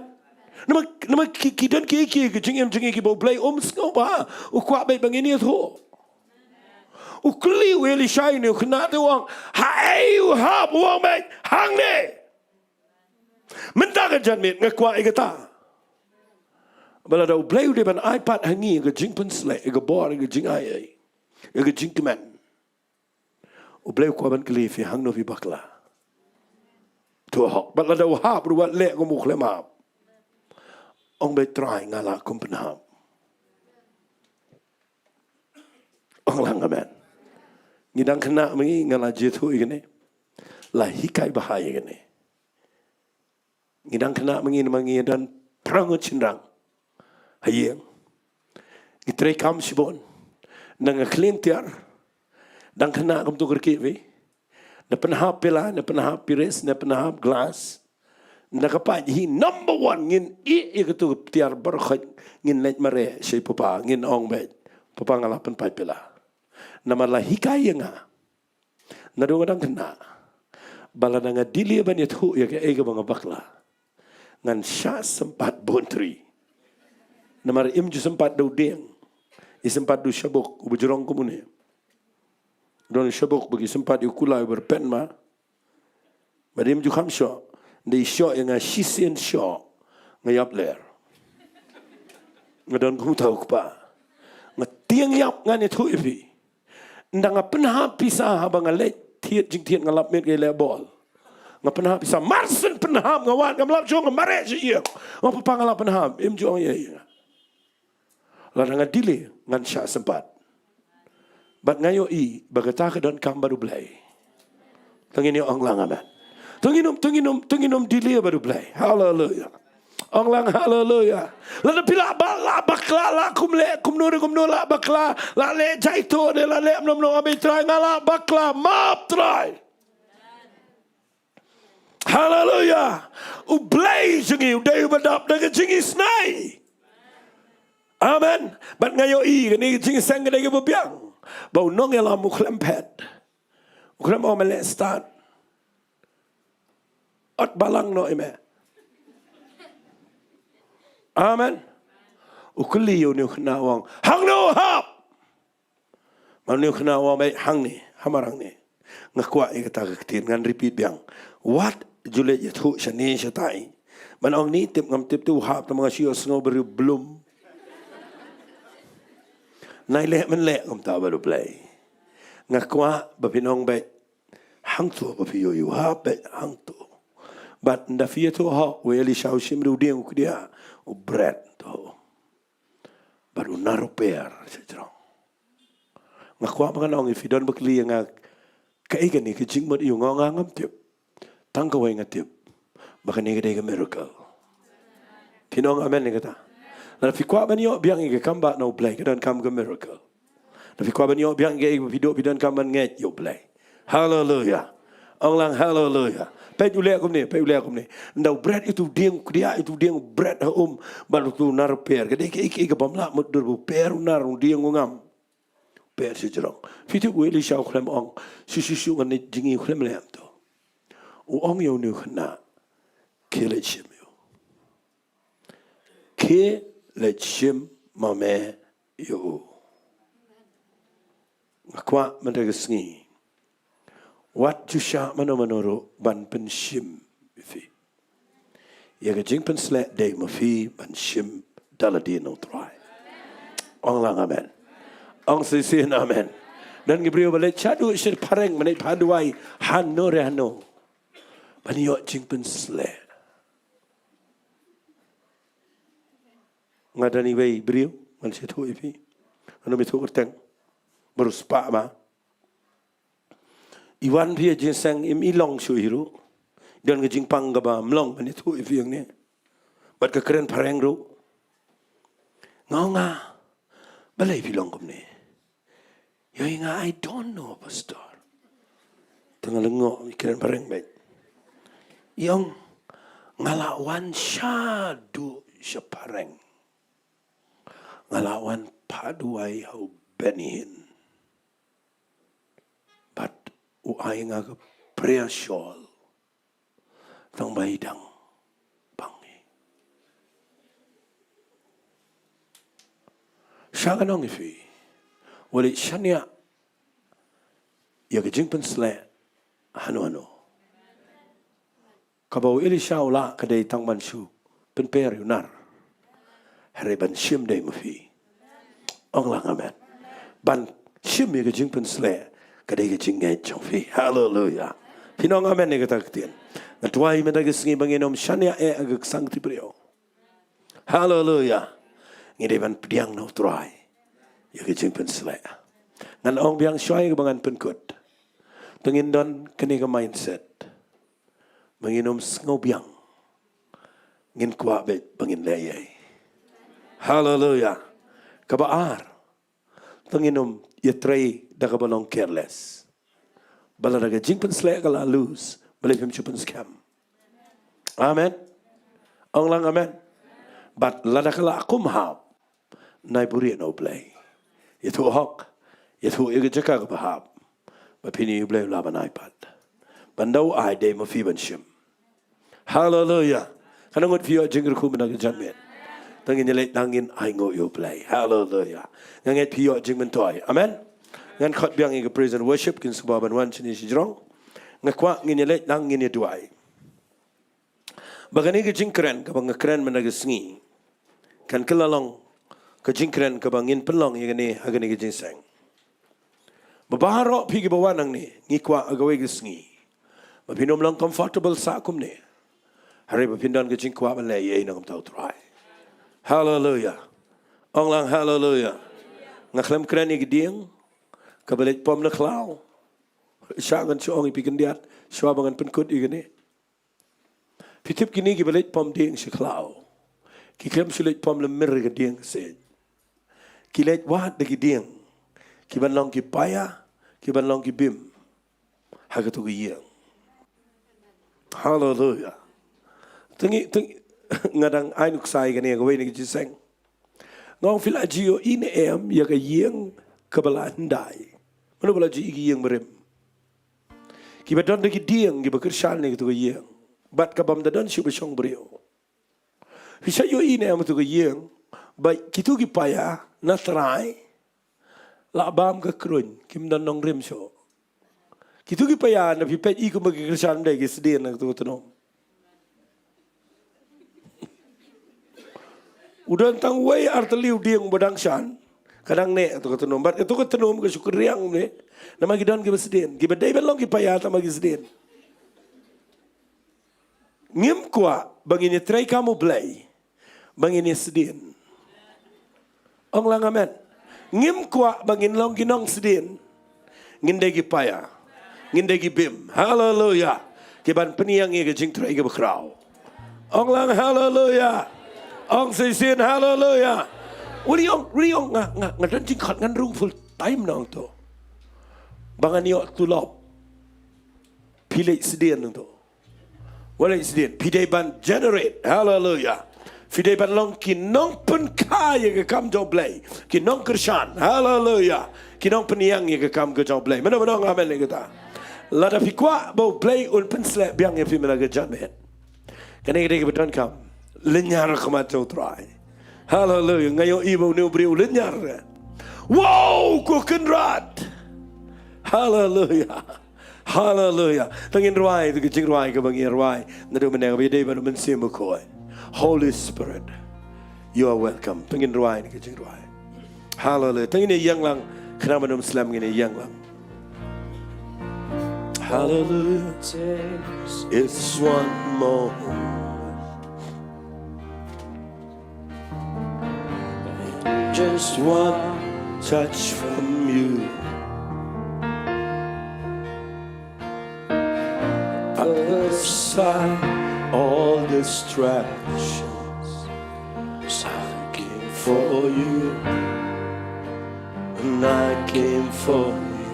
Namar, namar ki, ki don ki, ki, ki jingim jong ngi kiba U Blei um sngewbha, u kwah beit ba ngin ïathuh. U kylli u Elisha ïa une u khynnah te, u ong, haei u hap? U ong beit, hangne. Mynta ka janmiet nga kwah ïa kata, ba lada U Blei u dei ban ai pat ha ngi ïa ka jingpynshlur, ïa ka bor, ïa ka jingai, ïa ka jingkmen, U Blei u kwah ban kylli phi hangno phi bakla. Ïathuh hok. Bad lada u hap ruh, wat leh kum u khlem hap. Ong beit, Trai nga lah kum pynhap. Ong lang amen. Ngi dang khynnah ma ngi, nga la ju ïathuh ïa kane, la hikai bha ïa kane. Ngi dang khynnah ma ngi, namar ngi don prang ngut shynrang ha ïing. Ngi trei kam shibun. Na nga khlem tiar, dang khynnah kumtu kyrkieh phi, Na pynhap pela, na pynhap piris, na pynhap glass. Na ka pait hi number one, ngin ïeh ïa katu ka tiar baroh khoit, ngin leit mareh sha i papa, ngin ong beit, papa nga la pynpait pela. Namar la hikai ïa nga. Naduh nga dang khynnah. Ba lada nga delay ban ïathuh ïa kaei kaba nga bakla, ngan shah sympat bun tri. Namar im ju sympat da u dieng. I sympat da u shabuk, uba jrong kum une. Don shabuk ba ki sympat ïa u kulai uba rpen ma. Bad im ju kham shoh. Nda i shoh ïa nga shisien shoh. Nga ïap ler. Nga don kum uta u kpa. Nga tieng ïap ngan ïathuh ïa phi. Nda nga pynhap pisa haba nga leit thied jingthied, nga lap miet ka ïaleh bol. Nga pynhap pisa, mar shen pynhap nga wad, ngam lap shuh, nga mareh sha ïing. Nga, papa, nga la pynhap. Im ju ong ei ei ïa nga. Lada nga delay ngan shah sympat. Bad nga ïohi ba kata ka donkam bad U Blei. To ngin ïa ong lang amen. To ngin ym, to ngin ym, to ngin ym delay bad U Blei. Haleluya. Ong lang haleluya. Lada phi lah ba, lah bakla, lah kumne kumno re kumno, lah bakla, lah leh jaituh ne, lah leh mano mano, ong beit, Trai, nga lah bakla, map Trai. Haleluya. U Blei jong ngi u dei uba dap da ka jingisynei. Amen. Bad nga ïohi kane ka jingïaseng ka dei kaba biang. Ba u nongïalam u khlem phet. U khlem ong me leh start. Ot balang noh ïa me. Amen. U kylli ïa une u khynnah u ong, hangno hap? Mano u khynnah u ong, beit hangne, hamar hangne. Nga kwah ïa kata ka ktien, ngan repeat biang. Wat ju leit ïathuh shane shatai. Ban ong ni tip ngam tip, te u hap, te ma nga shu ïohsngew briew blum. Nai leh men leh kumta bad U Blei. Nga kwah ba phin ong beit hangto, ba phi ïohi u hap beit hangto. Bad nda phi ïathuh hok, u Elisha u shim ïa u dieng u kdiah, u bret to. Bad u nar u per sha jrong. Nga kwah ba ngan ong ïa phi, don ba kylli ïa nga kaei kane ka jingmut ïa u, nga ong nga ngam tip. Tang kawei nga tip, ba kane ka dei ka miracle. Phin ong amen ïa kata? Lada phi kwah ban ïoh biang ïa ka kam ba na U Blei, ka donkam ka miracle. Lada phi kwah ban ïoh biang ïa kaei ba phi duh, phi donkam ban ngeit ïa U Blei. Haleluya. Ong lang haleluya. Peit u leh kumne, peit u leh kumne. Nda u bret ïa utu u dieng u kdiah, ïa utu u dieng u bret ha um, bad utu u nar u per. Ka dei kaei kaei kabym lah mutdur, u per, u nar, u dieng, u ngam. Per sha jrong. Phi tip u Elisha u khlem ong shu shu shu, ngan leit jngi, u khlem leh kumto. U ong ïa une u khynnah, khie leit shim ïa u. Khie leit shim ma me ïa u. Nga kwah mynta ka sngi, wat ju shah mano mano ruh ban pynshim ïa phi. Ïa ka jingpynsleh dei ma phi ban shim da lade na U Trai. Ong lang amen. Ong shisien amen. Don ki briew ba leit shaduh shaphrang, ba leit phah duwai hano re hano ban ïoh jingpynsleh. Nga don iwei i briew ngan sa ïathuh ïa phi. Ngan ym ïathuh kyrteng. Baroh spah ba i wan phi ïa jingïaseng, im i long shuh hi ruh. Don ka jingpang kaba ym long ban ïathuh ïa phi hangne. Bad ka kren phareng ruh. Nga ong nga, balei phi long kumne? Ïa nga, I don't know, Pastor. Te nga lyngngoh, i kren phareng beit. I ong, nga la wan shaduh shaphrang. Nga la wan phah duwai ha u Benny Hinn. Bad u ai nga ka prayer shawl. Tang ba i dang pang hi. Sha ka nong i phi, wat leit shaniah ïa ka jingpynsleh hano hano. Kaba u Elisha u lah ka dei tang ban shu pynper ïa u nar. Hynrei ban shim dei ma phi. Ong lang amen. Ban shim ïa ka jingpynsleh ka dei ka jingngeit jong phi. Haleluya. Phin ong amen ïa kata ka ktien? Nga duwai mynta ka sngi ba ngin ym shaniah eh ha ka ksangti briew. Haleluya. Ngi dei ban pdiang na U Trai ïa ka jingpynsleh. Ngan ong biang shuwa ïa kaba ngan pynkut. To ngin don kane ka mindset ba ngin ym sngew biang. Ngin kwah beit ba ngin leh ei ei. Haleluya. Kaba ar, to ngin ym ïatrei da kaba long careless. ba lada ka jingpynsleh ka la loose, balei phim shu pynskhem? Amen. Ong lang amen. Bad lada ka la kum hap, nai buhrieh na U Blei. Ïathuh hok, ïathuh ïa ka jaka kaba hap. Ba phin ïohi U Blei u lah ban ai pat. Ban da u ai dei ma phi ban shim. Haleluya. Katno ngut phi ïoh jingkyrkhu mynta ka janmiet? Tang ngin ïaleit lang ngin ainguh ïa U Blei. Haleluya. Nga ngeit phi ïoh jingmyntoi. Amen. Ngan khot biang ïa ka praise and worship kin sngewbha ban wan shane shajrong. Nga kwah ngin ïaleit lang ngin ïaduwai. Ba kane ka jingkren kaba nga kren mynta ka sngi kan kylla long ka jingkren kaba ngin pynlong ïa kane ha kane ka jingseng. Ba baroh phi kiba wan hangne ngi kwah ha kawei ka sngi ba phin ym long comfortable sah kumne. Hynrei ba phin don ka jingkwah ban leh ïa ei na ka bynta U Trai. Haleluya. Ong lang haleluya. Nga khlem kren ïa ka dieng kaba leit pom na khlaw. Sha ngan shu ong ïa phi khyndiat shuwa ba ngan pynkut ïa kane. Phi tip kine kiba leit pom dieng sha khlaw, ki khlem shu leit pom lem mir ka dieng seh. Ki leit wad da ki dieng kiban long ki paia, kiban long ki bim ha kato ka ïing. Haleluya. Tang ngi, tang ngi, nga dang ai nuksa ïa kane ha kawei na ki jingïaseng. Nga ong phi la ju ïohi ne em ïa ka ïing kaba la hyndai? Mano ba la ju ïohi ka ïing barim? Kiba don da ki dieng kiba kyrshan ïa kato ka ïing bad ka bym da don shuh ba shong briew. Phi sa ïohi ne em kato ka ïing ba kito ki paia na trai la bam ka kruiñ, kim don nongrim shuh. Kito ki paia na phi peit i kumba ki kyrshan de ki sdien na kato ka tnum. U don tang wei ar tylli u dieng ba dang shan, ka dang neh kato ka tnum. Bad kato ka tnum ka shu kyrriang ne, namar ki don kiba sdien, kiba dei ban long ki paia tang ba ki sdien. Ngim kwah ba ngin ïatreikam U Blei ba ngin ïasdien. Ong lang amen. Ngim kwah ba ngin long ki nongsdien. Ngin dei ki paia, ngin dei ki bim. Haleluya. Kiban pynïeng ïa ka jingtrei kaba khraw. Ong lang haleluya. Ong shisien haleluya. Uri ong, uri ong nga, nga, nga don jingkhot ngan rung full time na ong to. Ba ngan ïoh tulop. Phi leit sdien nangto. Wat leit sdien, phi dei ban generate. Haleluya. Phi dei ban long ki nongpynkha ïa ka kam jong U Blei, ki nongkyrshan. Haleluya. Ki nongpynïeng ïa ka kam ka jong U Blei. Mano mano ong amen ïa kata? Lada phi kwah ba U Blei un pynsleh biang ïa phi mynta ka janmiet, kane ka dei kaba donkam. Lynñiar ha khmat jong U Trai. Haleluya. Nga ïohi ba une u briew u lynñiar. Wow, ko Kynrad. Haleluya. Haleluya. To ngin rwai, to ka jingrwai kaba ngi rwai naduh mynne, kaba ïadei bad U Mynsiem Bakhuid. Holy Spirit, you are welcome. To ngin rwai, to ka jingrwai. Haleluya. To ngin ïeng lang, khnang ban ym slem ngin ïeng lang. Haleluya. It's one moment. Just one touch from you. I put aside all distractions. I came for you. And I came for you.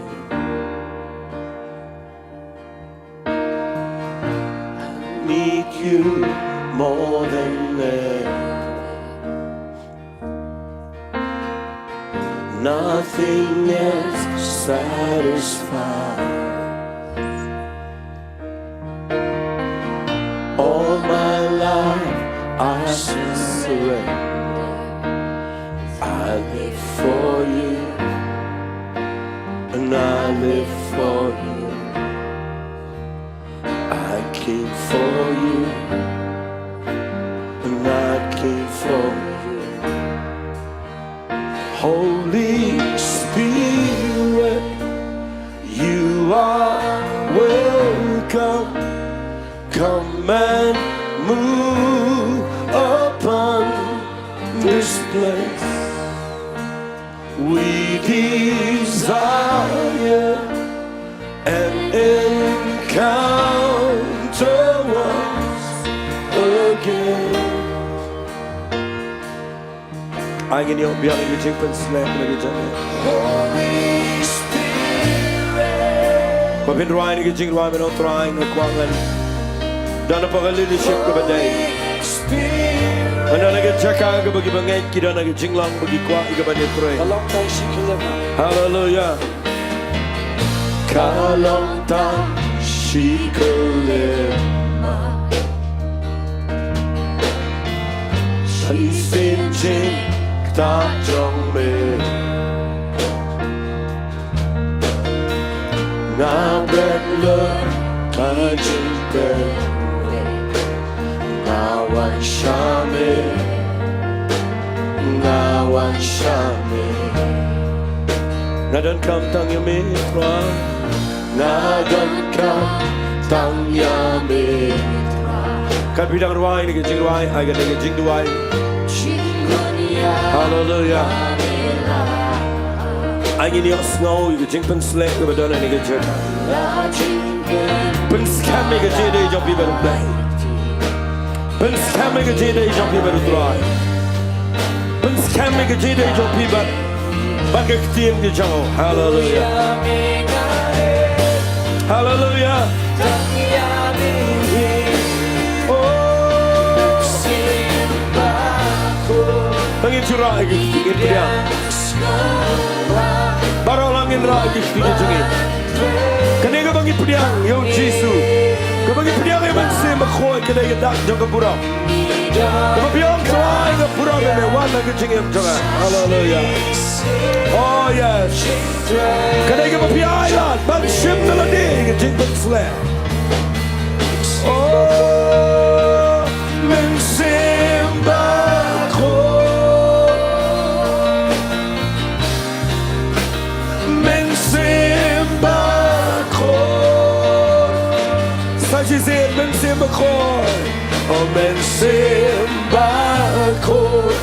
I need you more than ever. Nothing else satisfies. All my life I surrender. I live for you, and I live for you. I came for you, and I came for you. Holy Spirit, you are welcome. Come and move upon this place. We desire an encounter once again. Ai ngin ïoh biang ïa ka jingpynsngew na ka jong. Holy Spirit, Ba phin rwai ïa ka jingrwai mynta, Trai, nga kwah ngan don ha ka leadership kaba dei. Ngan don ha ka jaka kaba ki bangeit ki don ha ka jinglong ba ki kwah ïa ka ban ïatrei. Ka long tang shi khyllipmat. Haleluia. Ka long tang shi khyllipmat. Shisien jingktah jong me. Nga bret lut ka jingkyrmen. Nga wan sha me. Nga wan sha me. Nga donkam tang ïa me, Trai. Nga donkam tang ïa me, Trai. Kan phi dang rwai ïa ka jingrwai, ai ka ïa ka jingduwai. Haleluia. Ai ngin ïohsngew ïa ka jingpynshlur kaba don ha kane ka jaka. Pynskhem ïa ka jingïadei jong phi bad U Blei. Pynskhem ïa ka jingïadei jong phi bad U Trai. Pynskhem ïa ka jingïadei jong phi bad, bad ka ktien ka jong u. Haleluia. Haleluia. Oh. Ngi ju rah ïa ka ktien, ngin pdiang. Baroh lang ngin rah ïa ka ktien jong ngi. Kane kaba ngi pdiang ïa u Jisu. Kaba ngi pdiang ïa u Mynsiem Bakhuid ka dei ka dak jong ka burom. Kaba phi ong, Trai, nga burom ïa me, wan ha ka jingim jong nga. Haleluia. Oh yes. Ka dei kaba phi ailad ban shim da lade ïa ka jingpynshlur. Oh, Mynsiem Bakhuid. Mynsiem Bakhuid. Sa shisien, Mynsiem Bakhuid. Oh, Mynsiem Bakhuid.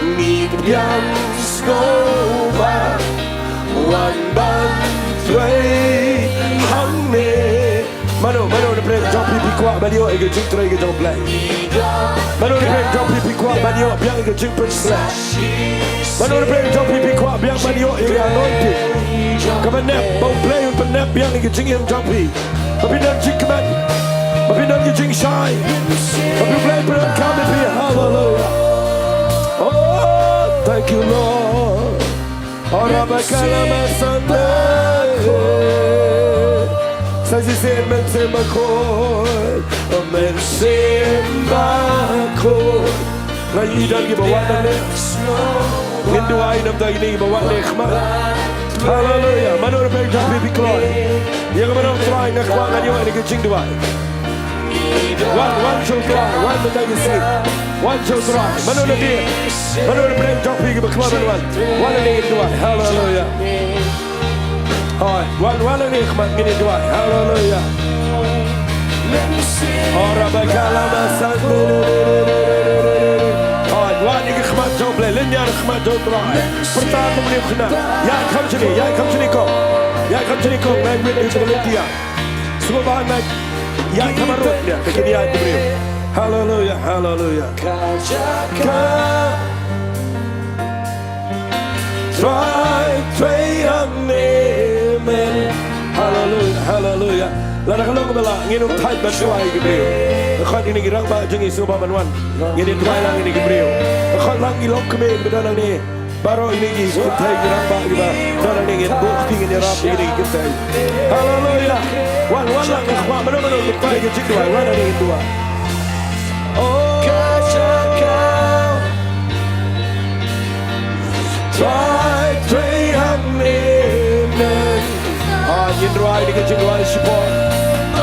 Ngi pdiang sngewbha wan ban trei hangne. Mano, mano na pdeng jong phi phi kwah ban ïoh ïa ka jingtrei ka jong U Blei? Mano na pdeng jong phi phi kwah ban ïoh biang ïa ka jingpynshlur? Mano na pdeng jong phi phi kwah biang ban ïoh ïa ka anointing? Kaba nep, ba U Blei un pynnep biang ïa ka jingim jong phi. Ba phin don jingkmen, ba phin don ka jingshai, ba phi, U Blei pyndonkam ïa phi. Haleluia. Oh, thank you, Lord. Ora bakala masanda. Sa shisien, Mynsiem Bakhuid. Mynsiem Bakhuid. Nga ïohi don kiba wan nangne. Ngin duwai namar kine kiba wan nangne khmat. Haleluia. Mano na pdeng jong phi phi kloi? Ïa kaba ong, Trai, nga kwah ngan ïoh ïa ka jingduwai. Wan, wan sha U Trai, wan mynta ka sngi. Wan sha U Trai. Mano na pdeng, mano na pdeng jong phi kiba kloi ban wan? Wan nangne ngin duwai. Haleluia. Hoi, wan, wan nangne khmat ngin duwai. Haleluia. Ora bakala masanda. Hoi, wan ïa ka khmat jong U Blei, leit ïa ka khmat jong U Trai. Pyrta kum une u khynnah. Ïaid kham shane, ïaid kham shane kong. Ïaid kham shane kong, ngan wit ïa ka lynti ïa. Sngewbha ngan ïaid kham marwei ïa, ka kine ïaid ka briew. Haleluia, haleluia. Ka Trai, Trai hangne me. Haleluia, haleluia. Lada ka long ba lah, ngin ym thait ban duwai ïa ki briew. Khot ïa kine ki rangbah jong ngi sngewbha ban wan. Ngin ïa duwai lang ïa kine ki briew. Khot lang ki longkmie kiba don hangne. Baroh ïa kine ki kynthei ki rangbah kiba don hangne, ngin buh kti, ngin ïarap ïa kine ki kynthei. Haleluia. Wan, wan lang, nga kwah mano mano ba kwah ïa ka jingduwai, wan hangne ngin duwai. Oh, Trai, Trai hangne me. Ah, ngin duwai ïa ka jingduwai shipor.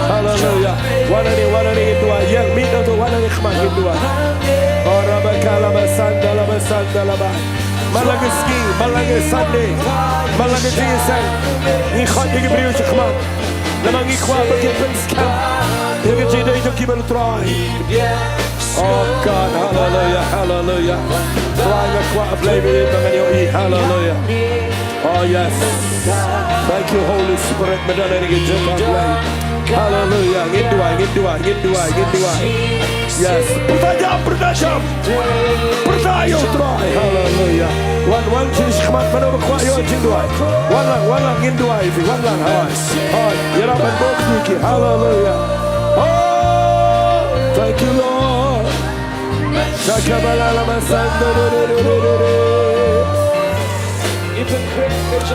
Haleluia. Wan hangne, wan hangne ngin duwai. Ïeng mih na to, wan hangne khmat ngin duwai. Oh, rabakala basanda la basanda la ba. Man la ka sngi, man la ka Sunday, man la ka jingïaseng, ngi khot ïa ki briew shakhmat. Namar ngi kwah ba kin pynskhem ïa ka jingïadei jong ki bad U Trai. Oh God, haleluia, haleluia. Trai, nga kwah, Blei, ba ngan ïohi, haleluia. Oh yes. Thank you, Holy Spirit, ba don ha kane ka jaka, Blei. Haleluia. Ngin duwai, ngin duwai, ngin duwai, ngin duwai. Yes. Pyrta jam, pyrta jam. Pyrta ïa U Trai. Haleluia. Wan, wan, shisha khmat, mano ba kwah ïoh jingduwai. Wan lang, wan lang, ngin duwai ïa phi, wan lang, ha. Ha, ïarap ban bok ïa ki. Haleluya. Oh, thank you, Lord. Shaka bala la masanda re re re re re re.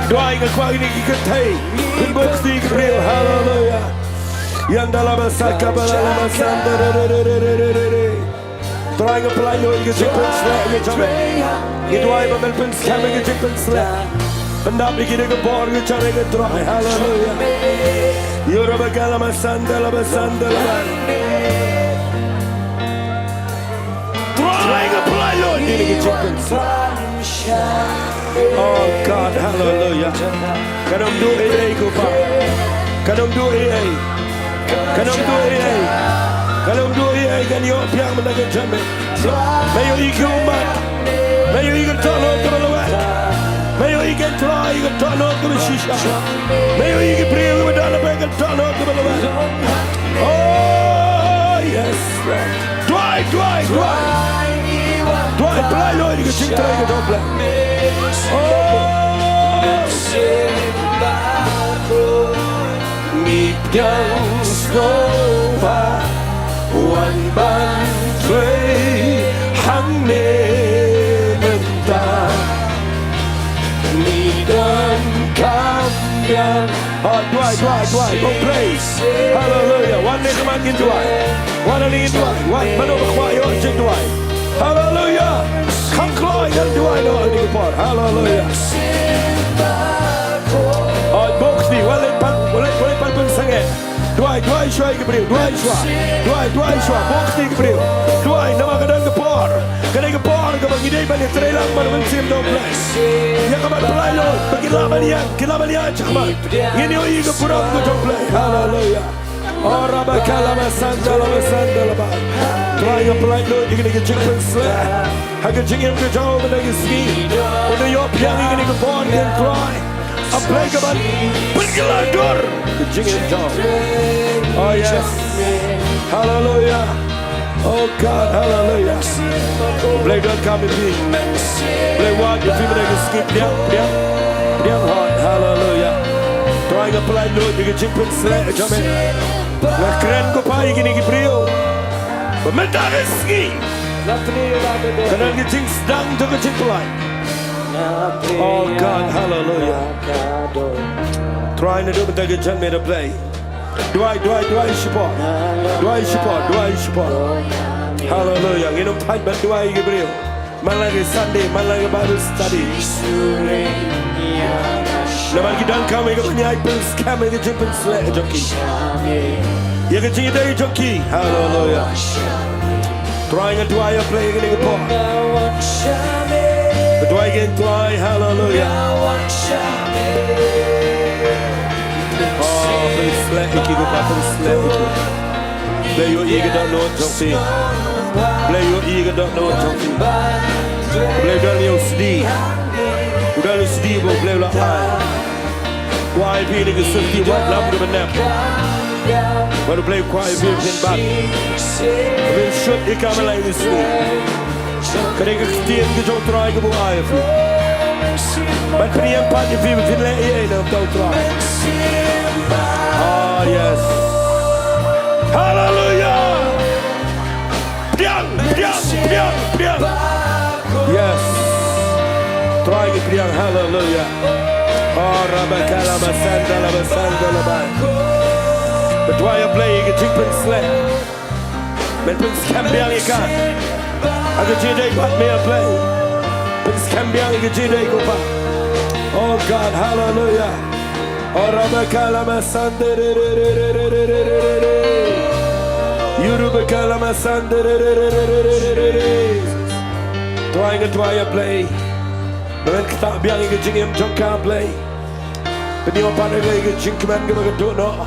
Duwai, nga kwah ïa kine ki kynthei. Phin bok ïa ki briew. Haleluya. Yanda la masaka bala la masanda re re re re re re re. Trai, nga pynlait lut ïa ka jingpynshlur ïa ka jong me. Ngi duwai ba men pynskhem ïa ka jingpynshlur. Pyndap ïa ki da ka bor ka jong me, Trai. Haleluya. Yura ba ka la masanda la masanda la. Trai, nga pynlait lut ïa ka jingpynshlur. Oh God, haleluya. Kan ym duh ei ei, ko Pa. Kan ym duh ei ei. Kan ym duh ei ei. Kan ym duh ei ei, kan ïoh biang mynta ka jingmut. Me ïohi ki ummat. Me ïohi ki dohnud kiba lawei. Me ïohi ki trai ki dohnud kiba shisha. Me ïohi ki briew kiba don ha pdeng ki dohnud kiba lawei. Oh yes. Duwai, duwai, duwai. Duwai, pynlait lut ïa ka jingtrei ka jong U Blei. Oh. Ngi pdiang sngewbha wan ban trei hangne mynta. Ngi donkam ïa. Oh, duwai, duwai, duwai. Oh, praise. Haleluya. Wan ne khmat ngin duwai. Wan ne ngin duwai. Wan, mano ba kwah ïoh jingduwai. Haleluya. Khang kloi ngan duwai noh ha kane ka por. Haleluya. Oh, bok sdi, wan leit pan, wan leit, wan leit pan pynsangeh. Duwai, duwai shuwa ïa ki briew, duwai shuwa. Duwai, duwai shuwa, bok sdi ïa ki briew. Duwai, namar ka don ka por. Kane ka por kaba ngi dei ban ïatrei lang bad U Mynsiem jong U Blei. Ïa ka ban pynlait lut, ba kin lah ban ïeng, kin lah ban ïeng shakhmat. Ngin ïohi ïa ka burom ka jong U Blei. Haleluya. Oh, rabakala masanda la masanda la ba. Trai, nga pynlait lut ïa kane ka jingpynshlur ha ka jingim ka jong u mynta ka sngi. Ban ïoh biang ïa kane ka bor, ïa Trai. A Blei ka ban pynkylla dur ka jingim jong u. Oh yes. Haleluya. Oh God, haleluya. Blei donkam ïa phi. Blei wad ïa phi mynta ka sngi, pdiang, pdiang, pdiang hoi. Haleluya. Trai, nga pynlait lut ïa ka jingpynshlur jong me. Nga kren, ko Pa, ïa kine ki briew ba mynta ka sngi kan don ka jingsdang jong ka jingpynlait. Oh God, haleluya. Trai, naduh mynta ka janmiet, A Blei. Duwai, duwai, duwai shapoh. Duwai shapoh, duwai shapoh. Haleluya. Ngin ym thait ban duwai ïa ki briew. Man la ka Sunday, man la ka Bible study. Namar ki donkam ïa ka ban ïai pynskhem ïa ka jingpynshlur jong ki, ïa ka jingïadei jong ki. Haleluya. Trai, nga duwai, A Blei, ïa kane ka por. Nga duwai ïa ki, Trai, haleluya. Oh, pynsleh ïa ki, ko Pa, pynsleh ïa ki. Blei, ïohi ïa ka dohnud jong phi. Blei, ïohi ïa ka dohnud jong phi. Blei, don ïa u sdi. U don u sdi ba U Blei u la ai. U ai ïa phi ïa ka syrti wad lam kaba nep. Bad U Blei u kwah ïa phi ban bat, ban shut ïa ka, man la ka sngi. Ka dei ka ktien ka jong U Trai kaba u ai ïa phi ban pynïeng pat ïa phi ba phin leh ei ei na ka bynta U Trai. Ah, yes. Haleluya. Pdiang, pdiang, pdiang, pdiang. Yes. Trai, ngi pdiang, haleluya. Oh, rabakala masanda la masanda la ba. Ba duwai, A Blei, ïa ka jingpynshlur. Men pynskhem biang ïa ka ha ka jingïadei bad me, A Blei. Pynskhem biang ïa ka jingïadei, ko Pa. Oh God, haleluya. Oh, rabakala masanda re re re re. Yuru bakala masanda re re re. Duwai, nga duwai, A Blei, ba men ktah biang ïa ka jingim jong ka, Blei. Pynïoh pat ïa ka jingkmen kaba ka dohnud.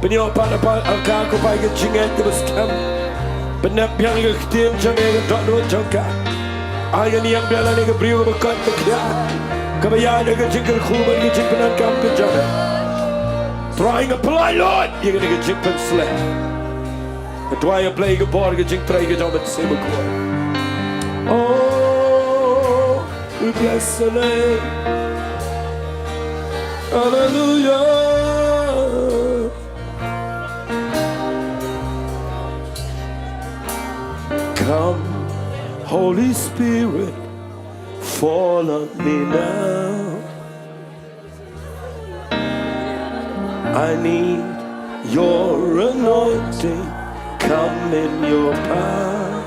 Pynïoh pat, pat ïa ka, ko Pa, ïa ka jingngeit kaba skhem. Pynneh biang ïa ka ktien jong me ha ka dohnud jong ka. Ai ka niam biang lane ka briew kaba koit ba khiah, kaba ïaid ha ka jingkyrkhu bad ka jingpyndonkam ka jong me. Trai, nga pynlait lut ïa kane ka jingpynshlur. Nga duwai, A Blei, ka bor ka jingtrei ka jong U Mynsiem Bakhuid. Oh. We bless your name. Hallelujah. Come, Holy Spirit, fall on me now. I need your anointing. Come in your power.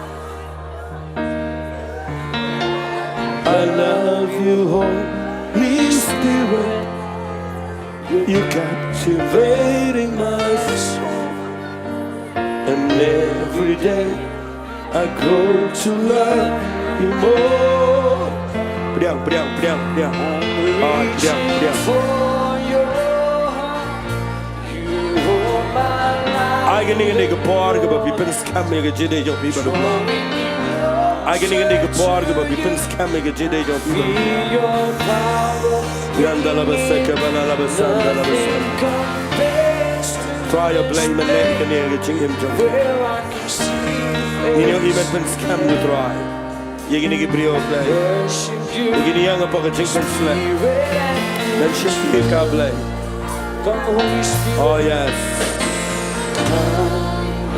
I love you, Holy Spirit. You're captivating my soul. And every day I grow to love you more. Pdiang, pdiang, pdiang, pdiang. Ah, pdiang, pdiang. Ai kane ka dei ka por kaba phi pynskhem ïa ka jingdei jong phi bad u Blei. Ai kane ka dei ka por kaba phi pynskhem ïa ka jingdei jong phi bad u Blei. Yanda la ba seka ba la la ba sanda la ba sanda. Trai ïa Blei mynne ïa kane ka jingim jong phi. Ngin ïohi ban pynskhem ïa u Trai ïa kine ki briew, Blei. Ïa kine ïa nga, pa ka jingpynsleh. Ban shim ïa ka, Blei. Oh yes. Come,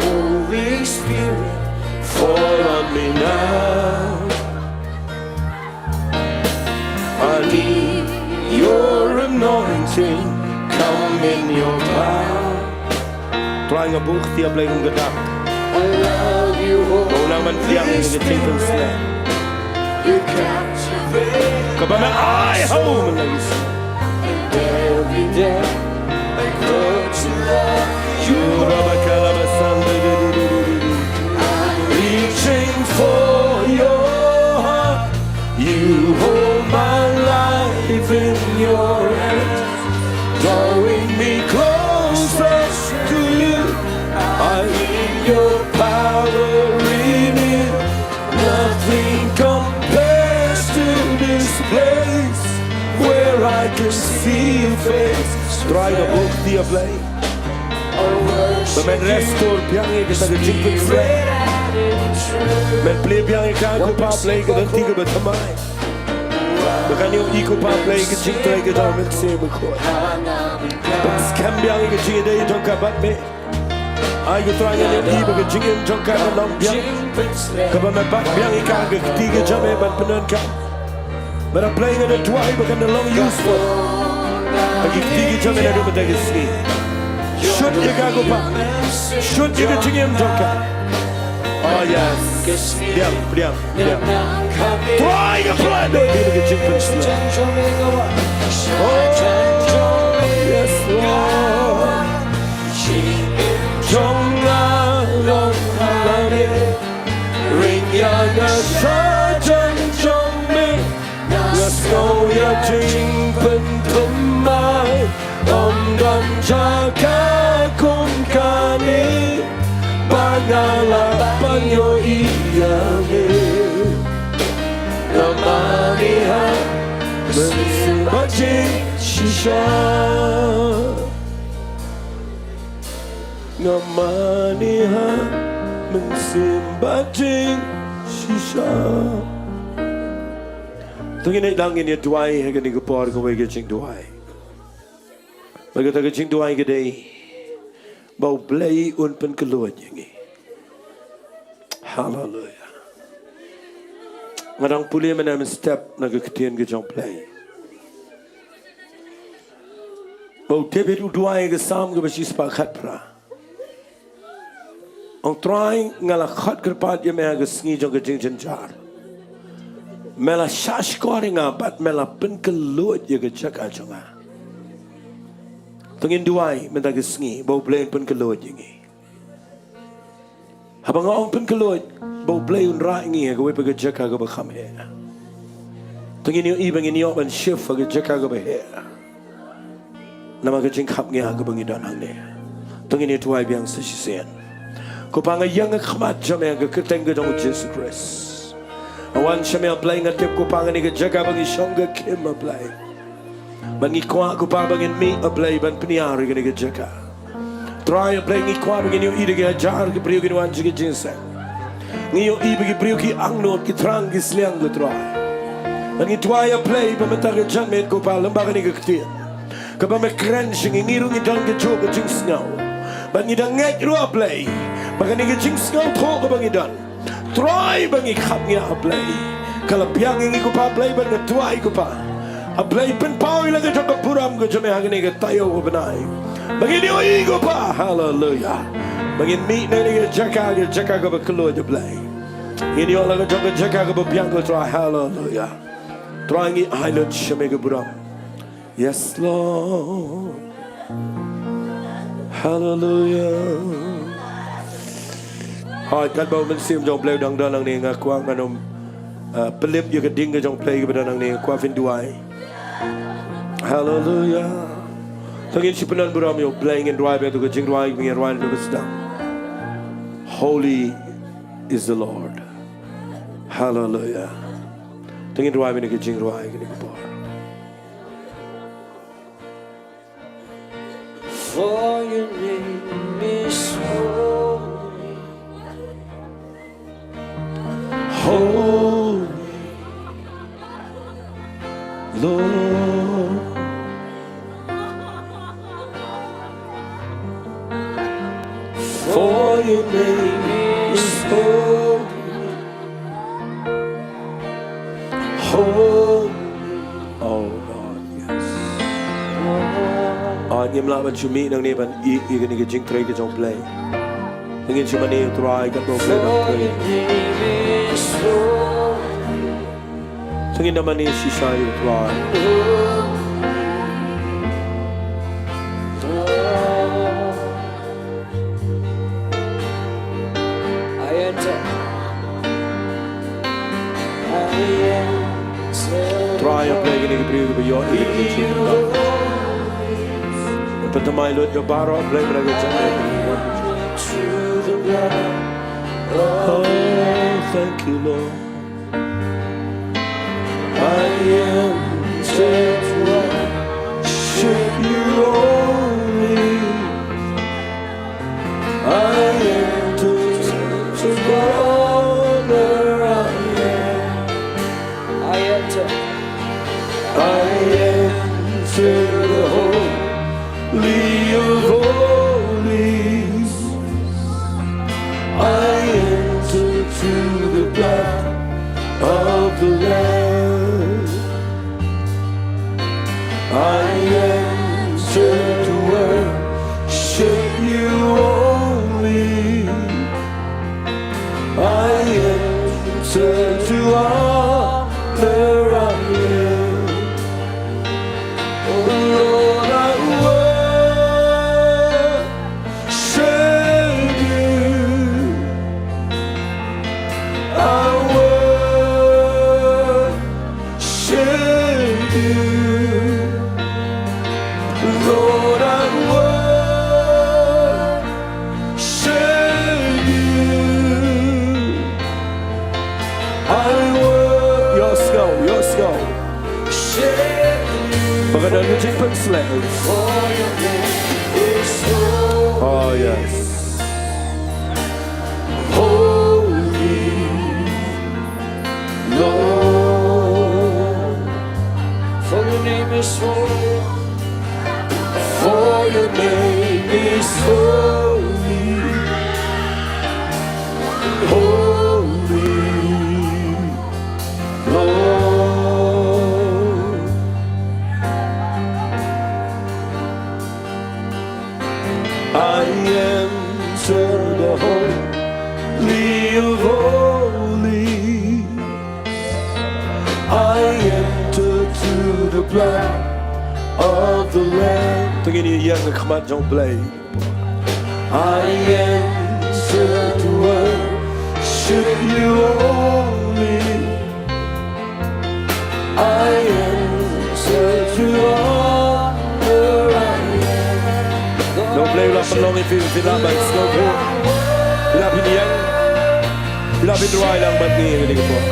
Holy Spirit, fall on me now. I need your anointing. Come in your power. Trai, nga buh ïa Blei kum ka dak. Ba u nang ban pdiang ïa ka jingpynsleh kaba me ai ha u mynne. Reaching for your heart. You hold my life in your hands, drawing me closer to you. I need your power in it. Nothing compares to this place where I can see your face. Trai, nga buh ïa Blei ba men restore biang ïa kata ka jingpynsleh. Men plie biang ïa ka, ko Pa Blei, ka lynti kaba thymmai. Ba kan ïohi, ko Pa Blei, ka jingtrei ka jong Me Mynsiem Bakhuid. Pynskhem biang ïa ka jingïadei jong ka bad Me. Ai ko Trai, ngan ïohi ba ka jingim jong ka kan long biang kaba Me bat biang ïa ka ha ka kti ka jong Me ban pyndonkam. Bad A Blei, nga da duwai ba kan da long useful ha ki kti ki jong Me naduh mynta ka sngi. Shut ïa ka, ko Pa. Shut ïa ka jingim jong ka. Oh yes. Diam, diam, diam. Trai, nga pynlait ïa ka jingpynsleh. Oh yes, Lord. Jong nga long ha Me. Ring ïa nga sha jan jong Me. Nga sngew ïa jingpynthymmai. Ym don jaka kum kane ba nga lah ban ïohi ïa Me. Nga mane ha Mynsiem Bakhuid shisha. Nga mane ha Mynsiem Bakhuid shisha. To ngin ïa dang ngin ïa duwai ha kane ka por kawei ka jingduwai. Bad kata ka jingduwai ka dei ba U Blei un pynkhlaiñ ïa ngi. Haleluia. Nga dang pule mynne mynstep na ka ktien ka jong U Blei. Ba u David u duwai ha ka Salm kaba shispah khatphra. Ong Trai, nga la khot kyrpad ïa Me ha ka sngi jong ka jingjynjar. Me la shahshkor ïa nga bad Me la pynkhlaiñ ïa ka jaka jong nga. To ngin duwai mynta ka sngi ba U Blei un pynkhlaiñ ïa ngi. Haba nga ong pynkhlaiñ, ba U Blei un rah ïa ngi ha kawei pat ka jaka kaba kham heh. To ngin ïohi ba ngin ïoh ban shift ha ka jaka kaba heh. Namar ka jingkhapngiah kaba ngi don hangne. To ngin ïa duwai biang sa shisien. Ko Pa, nga ïeng ha khmat jong Me ha ka kyrteng ka jong U Jisu Khrist. Nga wan sha Me, A Blei, nga tip, ko Pa, kane ka jaka ba ngi shong ka khim, A Blei. Bad ngi kwah, ko Pa, ba ngin mih, A Blei, ban pynïar ïa kane ka jaka. Trai, A Blei, ngi kwah ba ngin ïohi da ki hajar ki briew kin wan sha ka jingïaseng. Ngi ïohi ba ki briew ki angnud, ki thrang, ki sliang, ko Trai. Ba ngi duwai, A Blei, ba mynta ka janmiet, ko Pa, lyngba kane ka ktien kaba me kren sha ngi, ngi ruh ngi don kajuh ka jingsngew. Ba ngi dang ngeit ruh, A Blei, ba kane ka jingsngewthuh kaba ngi don, Trai, ba ngi khapngiah, A Blei, ka la biang ïa ngi, ko Pa, A Blei, ba nga duwai, ko Pa, A Blei, pynpaw ïa la ka jong ka burom ka jong me ha kane ka taïew ka bnai. Ba ngin ïohi, ko Pa, haleluya, ba ngin mih na kane ka jaka, ka jaka kaba kylluid, A Blei. Ngin ïoh la ka jong ka jaka kaba biang, ko Trai, haleluya. Trai, ngi ai lut sha me ka burom. Yes, Lord. Hallelujah. Hooid, katba U Mynsiem jong U Blei u dang don hangne, nga kwah ngan ym, uh, pynlip ïa ka ding ka jong U Blei kaba don hangne, nga kwah phin duwai. Hallelujah. To ngin sa pyndonburom ïa U Blei, ngin duwai bad to ka jingrwai, ngin duwai na ka bynta. Holy is the Lord. Hallelujah. To ngin duwai bad ka jingrwai kane ka por. For your name is holy. Holy, Lord. For your name is holy. Holy. Oh Lord, yes. Ah, ngim lah ban shu mih nangne ban ïeh ïa kane ka jingtrei ka jong U Blei. Ngin shu mane ïa U Trai katba U Blei u dang trei. Ngin da mane shisha ïa U Trai. Trai, A Blei, kine ki briew kiba ïoh ïa kane ka jingkyrkhu. Pynthymmai lut ïa baroh, A Blei, mynta ka jingkyrkhu. Oh, thank you, Lord. I enter to worship you only. I enter to honor, I enter. I enter. I enter the holy of holies. I enter to the blood of the Lamb. I enter to worship you only. I enter to honor, I am. Oh Lord, I worship you. I worship you. Lord, I worship you. I worship. Ïohsngew, ïohsngew. Ba ka don ka jingpynshlur. Oh yes. Holy Lord, for your name is holy, for your name is holy, holy Lord. I enter the holy of holies. I enter to the blood of the Lamb. To ngin ïeng ha khmat jong U Blei. I enter to worship you only. I enter to honor, I am. Lok Blei u la pynlong ïa phi, phi lah ban sngewthuh. Phi lah ban ïeng. Phi lah ban duwai lang bad ngi ïa kane ka por.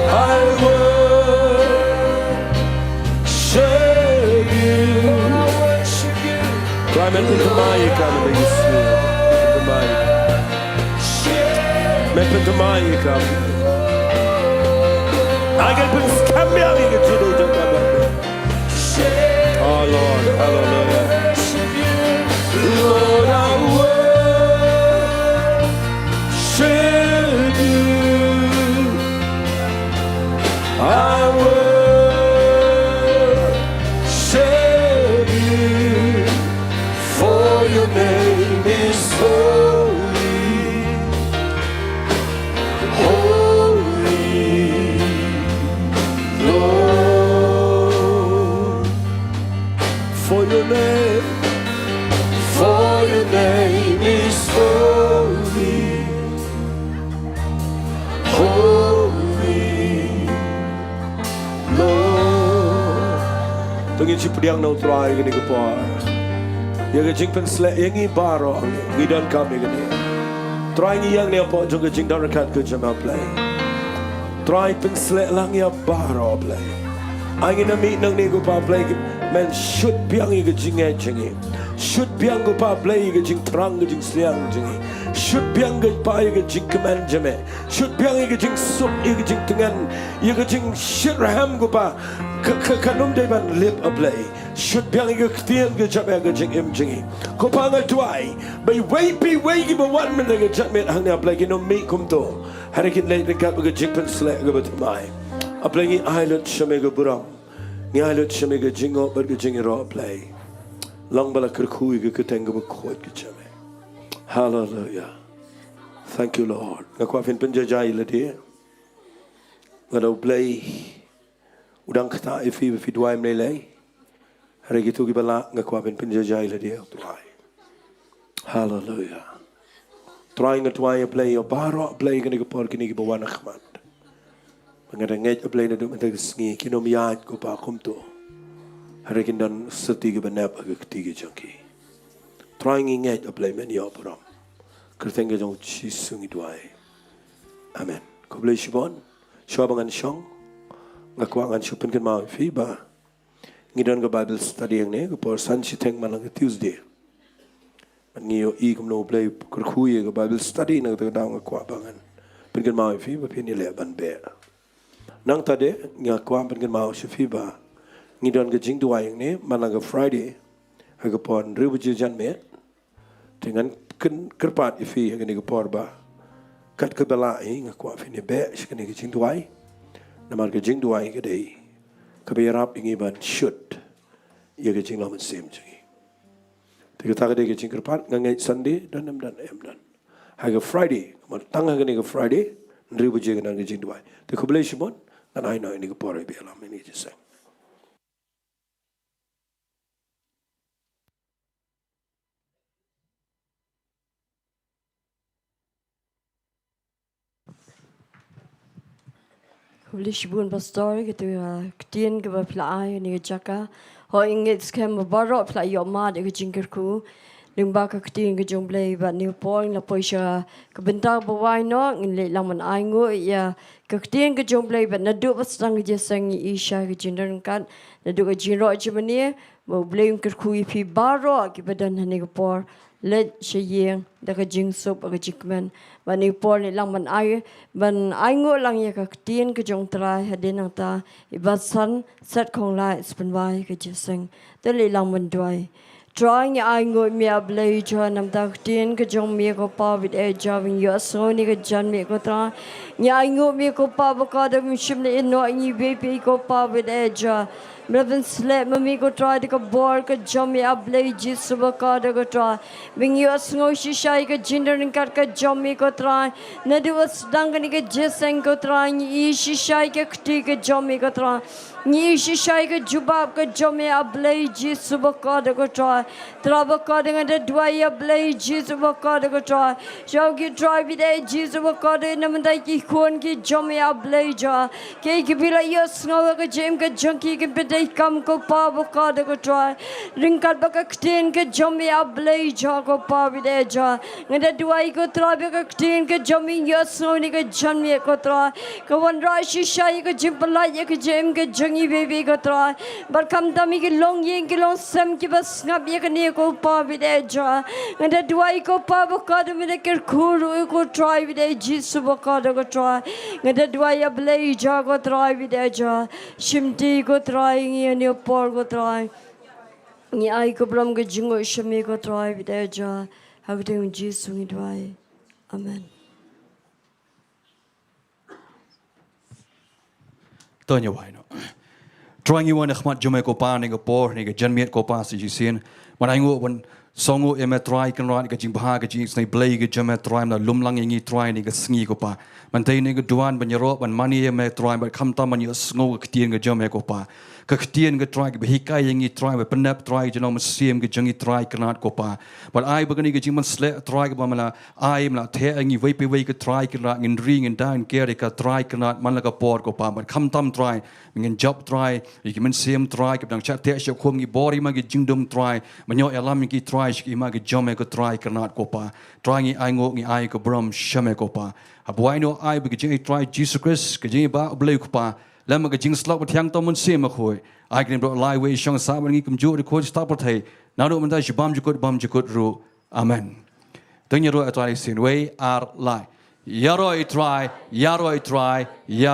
I worship you. Trai men pynthymmai ïa ka mynta ka sngi. Pynthymmai. Men pynthymmai ïa ka. Ai ka pynskhem ïa ngi ka jingdei jong ka ba. Oh Lord, hallelujah. Lord, I worship you. I worship you. For your name is holy. Holy Lord. For your name, for your name is holy. Holy Lord. To ngin shu pdiang na u Trai kane ka por. Ïa ka jingpynsleh ïa ngi baroh ngi donkam ïa kane. Trai ngi ïeng ne hapoh jong ka jingdon ryngkat ka jong me Blei. Trai pynsleh lang ïa baroh Blei. Ai ngi na mih nangne ko Pa Blei, men shut biang ïa ka jingngeit jong ngi. Shut biang ko Pa Blei ïa ka jingthrang ka jingsliang jong ngi. Shut biang ko Pa ïa ka jingkmen jong me. Shut biang ïa ka jingsuk, ïa ka jingtngen, ïa ka jingshitrhem ko Pa. Ka, ka, kan ym dei ban lip A Blei. Shut biang ïa ka ktien ka jong me ha ka jingim jong ngi. Ko Pa nga duwai ba iwei pa iwei kiba wan mynta ka janmiet hangne A Blei kin ym mih kumto. Hynrei kin leit ryngkat bad ka jingpynsleh kaba thymmai. A Blei ngi ai lut sha me ka burom. Ngi ai lut sha me ka jingngop bad ka jingïaroh A Blei. Long ba la kyrkhu ïa ka kyrteng kaba khuid ka jong me. Hallelujah. Thank you Lord. Nga kwah phin pynjaijai lade. Nga da U Blei u dang ktah ïa phi ba phi duwai ym lei lei. Hynrei kito kiba lah nga kwah ban pynjaijai lade ïa U Trai. Haleluya. Trai nga duwai ïa Blei ïa baroh Blei kane ka por kine kiba wan ha khmat. Ba nga da ngeit ïa Blei naduh mynta ka sngi kin ym ïaid ko Pa kumto. Hynrei kin don syrti kiba nep ha ka kti ka jong ki. Trai ngi ngeit ïa Blei men ïoh burom. Kyrteng ka jong U Jisu ngi duwai. Amen. Khublei shibun. Shuwa ba ngan shong nga kwah ngan shu pynkynmaw ïa phi ba ngi don ka Bible study hangne ka por san shiteng man la ka Tuesday. Ngi ïohi kumno U Blei u kyrkhu ïa ka Bible study na kata ka daw nga kwah ba ngan pynkynmaw ïa phi ba phin ïaleh ban beh. Nangta de nga kwah pynkynmaw sha phi ba ngi don ka jingduwai hangne man la ka Friday ha ka por hynriew baje janmiet. Te ngan kyrpad ïa phi ha kane ka por ba kat kaba lah ïa nga kwah phin ïa beh sha kane ka jingduwai. Namar ka jingduwai ka dei kaba ïarap ïa ngi ban shut ïa ka jinglong mynsiem jong ngi. Te kata ka dei ka jingkyrpad. Nga ngeit Sunday don em don em don. Ha ka Friday, kumba tang ha kane ka Friday hynriew baje ka don ka jingduwai. Te khublei shibun. Ngan ai noh ïa kane ka por ïa ba ïalam ïa kane ka jingïaseng. Khublei shibun Pastor, kata ka ktien kaba phi la ai ha kane ka jaka. Hooid ngi ngeit skhem ba baroh phi la ïoh mad ïa ka jingkyrkhu lyngba ka ktien ka jong U Blei bad ha kane ka por ngi la poi sha ka bynta ba wai noh, ngin leit lang ban ainguh ïa ka ktien ka jong U Blei bad naduh ba sdang ka jingïaseng ngi ïohi sha ka jingdon ryngkat naduh ka jingroi jingmane. Ba U Blei un kyrkhu ïa phi baroh kiba don ha kane ka por. Leit sha ïing da ka jingsuk bad ka jingkmen. Bad ha kane ka por leit lang ban ai, ban ainguh lang ïa ka ktien ka jong U Trai hadien nangta. Iba san set khong lai spen wai ka jingïaseng. Te leit lang ban duwai. Trai ngi ainguh ïa me A Blei Jah namar ka ktien ka jong me ko Pa bad eh Jah ba ngi ïohsngew ha kane ka janmiet ko Trai. Ngi ainguh ïa me ko Pa ba ka dang ym shym la ïehnoh ïa ngi ba phi ko Pa bad eh Jah. Me la pynsleh ma me ko Trai da ka bor ka jong me A Blei Jisu ba ka dei ko Trai. Ba ngi ïohsngew shisha ïa ka jingdon ryngkat ka jong me ko Trai. Naduh ba sdang kane ka jingïaseng ko Trai ngi ïohi shisha ïa ka kti ka jong me ko Trai. Ngi ïohi shisha ïa ka jubab ka jong me A Blei Jisu ba ka dei ko Trai. Trai ba ka dei nga da duwai ïa Blei Jisu ba ka dei ko Trai. Sha ki Trai bad eh Jisu ba ka dei namar ki khun ki jong me A Blei Jah. Ki kiba la ïohsngew ïa ka jingim ka jong ki kin pyndonkam ko Pa ba ka dei ko Trai. Ryngkat bad ka ktien ka jong me A Blei Jah ko Pa bad eh Jah. Nga da duwai ko Trai ba ka ktien ka jong me ïohsngew ha kane ka janmiet ko Trai. Ka wanrah shisha ïa ka jingpyllait ïa ka jingim ka jong Iwei iwei ko Trai. Bad khamtam ïa ki longïing ki longsem kiba sngap ïa kane ko Pa bad eh Jah. Nga da duwai ko Pa ba ka dei me da kyrkhu ruh ko Trai bad eh Jisu ba ka dei ko Trai. Nga da duwai ïa Blei Jah ko Trai bad eh Jah. Shimti ko Trai ngi ïa ne por ko Trai. Ngi ai ko burom ka jingngooh sha me ko Trai bad eh Jah. Ha ka kyrteng Jisu ngi duwai. Amen. To ngi wai noh. Trai ngi wan ha khmat jong me ko Pa ha kane ka por, ha kane ka janmiet ko Pa sa shisien. Mynta ngi wan sngewnguh ïa me Trai Kynrad ka jingbha ka jingisynei Blei ka jong me Trai, mynta lum lang ïa ngi Trai ha kane ka sngi ko Pa. Mynta ngi duwai ban ïaroh ban mane ïa me Trai, bad khamtam ban ïohsngew ka ktien ka jong me ko Pa. Ka ktien ka Trai kaba hikai ïa ngi Trai, ba pynnep Trai ka jinglong mynsiem ka jong ngi Trai Kynrad ko Pa. Bad ai ba kane ka jingpynsleh Trai kaba me la ai me la theh ïa ngi iwei pa iwei ko Trai Kynrad, ngin ri ngin da ngin ker ïa ka Trai Kynrad man la ka por ko Pa. Bad khamtam Trai, ngin jop Trai ïa ki mynsiem Trai kiba dang shah theh shah khum, ngi bor ïa ma ki jingdum Trai, me ïoh ïalam ïa ki Trai sha ki hima ki jong me ko Trai Kynrad ko Pa. Trai ngi ai nguh ngi ai ka burom sha me ko Pa. Haba wai noh ai ba ka jingïeit Trai Jisu Khrist, ka jingïeit ba U Blei ko Pa, lem bad ka jingsyllok ba thiang jong U Mynsiem Bakhuid, ai kane baroh lai wei shong sah bad ngi kumjuh dkhot sha pyrthei, naduh mynta shibam jukut bam jukut ruh. Amen. To ngin ïaroh ïa Trai shisien, wei ar lai. Ïaroh ïa Trai, ïaroh ïa Trai, ïa